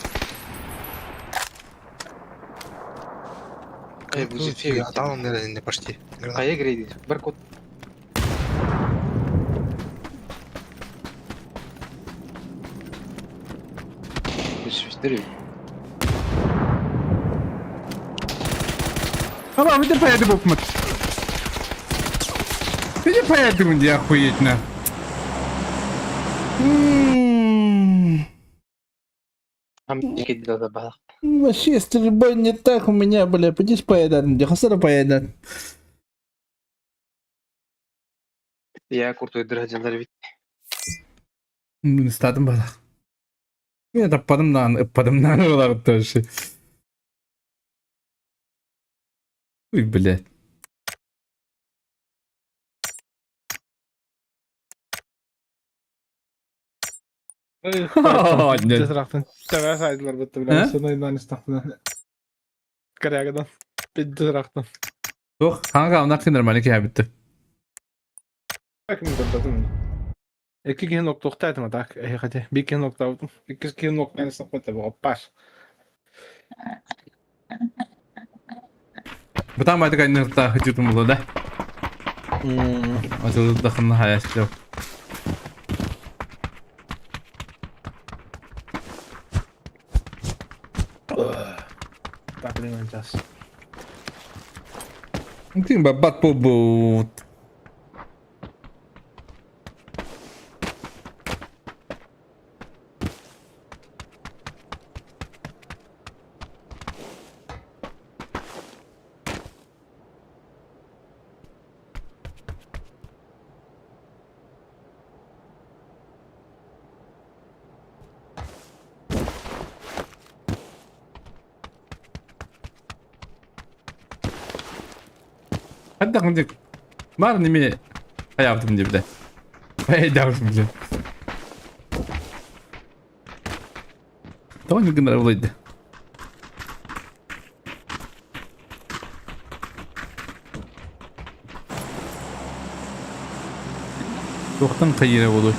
Э, бу А там он, наверное, не почти. Хайа грейдит. Бар кот. Ама, види поеду букмат. Види поеду, где охуеть на. Вообще стрельба не так у меня, бля. Пойди поедат, где хасара поедат. Я куртуйдыр дьаллар бит. Стадым бала. Я таппадым даҕаны, ыппадым даҕаны буолаҕыт вообще. Ой, блядь. Нет. Тэвэ сайдылар бытты Э? бля. Сонайдан истахтан. Корягдан. Пиддырахтан. Туох, хаҥа оннук нормально киһи бүтті. Как мы там Икки киһи нуктуохтаатым так эһиэхэ биир киһи нуктаабытым иккис киһи нуктаан истэхпит паш Бытаан байтык айнырта хытытым буолла да. Атылдахын хаястып. Так блин час. Тим бабат буолбут. Хайдах мындык Бар неме хаябытым диэбитэ. Эйдээҕим блин. Тоҕо гыннара булайды. Туохтан хайыра буолуой.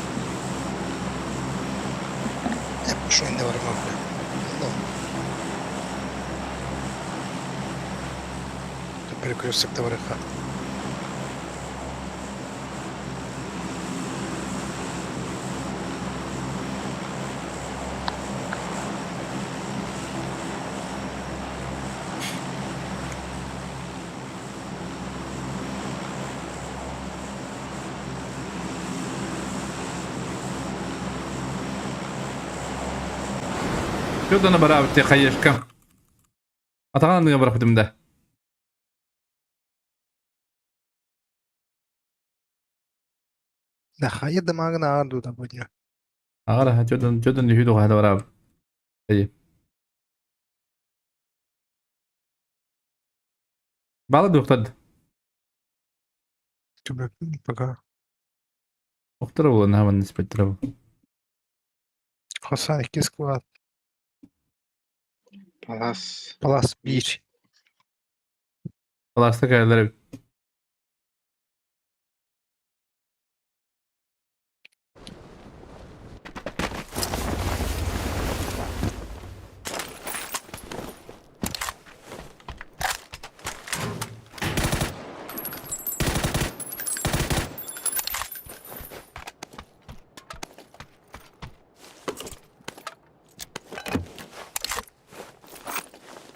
Пошел, не барма, бля. Ну. Перекресток товариха. Чё бараабыт хаешка. Атаҕын анныга бырахпытым да. Да хайа да маагын аар дуу да будню. Аҕара чөдөн чөдөн үһү дуҕаһа да бараабыт. Бала дуохтар. Пока. Охтора буолан хааман испэттэрэ. Хосан икки склад. Палас. Палас бич. Паласта кэлэлэр эбит.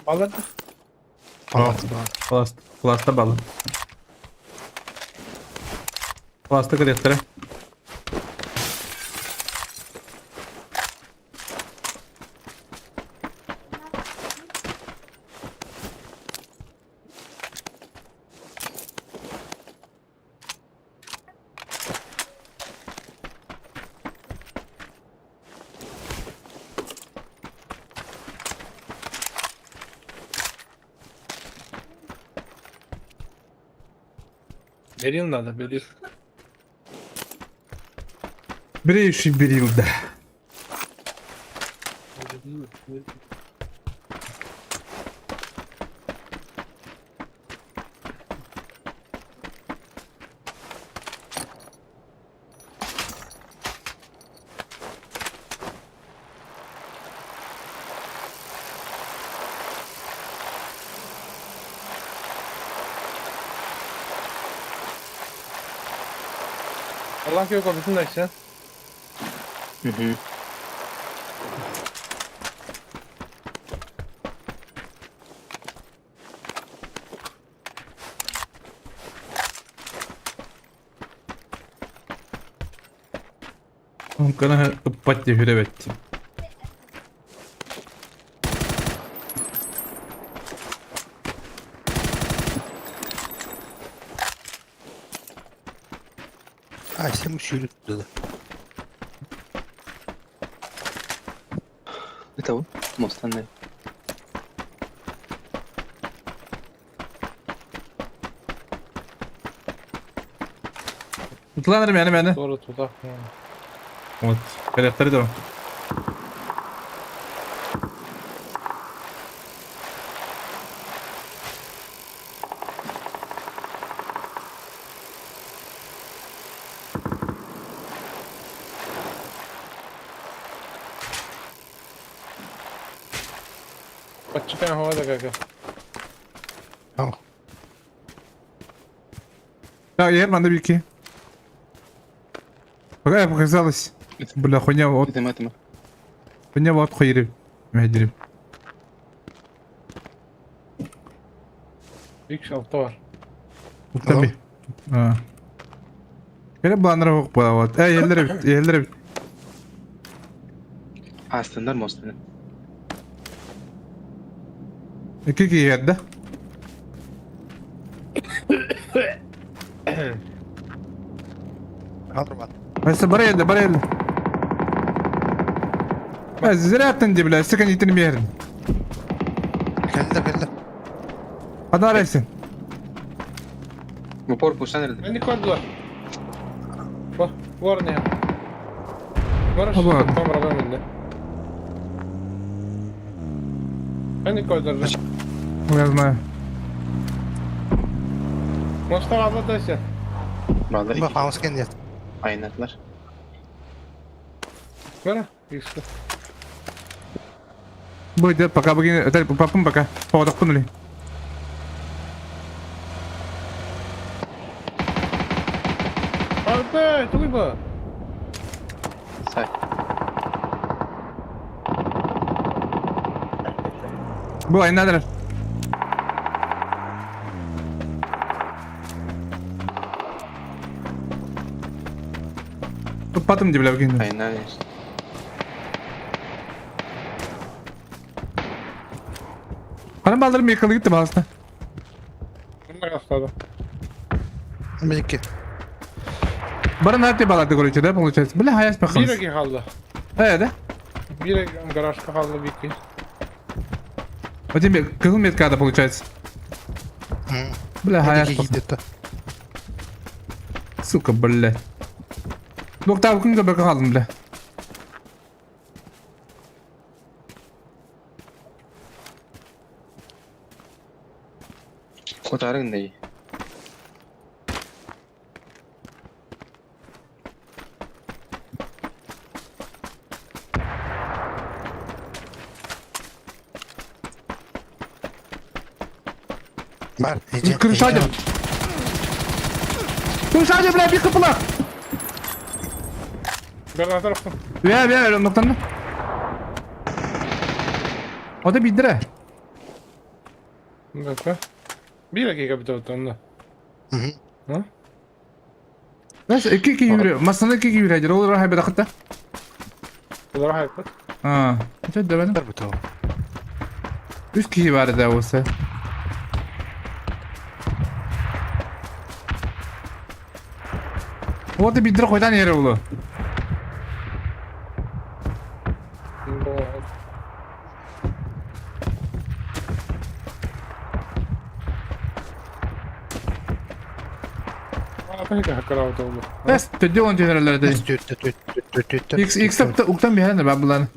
Балар. Палас. Палас, паласта балла. Паласта кэлиэхтэрэ. Берил надо, берил. Бреющий берил, да. Allah yok olsun da işte. Hı hı. Кана ыппат деп үребет. А, сем сүүрүт dedi. Это вот мост анны. Utlаныр мени мени. Doğru tuzak. Вот. Кэлиэхтэрэ да. Bak çıkan havada kanka. Tamam. Да, я надо бики. Пока я показалось. Бля, хуйня вот, Этим этим. хуйня вот хуйри. Медри. Büyük altta var. Tabii. Ha. Кэлэ бланнар хоқ вот. Эй, еллер бит, еллер бит. Астындар мост анны. Ики киерді. Алырман. Басы бар елді, бар елді. Зря аттың бля, сікін итін берін. Келді келді. Қадар әсін. Bu por puştan nerede? Beni koydular. Bak var ne ya? Var Ha, var. Tam arabam önünde. Beni koydular. Я знаю. Mustafa abla da işte. Bağlar Bak iki. хаус кенде. Aynatlar. Var. İşte. Будет, пока бүгін, папым пока. Поводок пынули. Abi, çok iyi bu. Say. Бұл айнадыр. Патым деп бля бүгін. Aynen. Ханан баалларын мекалыгыт да баалыста. Меки. Бары нате балады короче, да, получается? Бля, хаяс пахамс. Биир хаалла. Э, да? Биир гаражка хаалла биир Вот тебе кызыл метка, да, получается. Бля, хаяс пахамс. Сука, бля. Доктор, күнге бөкө қалдым, бля. Кутарың дей. Бар, иди. Крышадим. Крышадим, бля, бик кыпылак. Бя, бя, ноктанна. Ода бидре. Биир киһи кэбитэ онно. Бэс икки киһи yürüyor. Masada iki kişi yürüyor. Ол раһай бедахта. Олар хайппыт. А, это да Бар бутау. Үс киһи бар да болса. Вот и бидре койдан yeri булу. Бэс төдө он төнөрөлөр X X уктан биһэн ба булан.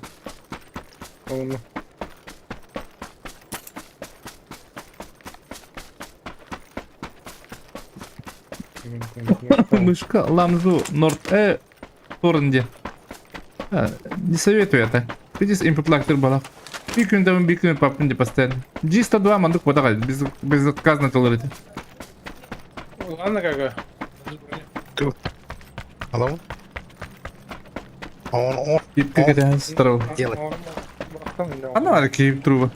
Мышка Ламзу Норд Э Торнде. Не советую это. Ты здесь импоплактер балах. Bir күн bir күн папын деп постоянно. G102 мандык бодага без безотказно толорите. Ладно как. Алло? Он, он. Кипке кетен старал. Делай. Ана бар киіп труба.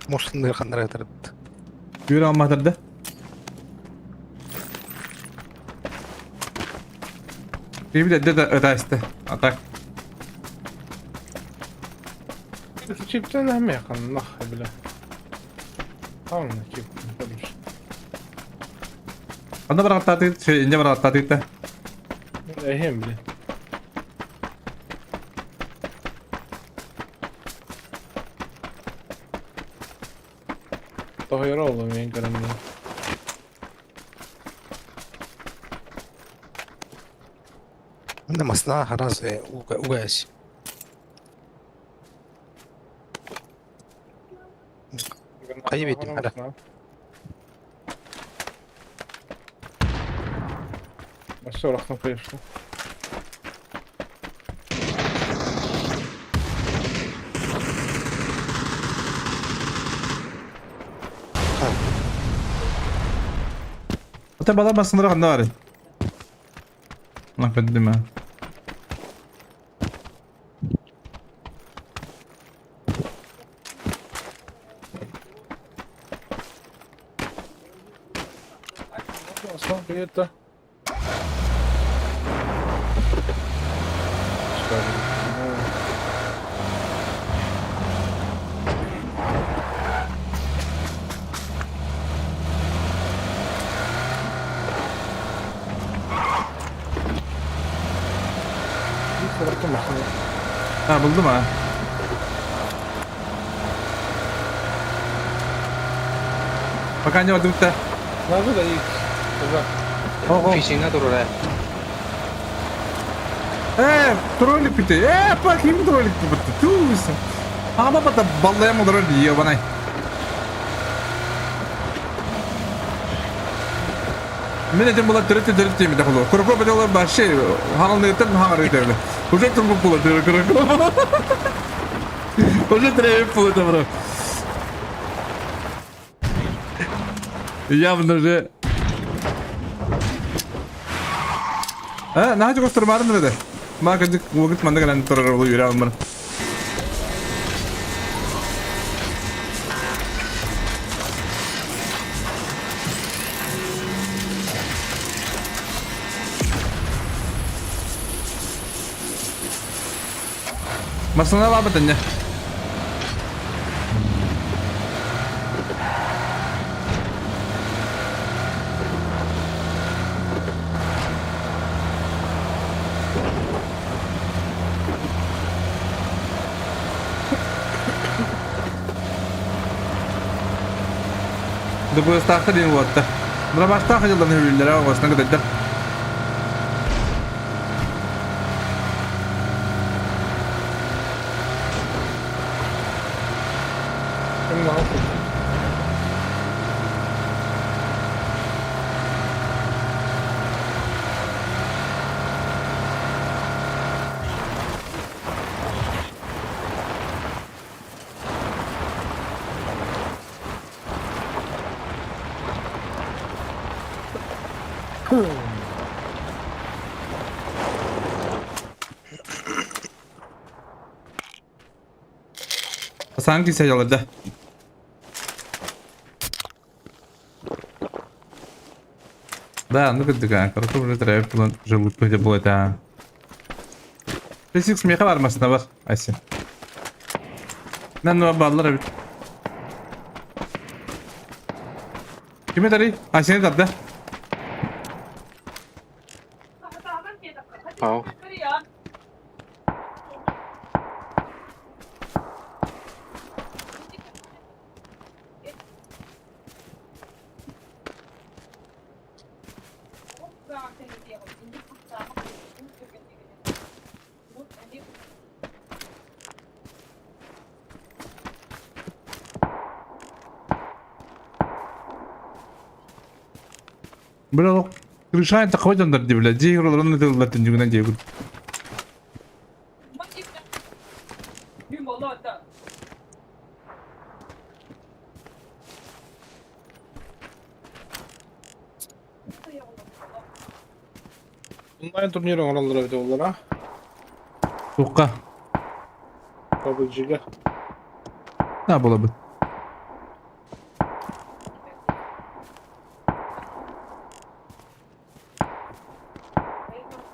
Мошынды қандыра тұрыпты. Жүре алмадыр да. Бейбіт әдді да өтәсті. А так. Чиптен әмме нах бля. Аны чип. Анда бар аттаты, инде бар аттаты да. Эхем бля. Тоһойор олу мен көрөм. Мында масна хараз угась. Кайы бетим хара. Все, рахтан конечно. Ата бала басындыра канда бар. Мына көддүм. Аслан привет да. Ha buldum ha. Баканья бадыбытта. Надо да их. Ого. Фишиңа турар. Э, троллик бите. Э, па ким троллик битти? Туус. Ама бата баллаям троллик ебаный. Мен этим была төрөттө төрөттө эми дахылы. Курко бедела башы ханалны тем хаңар өтөрлө. Уже турбу була төрө курко. Уже треб була бро. Явно же. А, нахачы костурмарын деди. Ма кыжык вакыт манда калан турар болу юрэ алмыр. Масына бабы тэнне. ДПС-таахтар диэн уоттар. Дробаштаах дьыллан үһүллэрэ оҕосунан кытайдар. Санки садьаларда. Да, ну кырдык, короче, уже трайв план уже лучше было это. Ты смеха бар масына бар, Айсен. Нан баллар эбит. Ким этэрий? Айсен тарда. Ау. Бля, ол крышаан таххыбат дьоннор дии, бля, дьиэ иһигэр олорон ытыллар түннүгүнэн диэбит. Онлайн турнир оҥороллоро эбитэ буоллар, Туохха? PUBG-га. Да, буолабыт.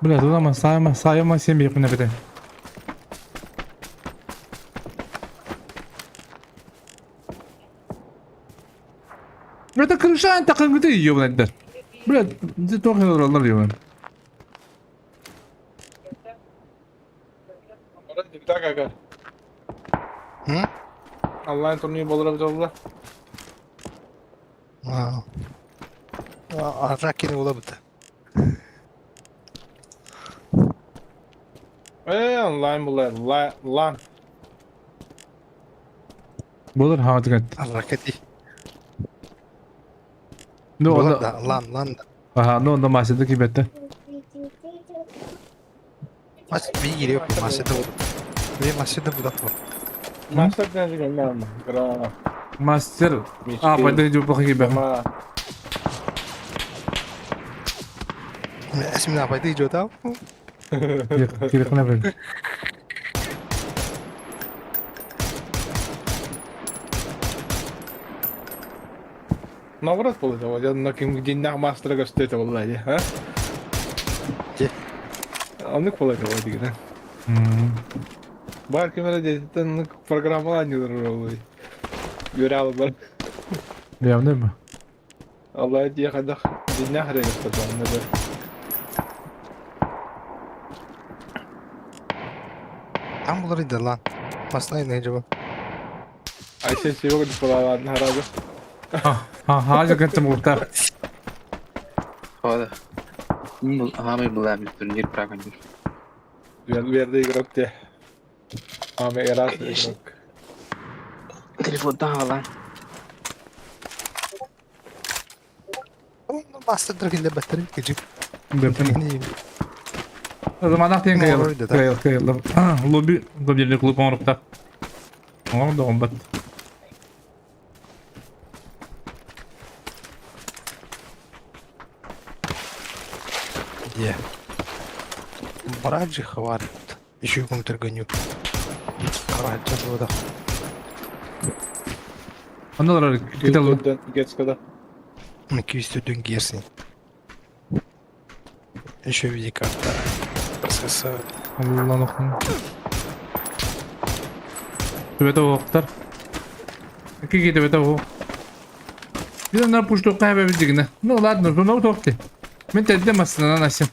Бля, туда сайма, сайма семь якuna бите. Это крыша, это как ты ёбаный да. Бля, ты тоже олороллар ёбаный. М? Онлайн турнир буолара эбитэ буолла. Аракини буолабыт. Ээ, онлайн буолар, лан. Буолар хаҥатыгар. Аракети. Ну, Буолар онно да, лан, лан да. Аха, ну онно массыына киирбэттэр. Мас биир массыына буолар. Биир массыына буолар. Мастер диэн Гра. Мастер. А, пойду иди плохо киирбэххин. Ма. Эсмин апайды жотау. Кириэххинэ бэл. Наоборот буолла, я на ким дьиҥнээх маастара көстүө этэ буолла дии, а? Дьэ. Оннук буолла этэ буолла дигинэ. Баар ким эрэ дьиэтиттэн оннук программалаан ньылар буолла Үөрэ албар. Явно ма. Алла дии хайдах дьиҥнээх эрэ көстөр онно да. Там булар иде лан. Маснай не жаба. Айсен сего диплалаан харабы. Ха, кеттим ууртаах. Хода. Аамай былаан турнир прагонир. Верде игрок те. Аме раз игрок. Телефонтан аҕалаан. Мастер килле баттарын кижик. Бэппин. Заманах диэн кыайылар. Кыайыл, кыайылар. Лобби, лобби клуб оҥоруктаах. Оҥорон да оҥорбот. Где? Браджи хватит. Еще компьютер гоню. Раджа вода. Онно кител. Детскада. Күйістүдүн киерсин. Еще виде карта. СС. Аллан охтун. Төбөтө оһохтар. Кики төбөтө оһох. Бид нар пуштуққа хэбэбит Ну ладно, ну тоқти. Мен тәдде массынан асым.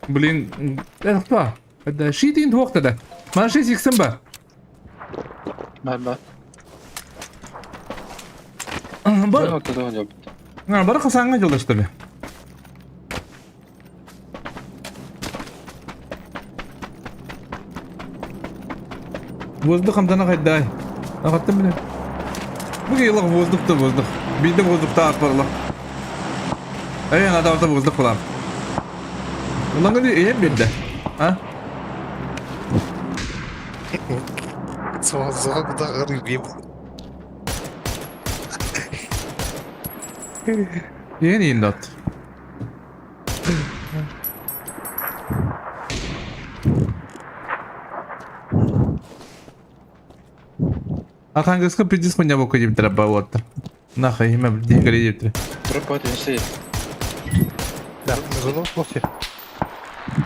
Блин, это кто? Это шитин туохта да. Мана шесть иксым бар. Бар бар. Бар, бары хасааҥҥа дьоллостор. Воздух амтана хайдай. Ағаттым биле. Бу кыйлах воздух да воздух. Биирдэ воздухта атпарлах. Эй, надо воздух булам. Улан эйем берді. А? Иэн иин дат. Архангельска пиздец хуйня бока диэбиттэрэ баа Нахай иһимэ диэкэри диэбиттэрэ. Дроп висит. Да, зону плохи.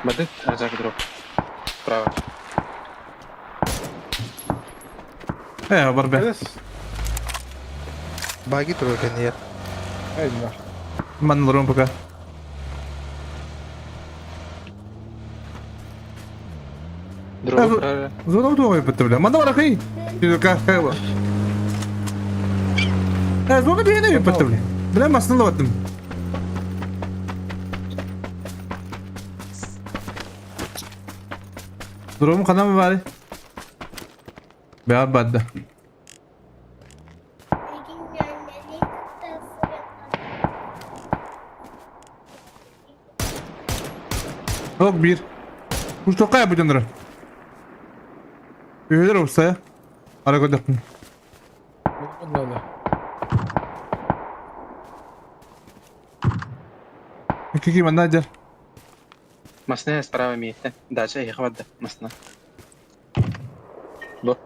Бадыт, Азак дроп. Справа. Э, барбе. Баги только нет. Ман лорон пока. Дроп, правильно. Зона туға бітті бля. Манда бар ақай. Э, зона бейіне бітті бля. Бля, масына баттым. Дурум қанам бар. Бә бадда. Ок бир. Уж тоқай бүтіндірі. Үйелер olsa Ara көдәппін. Кики манна жар. Масна справа миетте. Дача я хватда. Масна. Бо.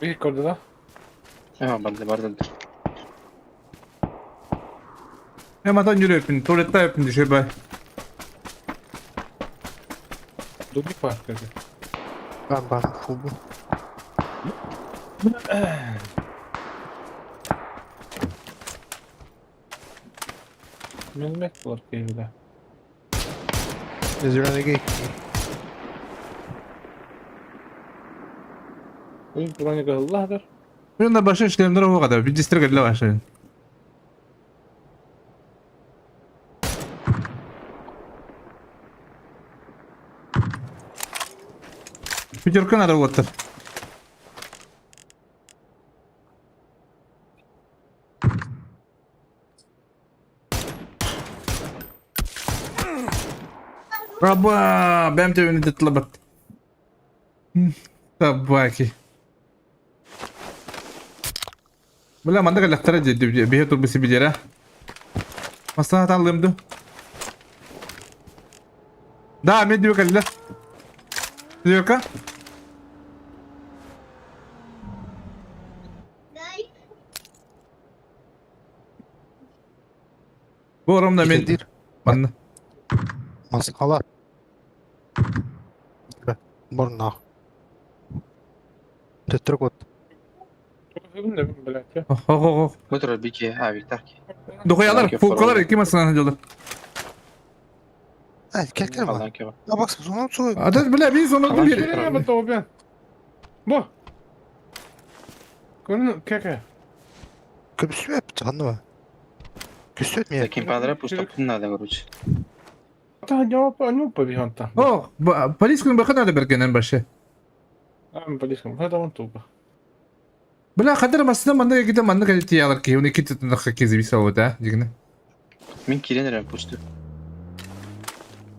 Bir көрді да? Ага, барды барды. Э, матан жүрөппүн, туалетта өппүн дешей бай. Дубик бар көрді. Бан бан футбол. Минмет болар кейбіде. Зеленый Бұл броника Аллахdır. Мен да башы шлемдер оға да, бидистер келе башы. Пятерка надо вот. Раба, бәм төбені тлабат. Табаки. Бля, манда калактара бихе турбуси бидера. Масана таллымды. Да, мен диbe калла. Диока? Бу оромда мен манна. Масқала. Борна. Төттірік от. Блядь. Ох, ох, ох. Бутро бики, а, Виктарки. Дохуялар, фулкалар iki masana diyorlar. Evet, gel gel bana. Ya bak sonra sonra. Adı bile bir sonunda bir. Bir. Bu. Көрін кәке. Көпсү өп, анны. Көстөт мне. Таким падра пусто надо, короче. Та не не побеган-то. О, полискун бакын надо бергенен башы. А, полискун, это он тупо. Бля, хадыр масына манда ките манда ките ялар ки, уни ките тунах ки зависал да, дигне. Мен кирен пусту.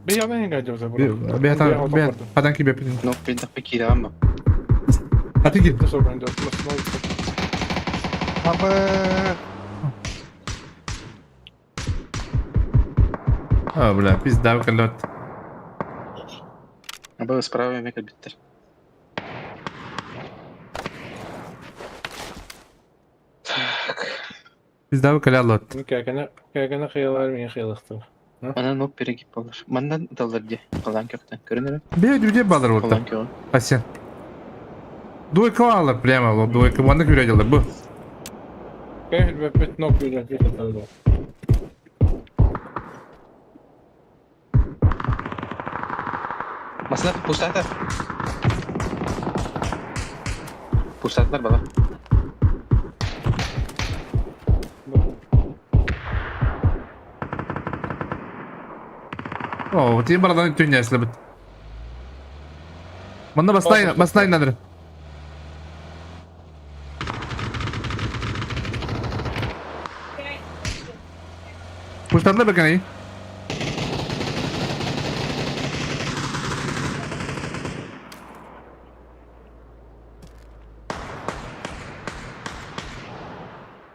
Бе я не гадил за Бе бе хадан ки бе. Но пинта пекирама. А ты ки? Абы. А, бля, пизда калот. Абы справа мека биттер. Так. Пизда калялот. Кәкене кәкене хыялар мен хыялыктыр. Ана нок перегип болар. Мандан далар ди. Калан көктен. Көрүнөр. Бе дүде балар вот. Калан кö. Асен. Двойка алар прямо, вот двойка ванны күрәделер бу. Кәй бе нок бирә. Масна пустата. Пустатылар бала. О, тиин барадан түннээслэбит. Манна бастай бастай надыр. Пуштарда бекени.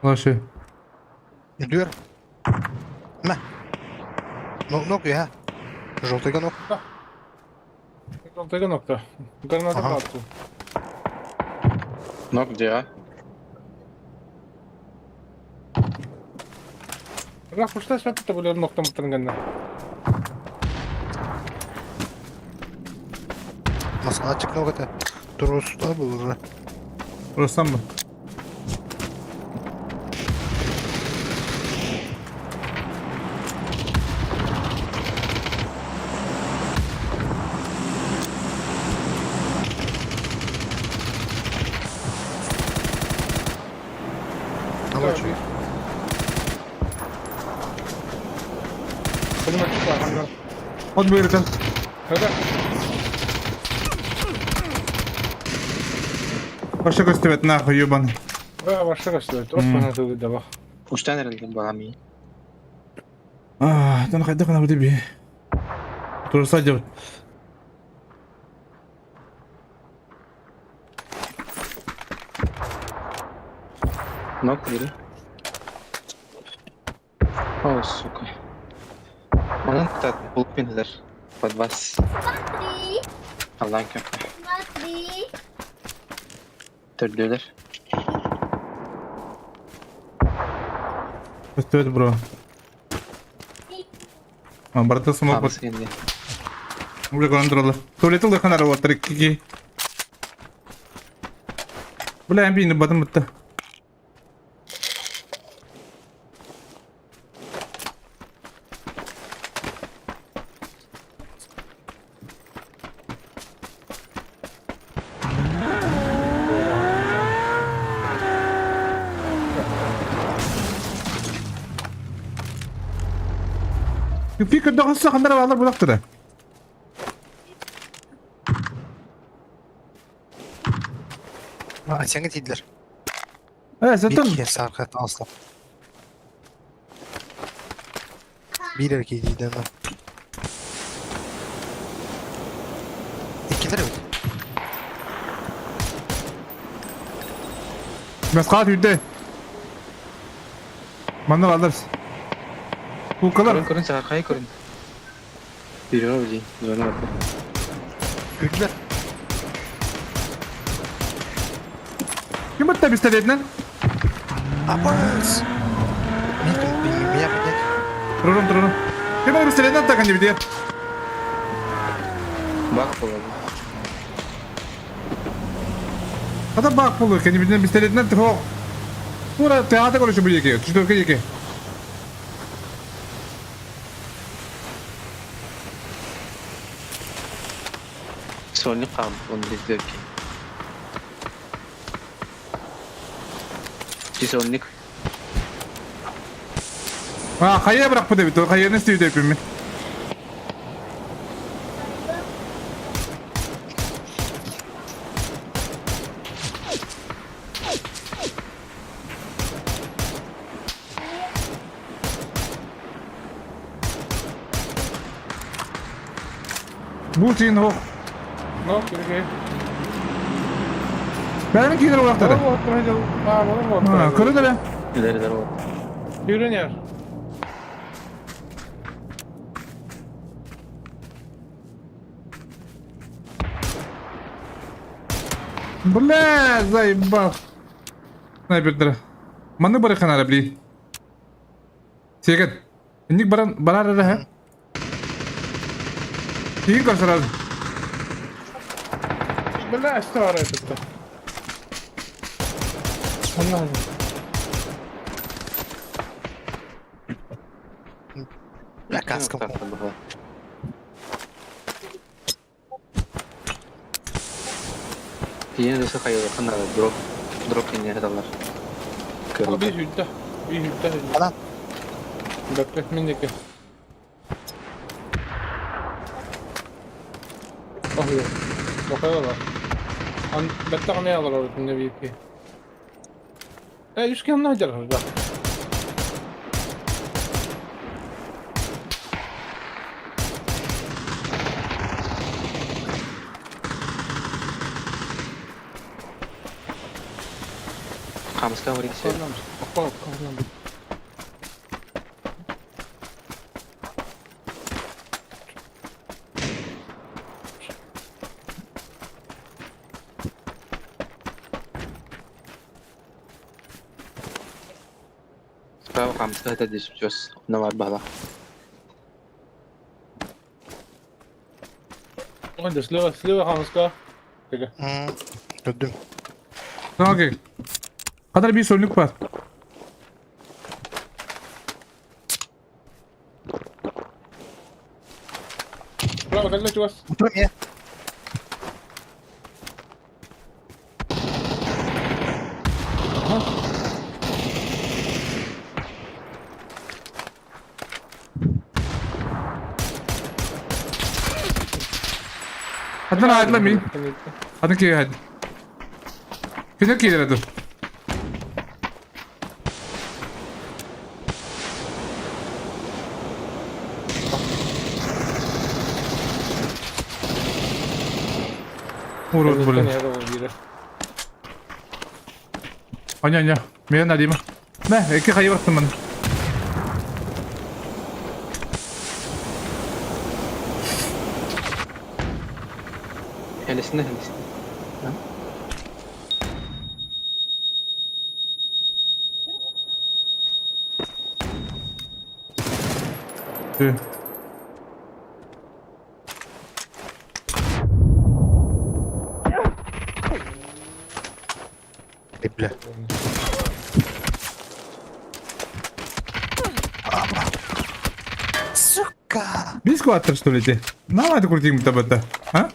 Вообще. Дүр. Мә. Нок я. Желтый нок. Желтый нокта. Граната Ага. атты. Нок где, а? Бірақ пушта шапты булер ноктан бутырганда. Масалачык нок это. Туруста был уже. Рустам бы. Намочу. От быйрытын. Когда? Вообще көстөбөт нахуй ебаный. Да, вообще көстөбөт. Опа, надо давай. Устан эрэлдим балам А, тан хайда кана бити би. Турса деп. Нок бери. О, сука. Онон кутат булпинлер под вас. Смотри, Аллан köprü. смотри. Төрдөлөр. Көстөбөт бро. А, барта смок бот. Абыс келди. Уже контролы. Туалеттің да қанары отыр кики. Бля, бейні батым бітті. Пика доғысы қандары алар бұлақтыры. А, сеңе тиделер. Ә, сәттін. Bir сарқат алса. Bir erkeği дейді ана. Иккилер бит. Мәсқалат үйді. Мандар алдарс. Кукалар. Көрүн көрүн сага кай көрүн. Бирөө били. Зона бар. Үйділер. Ким бітті пистолетінен? Апас! Меня поднять. Тұрырым, тұрырым. Ким бітті пистолетінен тақын деп дейді. Бак болот. Ата бақ болу, кәне биден пистолетінен тұқ. Тура театр көріші бұл еке, түштөрке еке. Сольник кам, он биздерки. Сольник. А, қайя бірақ бұ деп, қайя не істеу деп мен. Бұл жиын оқ. Нок, бери. Бәрін кейдір олақтары. Көреді Илери болот. Үйренер. Бля, заебал. Снайпердер. Маны бары ханара, бли. Сегет. Инник баран барар ха. Тиин көрсөрөр. Бля, что это? Онна. Бля, каскам. Тиийэн өссө хайыахха наада, дроп, дроп кэннигэр сыталлар. А, биир сүүрдэ. Биир сүүрдэ. Анан. Бэппэ, мин диэки. Оһуйа. Бохайа олор. Ан бэттэх эмиэ олорор итиннэ биир киһи. Э, үс киһи онно сылдьар да. Хамыска вариксе. Справа хамыска это здесь сейчас на бала. Ой, слева, слева хамыска. Gördüm. Tamam okey. Kadar bir sorunluk var. Справа, кэллэ чугас. Oturum ya. Hadi lan hadi lan min. Hadi ki hadi. Kine ki dur. Урод, блин. Аня, аня. Мен надима. Мә, эки хайы баттым мен. Хелесine хелесine. Tüh. Бля. Сука! Бис кватер, что ли, ти? Давай ты крутим табата, а?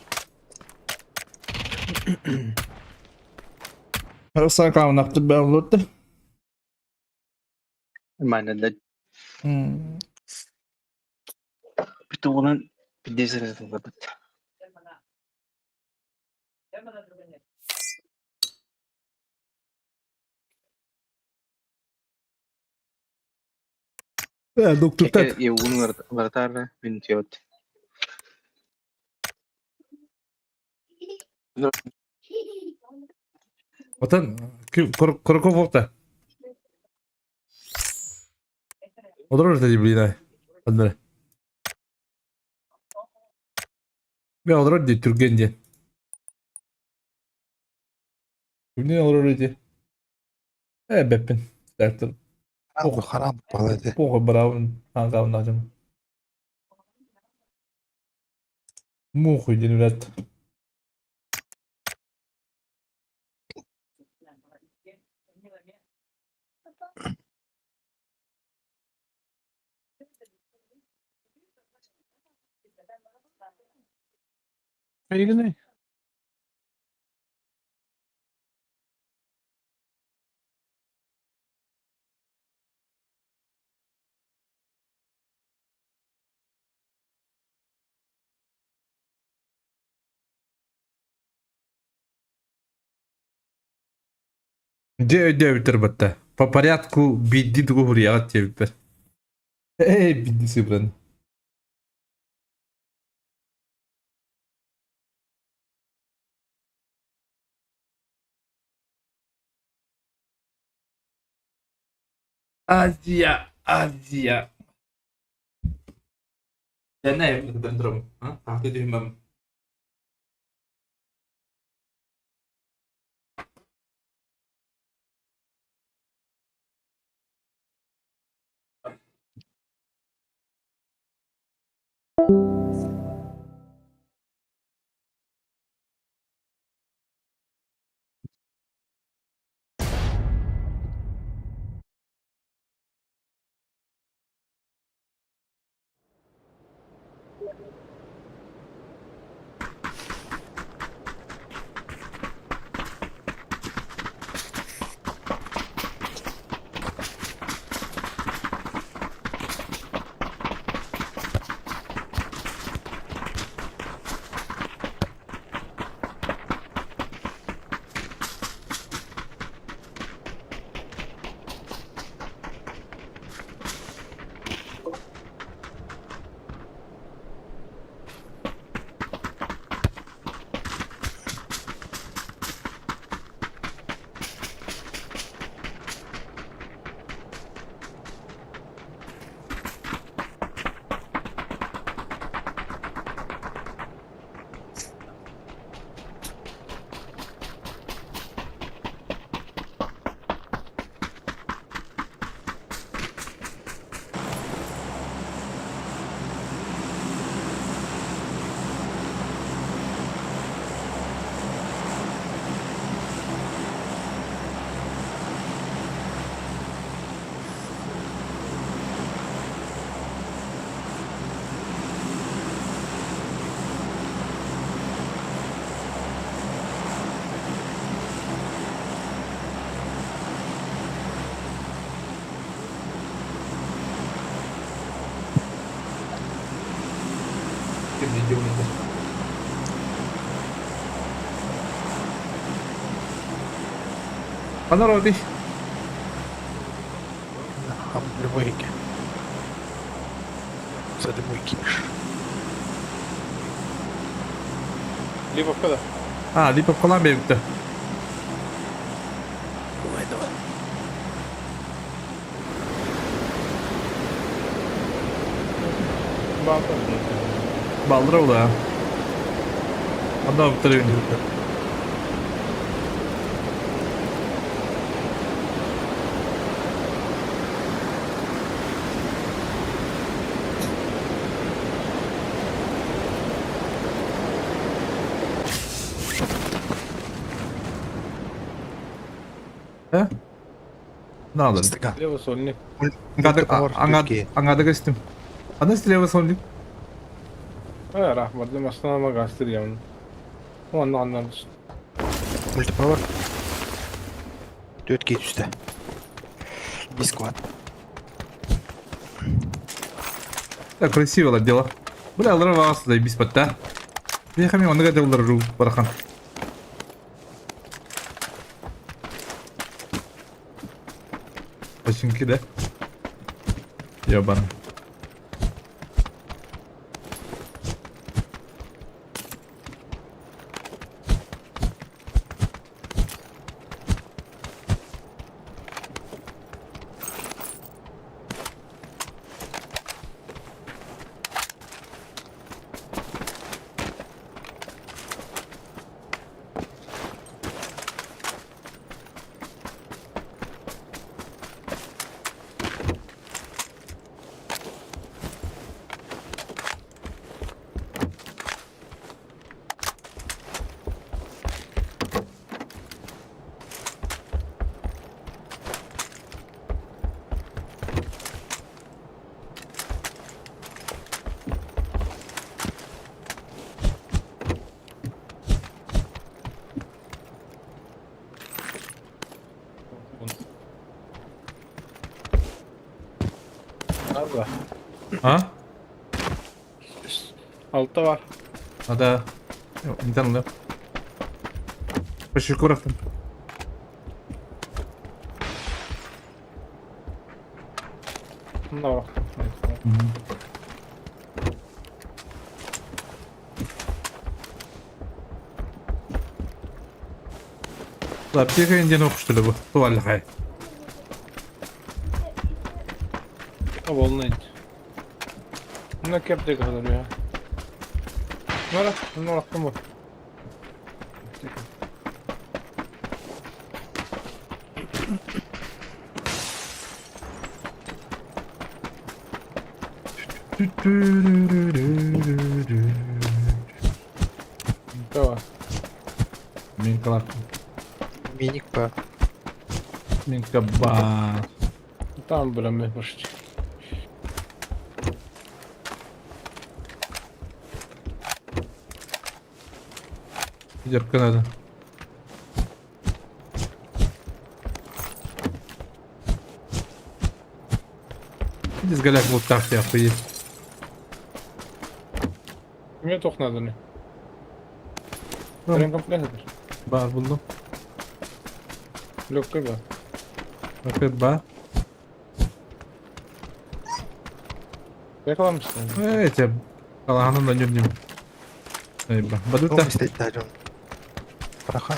Сакам нақты бәулетті. Майна да. Бүтүнэн пиздец бит. Доктор Тед. Еугун вратарь винтиот. Отан Кураков болта. Олорор да блин. Андре. Мен олорор ди түрген де. Күннен олорор ди. Э беппин. Дәртір. Харам, харам балады. Похуй бравын аңғавын ажым. Мухуй ден үләт. Эйгини. Де өтер бітті. По порядку бидди дугу хурияға тебіп бер. Эй, бидди сыбран. Азия, Азия. Я не дром, а? А ты дюймом. Ким Ханна роби? Любой Садымой киш. Липовка да. А, Липовкалаан биэрбиттэр. Давай, давай. Балдыра була. Онно оптары. Э? Надо. Стыга. Лево сольник. Аңады костюм. Аны слева сольник. Э, рахмат, масына магастыр явно. Онно аннан. Мультиповар. Төрт кей түсті. Бискват. Так, красиво дело. Бля, алара вас да бис батта. Бехами онда гадалар ру барахан. Починки, да? Ебан. Var А? Altta var. Ада. Интернет. Пошикуровтан. Мына бар. Аптека инден оқыштылы бұл. Туаллы Волны. Мына кептек kadar ya. Nara, nara attım bu. Давай. Минкалар. Миник па. Минка ба. Там бля мы почти. Идет надо. Иди с голяк вот так, я охуеть. Мне только надо не. Трен комплект. Бар булдum. Легкий ба. Ракет ба. Yakalamışsın. Эти. Калаганын да нюрнем. Бадута. Параха.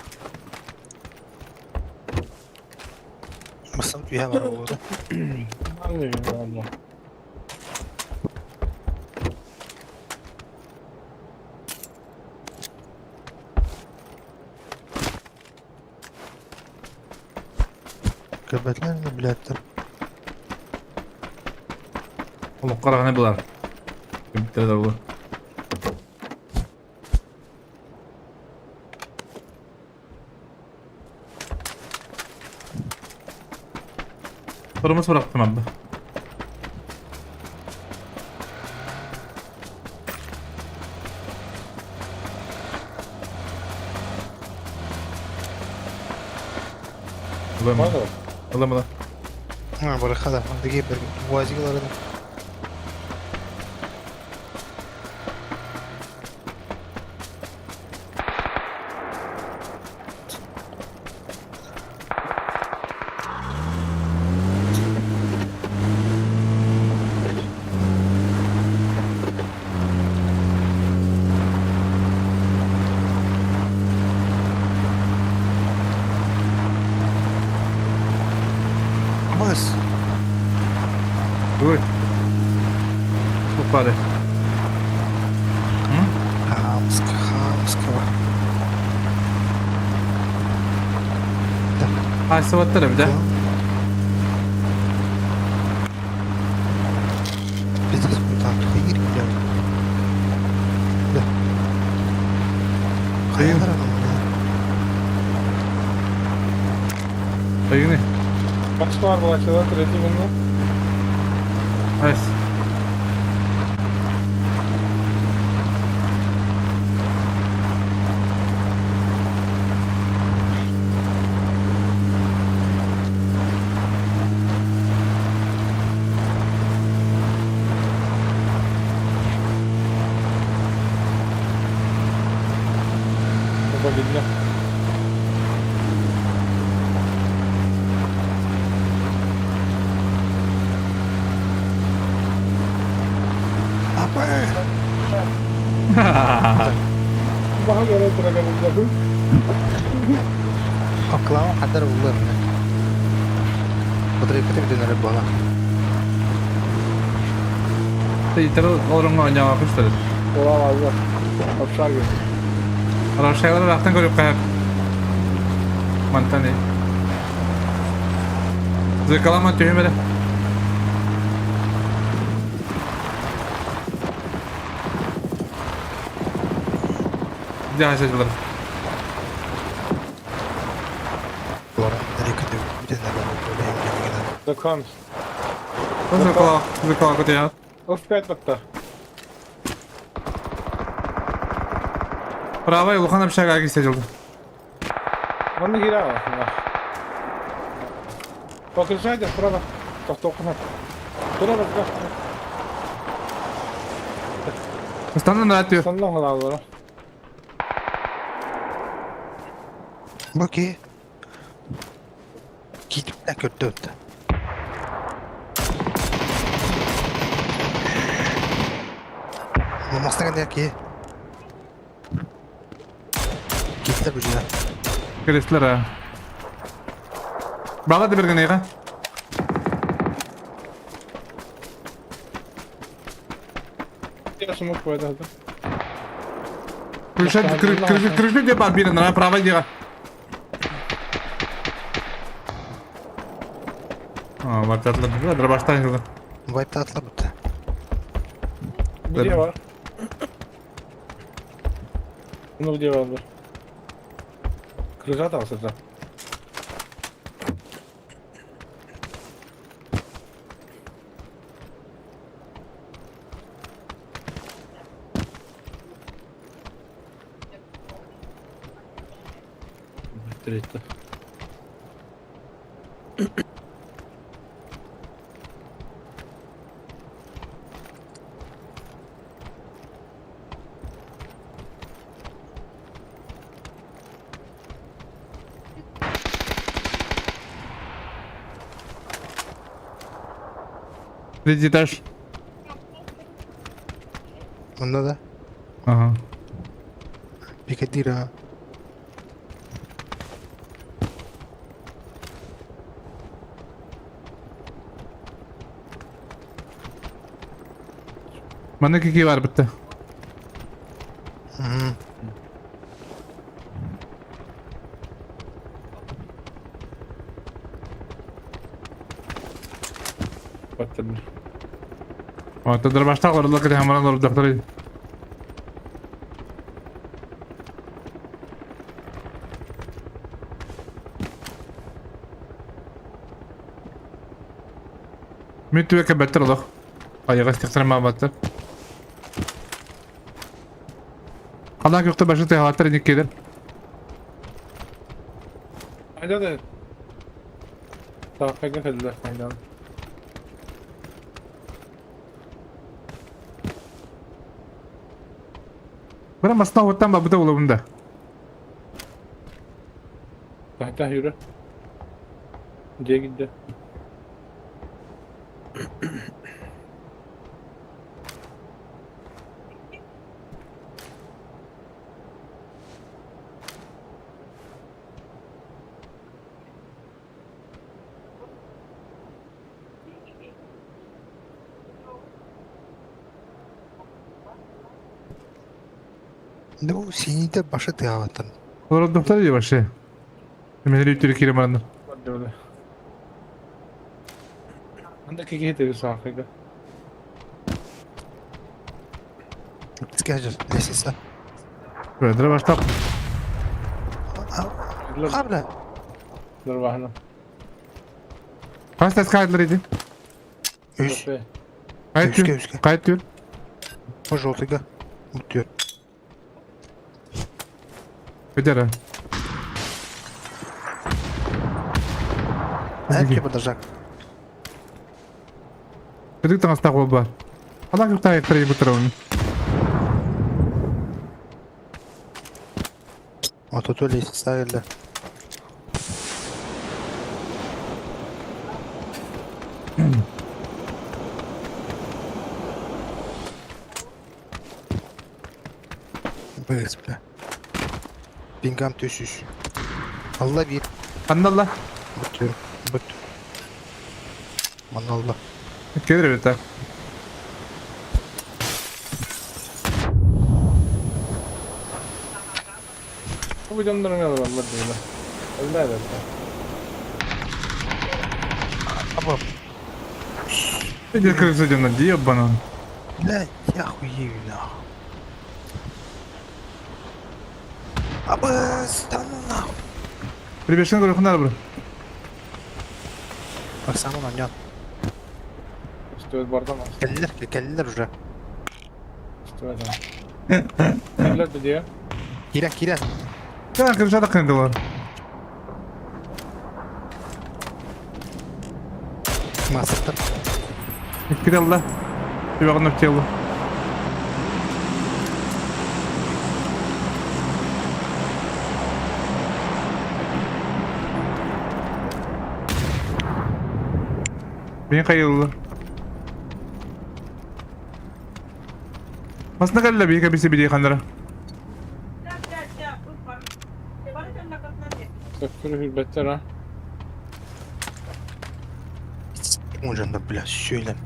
Басам түйе бар болды. Allah. Көбәтлер билеттер. Олық қарағаны бұлар. Компьютерде бұл. Sorumuz bıraktım abi. Ылама. Ылама. Ha, бараха да. Андыги бер уазиглар да. бары. Хаамыска, хаамыска бар. Хаайсыбаттар эбит, ээ. Пиздец, куда ты блядь. Да. Хайалар аҕалла. Айгыны. Бачка бар булачыда, третий минут. Айс. Оба видно. Апа! Баха göre bırakalım. Оклава хадар улар. Подрыпты бүтүнөрө буола. Тиитэр олоруҥҥа оонньообокко көстөр. Olamazlar. Aşağı gel. Арашайлар ыраахтан көрүөххэ сөп. Мантан ий. Зыкалама түһүм эрэ. Дьэ, сылдьаллар. Закон. Зыкала, зыкала көтүйэ. Оф5 батта. Правай улахан общага киирсэ дьолго. Манна киирэ Покрышайте справа. Тохтооххуна. Тура барга. Станан радио. Санна халаалара. Бу ки. Киитэ көрдөттө. Мастан ки. Киитэ бүжү. Кэлэстилэр аа. Баҕа да бэргэнэйҕэ. Я смог пойду. Крыша, крыша, крыша где бар бирен, на право дела. А, бартатлар, дробаштан жылы. Вайптатлар бутта. Где бар? Ну где бар? Крыша там сюда. Третий. Третий этаж. Онно да. Ага. Пикадира. Манна кики бар битте. Дробаштан олордо кете хамаран олордохтор. Мин түбэкэ бэттэр олох. Айаҕас тихтэр маабаттар. Халаан күөхтэ башы тыаһааттар иник киирэр. Хайда да. Так, хайда кэллэ, хайда. Бара масна оттан бабыта улабында. Хайда yürü. Diye gitti. Ну, синийдэр башы тыаабаттар. Олордохтор дии вообще. Эмэлэр үтүрү киирэн бараннар. Бардыбыла. Анда киһи тыгы саахыга. Скажешь, лестница. Бөдөрө баштап. А, бля. Нурбахна. Хас таскадлар иди. Үс. Кайт Үскэ, түр. үскэ. Кайт түр. По желтыйга. Үттүөр. Көтөрө. Әпке подожак. Көтүк таҥастаах уол баар. Алаах юктаайыктар бутарабын. Отуту лестница келді. Быс, бля. Пингам түсүш. Алла bir. Ханна алла? Бут Бут. Манна алла. Келер эбит так. Бу дьоннорун ылаллар дии. Ылла эбит. Аба. Иди крыса дьоннор дии оббанан. Бля, я хуею нахуй. Абыс, да ну нахуй. Прибежкин көрөхүн бро. Оксана нан. Стоит бардам. Кэллэр, кэллэр уже. Стоит. Кэллэр дии. Кирен, кирен. Кана крышада кындылар. Масыктыр. Кире алла. Үбәгын өптелі. Мин кайылы. Масна кэллэ биһиги биси били ханнара. Төккөрү хүрбэттэр а. Оңжанда, бля, сөйлем.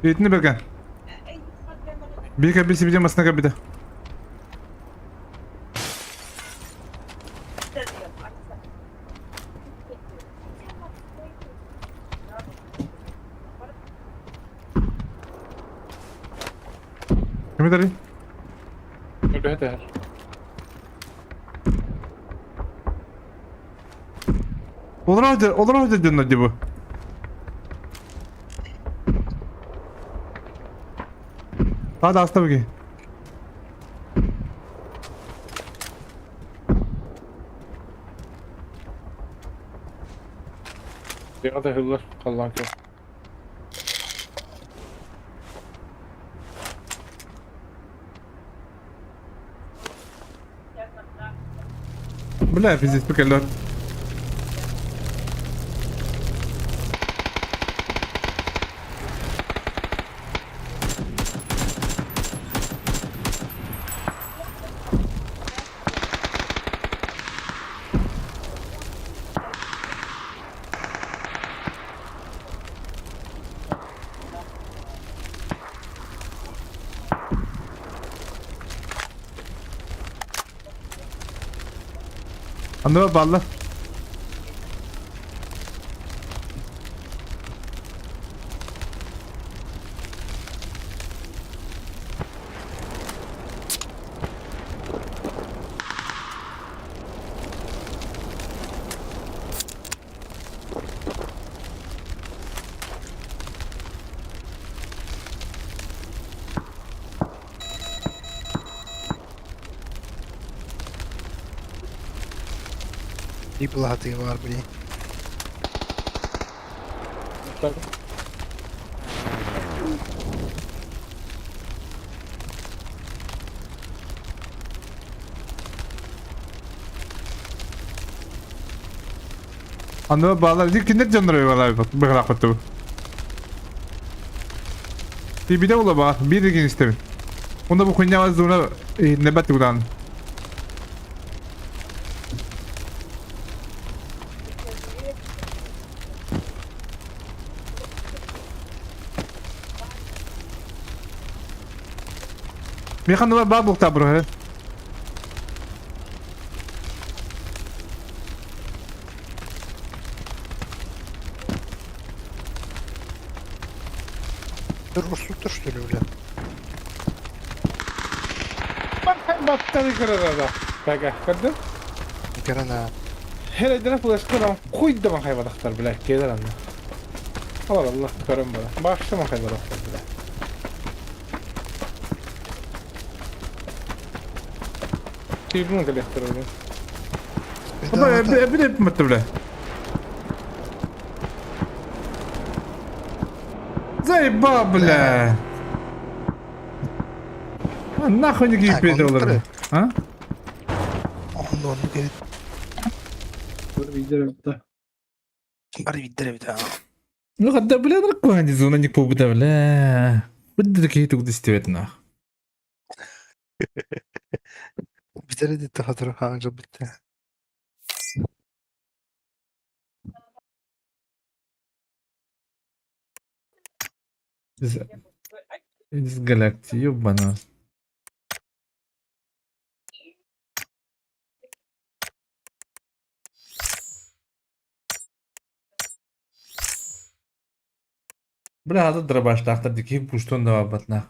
Итини берген. Биһиги биси били масна кэлбитэ. Кими дали? Өлүһэ Олорор олорор дьоннор дии бу. Hadi hasta bakayım. Дьиэҕэ ыһыллар халлаан көр. Бля, пиздец, прикольно. Анда балла. И благотый бар, блин. Так. Анда баллар ди киндер дьоннор баллар быгылак баттыбы. Ти биде була ба, бир деген истебин. Онда бу хуйня вас дуна небет удан. Михан баа буолта бро. Dur что ли, бля? Баттары көрөр Бага, көрдүм? Көрөн а. Херейдene флешкадан куйды махай бадахтар, бля, келер анна. Allah Allah, көрөн бара. Башта махай бадахтар, бля. Түйбүн келехтер өлүн. Бля, бля, бля, бля. Заебал, бля. А нахуй не Так, кипит он олар. А? Онно онно келет. Бары виддер бит. Ну хадда бля наркони зона не побыта бля. Биддер кей тугды стивет нах. Бидер дит хатыр хан жыл битте. Из галактики, ёбана. Бля, хата дробаштахтар дики пуштун да батнах.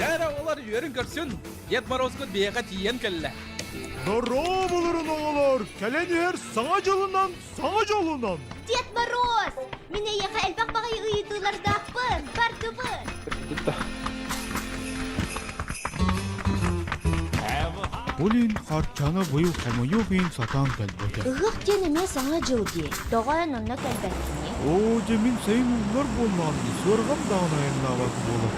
Дьэ олор үөрүн көрсүн, Дед Морозгут биэҕэ тиийэн кэллэ. Дорооболорун оҕолор, кэлэн иһэр Саҥа дьылынан, Саҥа дьолунан! Дед Мороз! Мин эйиэхэ элбэх баҕайы ыйытыылардаахпын, бардыбын! Ол иһин Харчана быйыл хомойуох иһин сатаан кэлбэтэ. Ыһыах диэн эмиэ Саҥа дьыл дии. Тоҕо эн онно кэлбэккиний? Оо, дьэ мин сайын ууллар буоллаҕым дии, сыарҕам даҕаны айаннаабат буолар.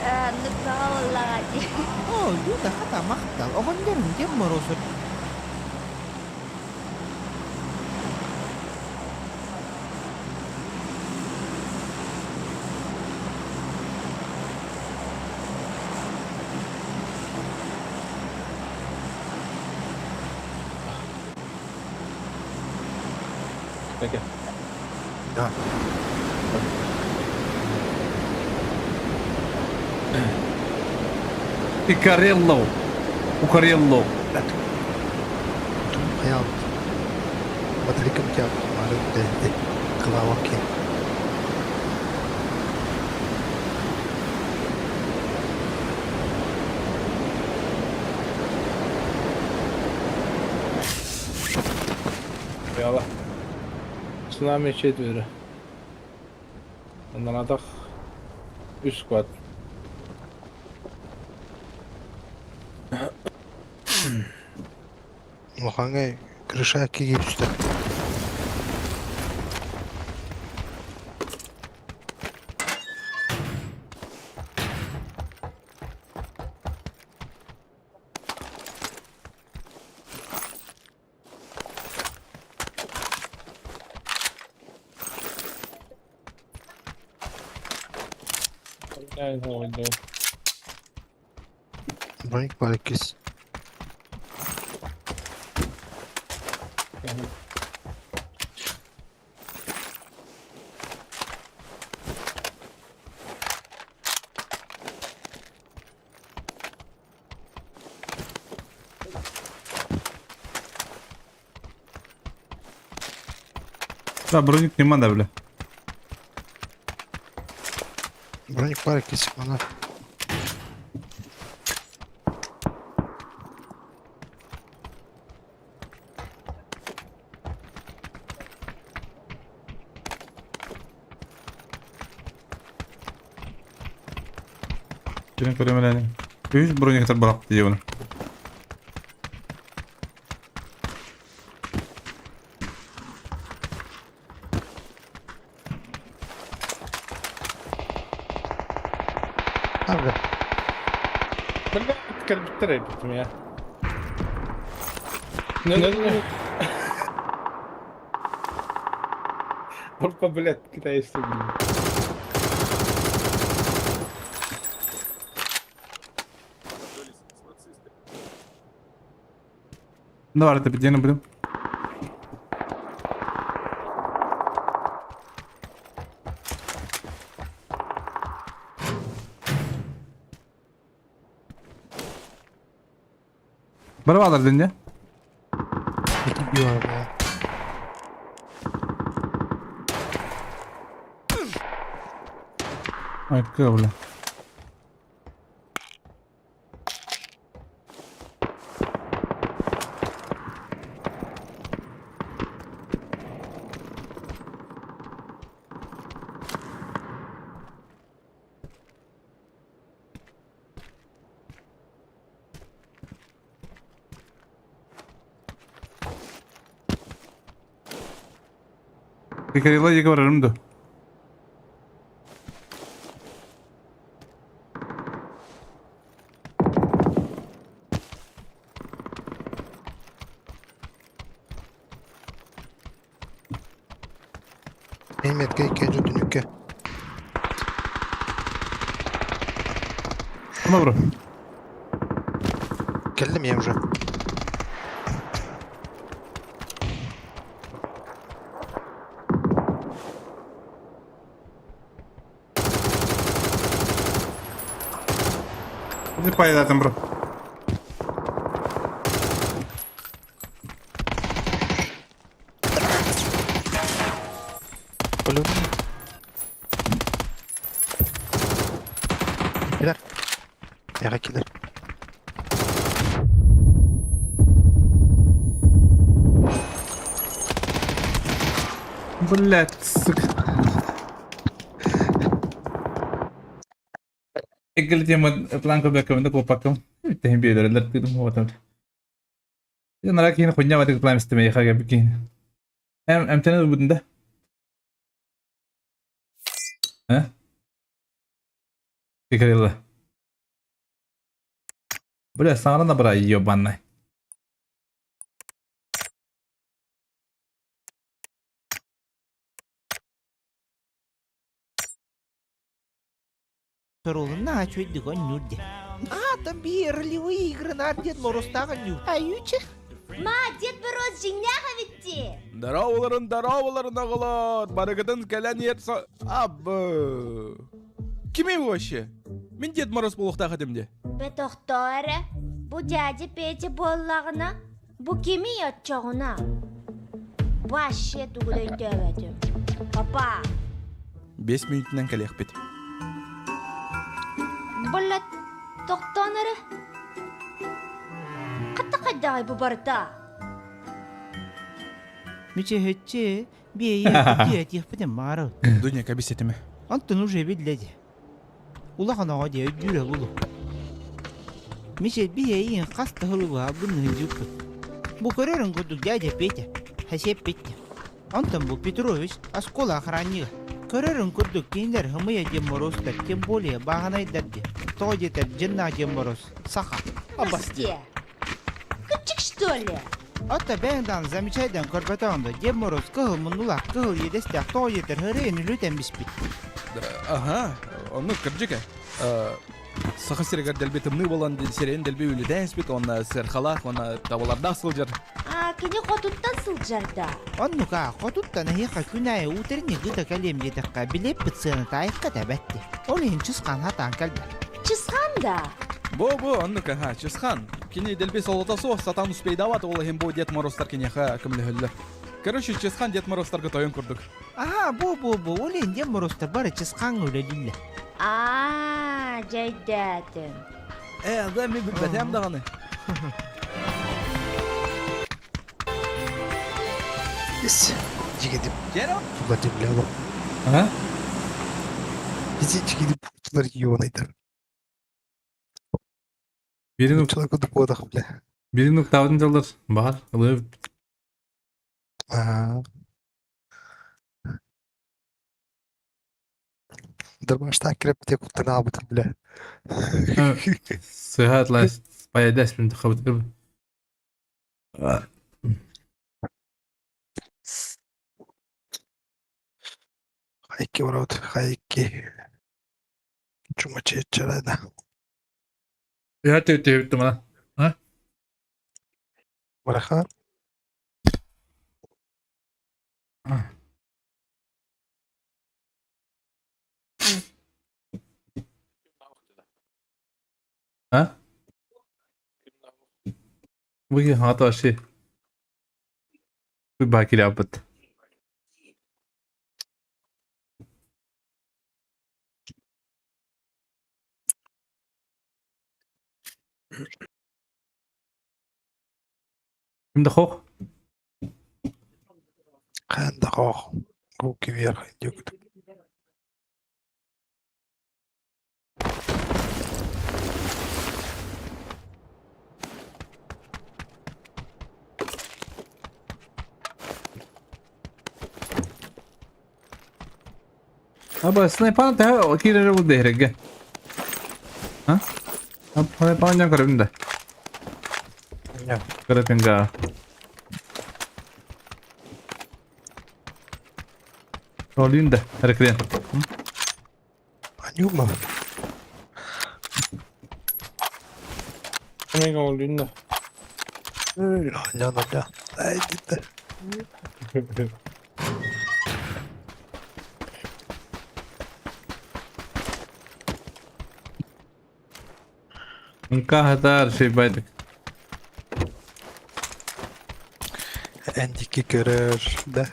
Оннук бөҕө буоллаҕа дии. Оо, Люда хата махтал, оҕонньорум Дед Мороз Peki. Да. Икарелло. Укарелло. Хайаабыт. Батарейкам тиийбит Клаваки. Яла. Цунами четверо. Оннанатах үс сквад. Улахаҥҥа крыша киһи түстэ. Броник бар иккис. Да, броник нема да, бля. Броник бар иккис мана. Кирен көрөмөлөөнү. Үс брониктар барак диэбин. Abi Кэлбиттэр эбитим я. Ну, Опа, блядь, китайцы, блин. Давай, это пидены будем. Бары баалар дэннэ. iki bir var ya. Айка, бля. Прикорила я говорю, да. Mehmet gel gel dönük Добро. Кэллим я уже. Не поедатым, бро. Килер. Яга килер. Блять, сука. Эккел тема план көбөккө мында копаккым. Тем биелер тыдым хотам. Я нара кин хуйня ватык план истеме яха гәп кин. Эм эмтене будында. Ә? Пикарилла. Бля, саңара бра ебаный. Сорулунна ачуйдык оннюрде. А, там бии ролевые игры нар Дед Морозтаах онньуур. Аютча. Ма, Дед Мороз дьиҥнээх эбит дии. Дорооболоруҥ, дорооболоруҥ оҕолор, барыгытын кэлэн иһэр со... Абы. Кимий вообще? Мин Дед Мороз буолуохтаах этим дии. Бе тохтоо эрэ, бу дядя Петя буоллаҕына, бу кимий оччоҕуна? Вообще тугу да өйдөөбөтүм. Папа, Бес мүнүүтүнэн кэлиэхпит. Блядь, тохтоон эрэ. Хата хайдаҕай бу барыта? Мичэһэччи, биэйэ этиэхпитин баҕарабыт. Дуня, кэбис этимэ. Онтон уже биллэ дии. Улахан оҕо дии өйдүүрэ булу. Мичэ биэйин хас да сылы быһа бынныһыдьыппыт. Бу көрөрүн курдук дядя Петя, хасиэп Петя. Онтон бу Петрович оскуола охраннига. Көрөрүн курдук кинилэр һымыйа Дед Морозтар, тем более бааһынайдар дии. Тоҕо диэтэр дьиннаах Дед Мороз, саха. Настя, кычык что ли? Ото бэйэҥ даҕаны замечайдан көрбөтөҕүн да Дед Мороз кыһыл муннулаах, кыһыл иэдэстээх тоҕо диэтэр һырыйан үлүтэн биспит. Аха, оннук кырдьык ээ. Саха сиригэр дэлби тымныы буолан сирэйин дэлби үлүтээн испит уонна сыархалаах уонна табалардаах сылдьар. А кини хотуттан сылдьар да? Оннук аа, хотуттан эһиэхэ күн аайы утренник ыта кэлиэм диэтэххэ, билиэппит сыаната айыкка тэбэт дии. Ол иһин Чысхаан хатаан кэлбэт. Чысхаан да? Бу-бу, оннук аха, Чысхаан. Кини дэлби солото суох, сатаан успейдаабат, ол иһин бу Дед Морозтар киниэхэ көмөлөһөллөр. Короче, Чысхаан Дед Морозтарга тойон курдук. Аһаа, бу-бу-бу, ол иһин Дед Морозтар бары Чысхааҥҥа үлэлииллэр. Аа, дьэйдээтим. Ээ, да мин билбэтээм даҕаны. Ис, жигитим. Gero? Владимир Ага. Изи жигитим путулар ёнайдар. Бирин Чалак курдук буотах бля. бирин уктаабытын дьаллар баар ылыы Аа. Домашта кирэп куттанаабытым бля. Сыһаат лаас паядэс мин хабытыр. Хайки барабыт, хайки. Чумачеччалада. Үһэ түһүттүм ана. А? Барахан. А? Бу хаата вообще. Бу бакирябыт. Ким да хох? Хаан да хох. Руки вверх идет. Аба снайпан та киирэрэ бу дэһэргэ. А? Снайпан көрөбүн да. Көрөпүнга. Ролин да, рекрен. Анюма. Омега олюнна. Аня, аня. Ай, дите. Нкахатар шейбайтык. Эндики көрөр, да.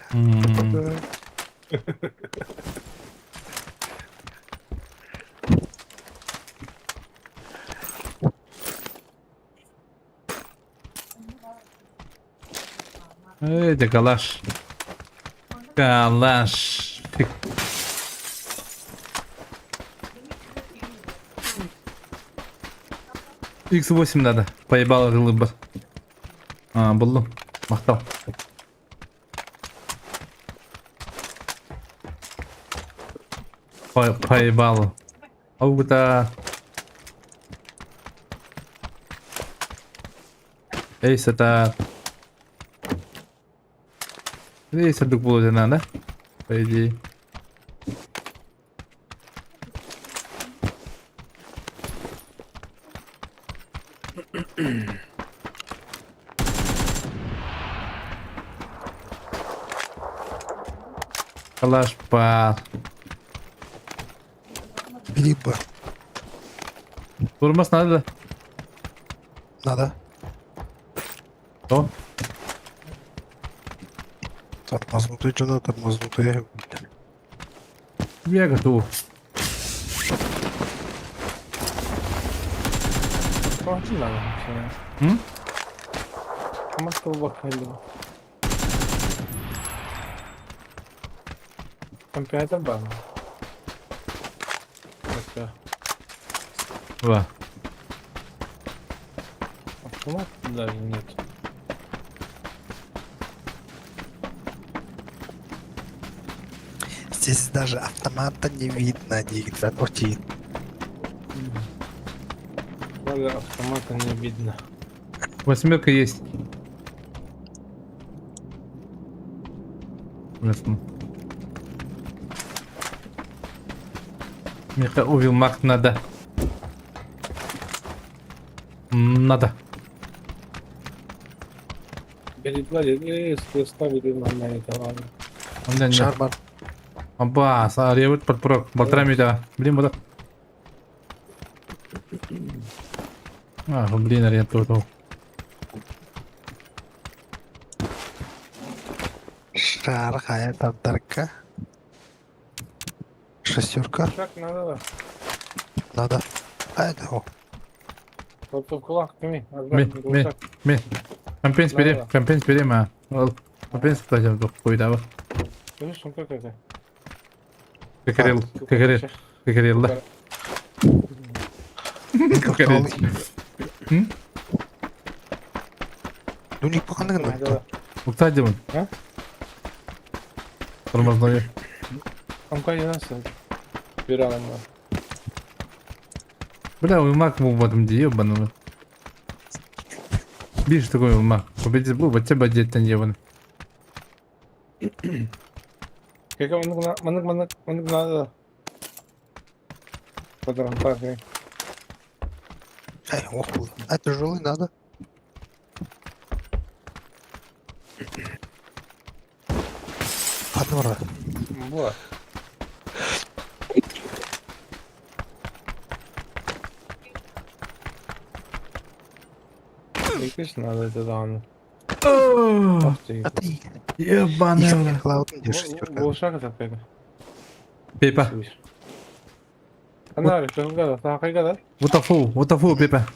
Эй, да калаш. Калаш. X8 надо. Поебало рылыбар. А, буллум. Махтал. Поебало. Аугута. Эй, сата. Эй, садук было надо. По идее. Калаш па. Либо. Турмас надо. Надо. Что? Тормознутый жена, тормознутый. Я готов. М? Компьютер бар. Это Ва. автомат даже нет. Здесь даже автомата не видно, диир. Отин. Даже автомата не видно. Восьмерка есть. Ясно. Миха увил мак надо. Надо. Шар бар. Аба, саребит подпрок. Батрами да. Блин, вот. А, блин, арен тут. Шар хайа тардарка. Шестерка. Шаг надо. Надо. А это о. Ми, ми, ми. Компенс берем, компенс берем, а. Компенс кстати, қойдабы. Кекерел, кекерел, кекерел, да. Кекерел. Дуник паханныгын. Уктай дебин. Тормозной. Бля, уймак буолбатым дии, ебаный. Видишь такой уймак. Победить был, вот тебя дед ебаный. Эй, ох, а тяжелый надо. Ханора. А ты. Ебаный. Клауден где шестерка. Пепа. What the fuck, Пепа.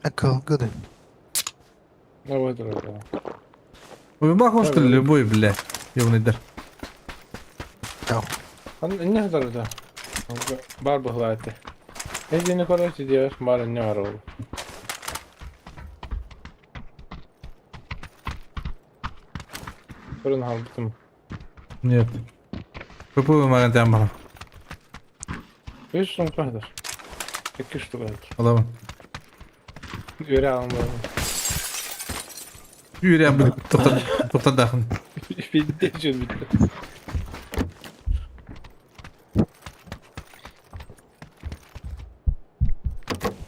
А годы. Уймак он что ли любой, бля. Ебаный дар. Нет. Какой уймак там бар? Аламын. Үйрен бұл тоқтадақын.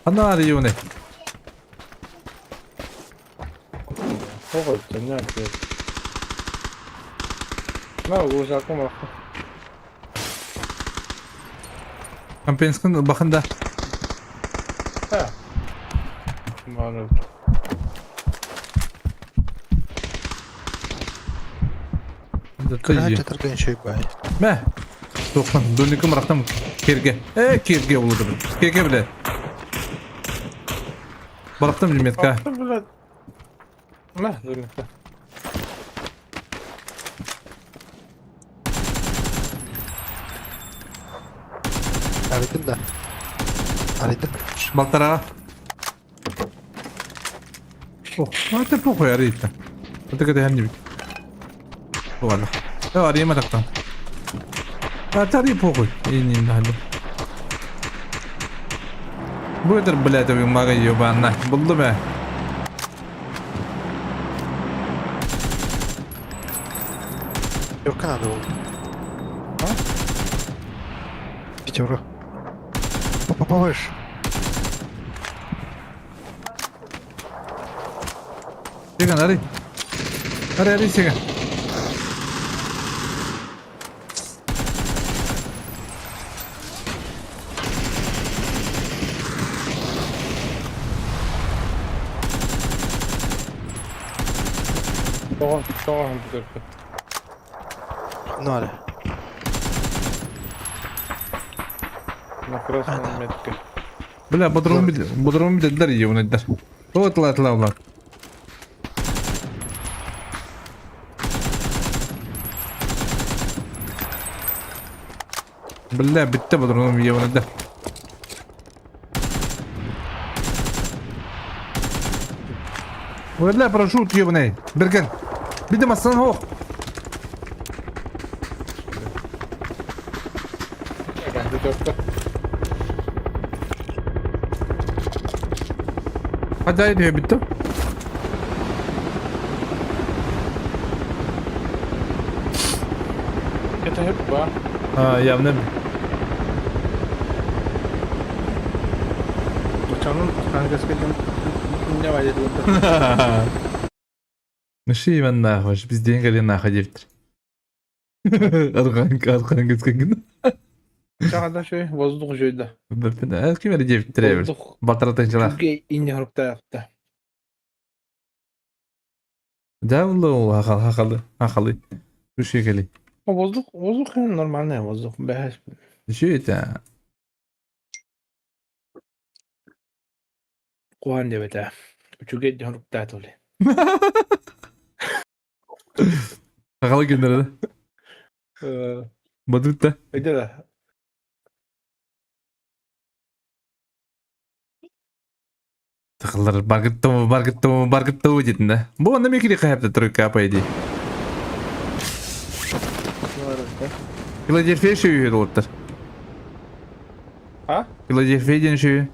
Ана ары ебаный. Компенскин бахында. Кыраача тарган шөй бай. Мә. Тоқтан, дөлникім рақтам керге. Э, керге олды бір. Керге біле. Барақтам лиметка. Арыйдым да. Арыйдым. Балтараға. Ох, это похуй арыйды. Это когда я не бит. Ладно. Арыйма тақтан. Атари похуй. И не надо. Будет, блядь, мага ебана. Булду бе. Пятерка надо было. А? Пятерка. Повыше. Сиган, ары. Ары, ары, сиган. Ноль. Бля, бодрум бит, бодрум бит дар ебаный дар. Вот лат лат лат. Бля, бүттэ бодоруном ебаный да. Бля, парашют ебаный. Берген. Биде массан хоқ. Hadi diyor bitti. А, явно. Наши Иван нахуй, біз деген кэлен нахуй диэбиттэр. Арҕаан арҕаан көскөн Чаҕада шөй, воздух жөйдө. Ким эрэ диэбиттэр эбит. Воздух Батаратынчылаах. үгэй инне хоруктаахта. Дьаабылла хахалы хахалы хахалы. Үшүө кэлий. Воздух, воздух нормальный воздух. Бэһэс. Үшүө этэ. Куһаан диэбэтэ. Үчүгэй диэн хоруктаата оли. Хахалы гыннарда. Бадытта. Өйдө да. Сахалар баргыттым, баргыттым, баргыттым диэтин да. Бу онно микри хаһапта тройка по идее. Филадельфия шүйү долуттар. А? Филадельфия диэн шүйү.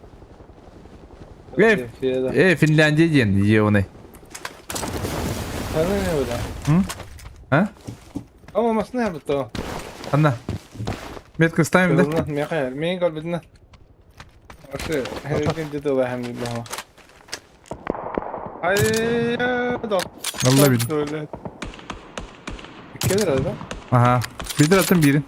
Э, э, Финляндия диэн ионы. А? Ама масна бутто. Анна. Метка ставим, да? Меха, мен көрбүтүнэ. Вообще, где-то лахам не Ай, да. Алла бил. Келер да? Ага. Бидер атын бирин.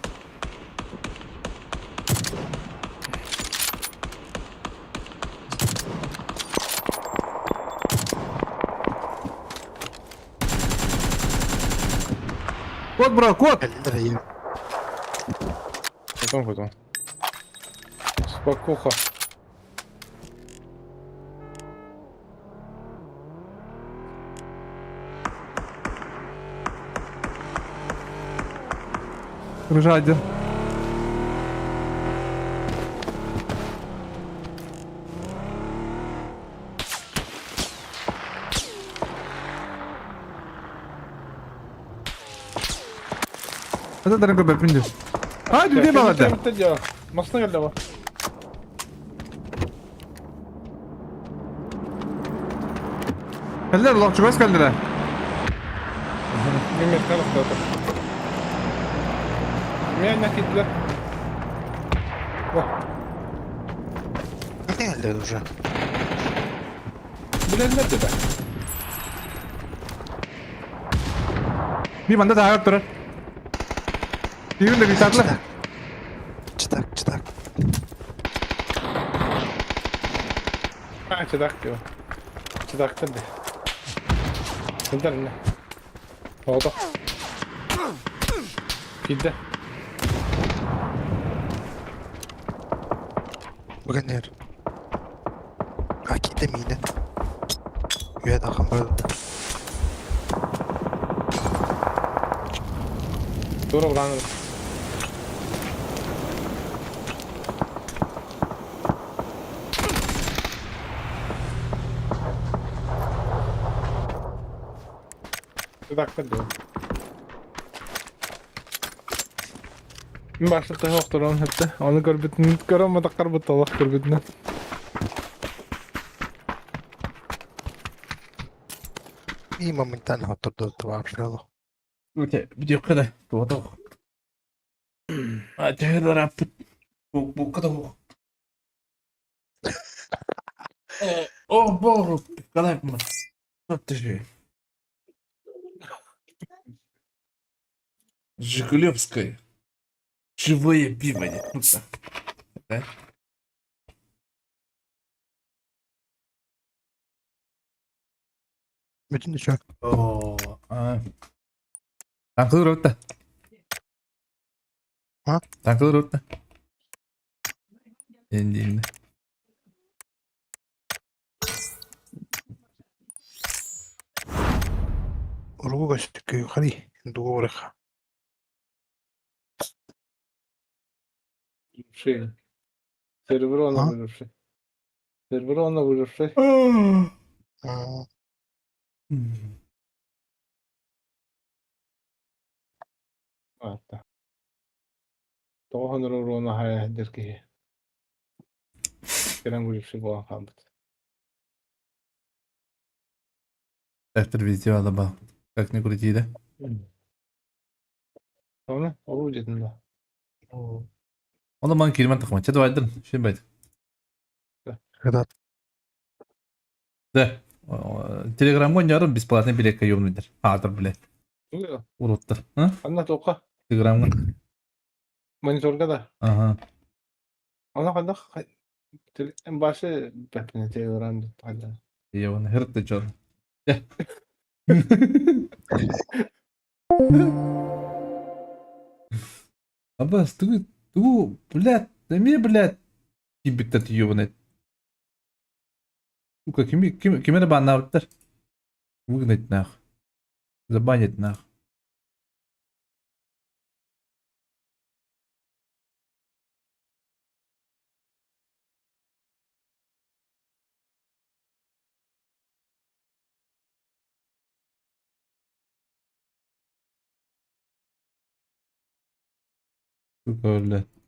Кот, бро, кот! Потом, потом. Спокуха. Крыжа один. Это дорогой бэпинди. А, дүде балада. Масына келді ғой. Кэллэр, лох чугас кэллэр. Мен метка Мен накидлер. Geldi уже. Билэллэр деді. Bir manda daha yok durur. Yürü de bir tatlı. Читак, читак. А, чыдак дио. Чыдактыр ди. Сылдар не. Оғдақ. Кидді. Бүгін А киді мені. Үйе тақым барды. Тура бұланыр. Чыдактыр дио. Мен башлыкта жоқтыр оны хепті. Оны көрбүтін, көрө алмадық Аллах көрбүтін. И моментально отырды вообще. Өте, видео қада. Туады. А, тәһір рапт. Бу бу када. О, бог, калай ма. Ты же. Жигулевское. Живое пиво. Ну так. Да? Бүтін еще. О, а. Таңқы ротта. А? Таңқы ротта. Енді енді. Ургу көстүккө хари дугуреха. Выживший. Серебро на А? выживший. Серебро на выживший. Аа. Аата. Тоҕо уруона хайа киһи. Кэлэн выживший буолан хаалбыт. Трактор везде алаба. Как ни крути, да? Оны ол дедим да. Оны ман кирман тахма. Че давайдын? Шин байт. Когда Да. Телеграмма ярым бесплатный билетка ёбнуйдыр. Аатыр, блядь. Уроттар. А? Анна тоққа. Телеграмма. Мониторга да. Ага. Ана қандақ башы бәпіне телеграм деп қайда. Ёбаный, хырт чё. Абас, ты, ты, блядь, да мне, блядь, кибиттер ёбаный. Сука, кими, кими, кими баннабыттар? Выгнать нах. Забанить нах. Сука, блядь.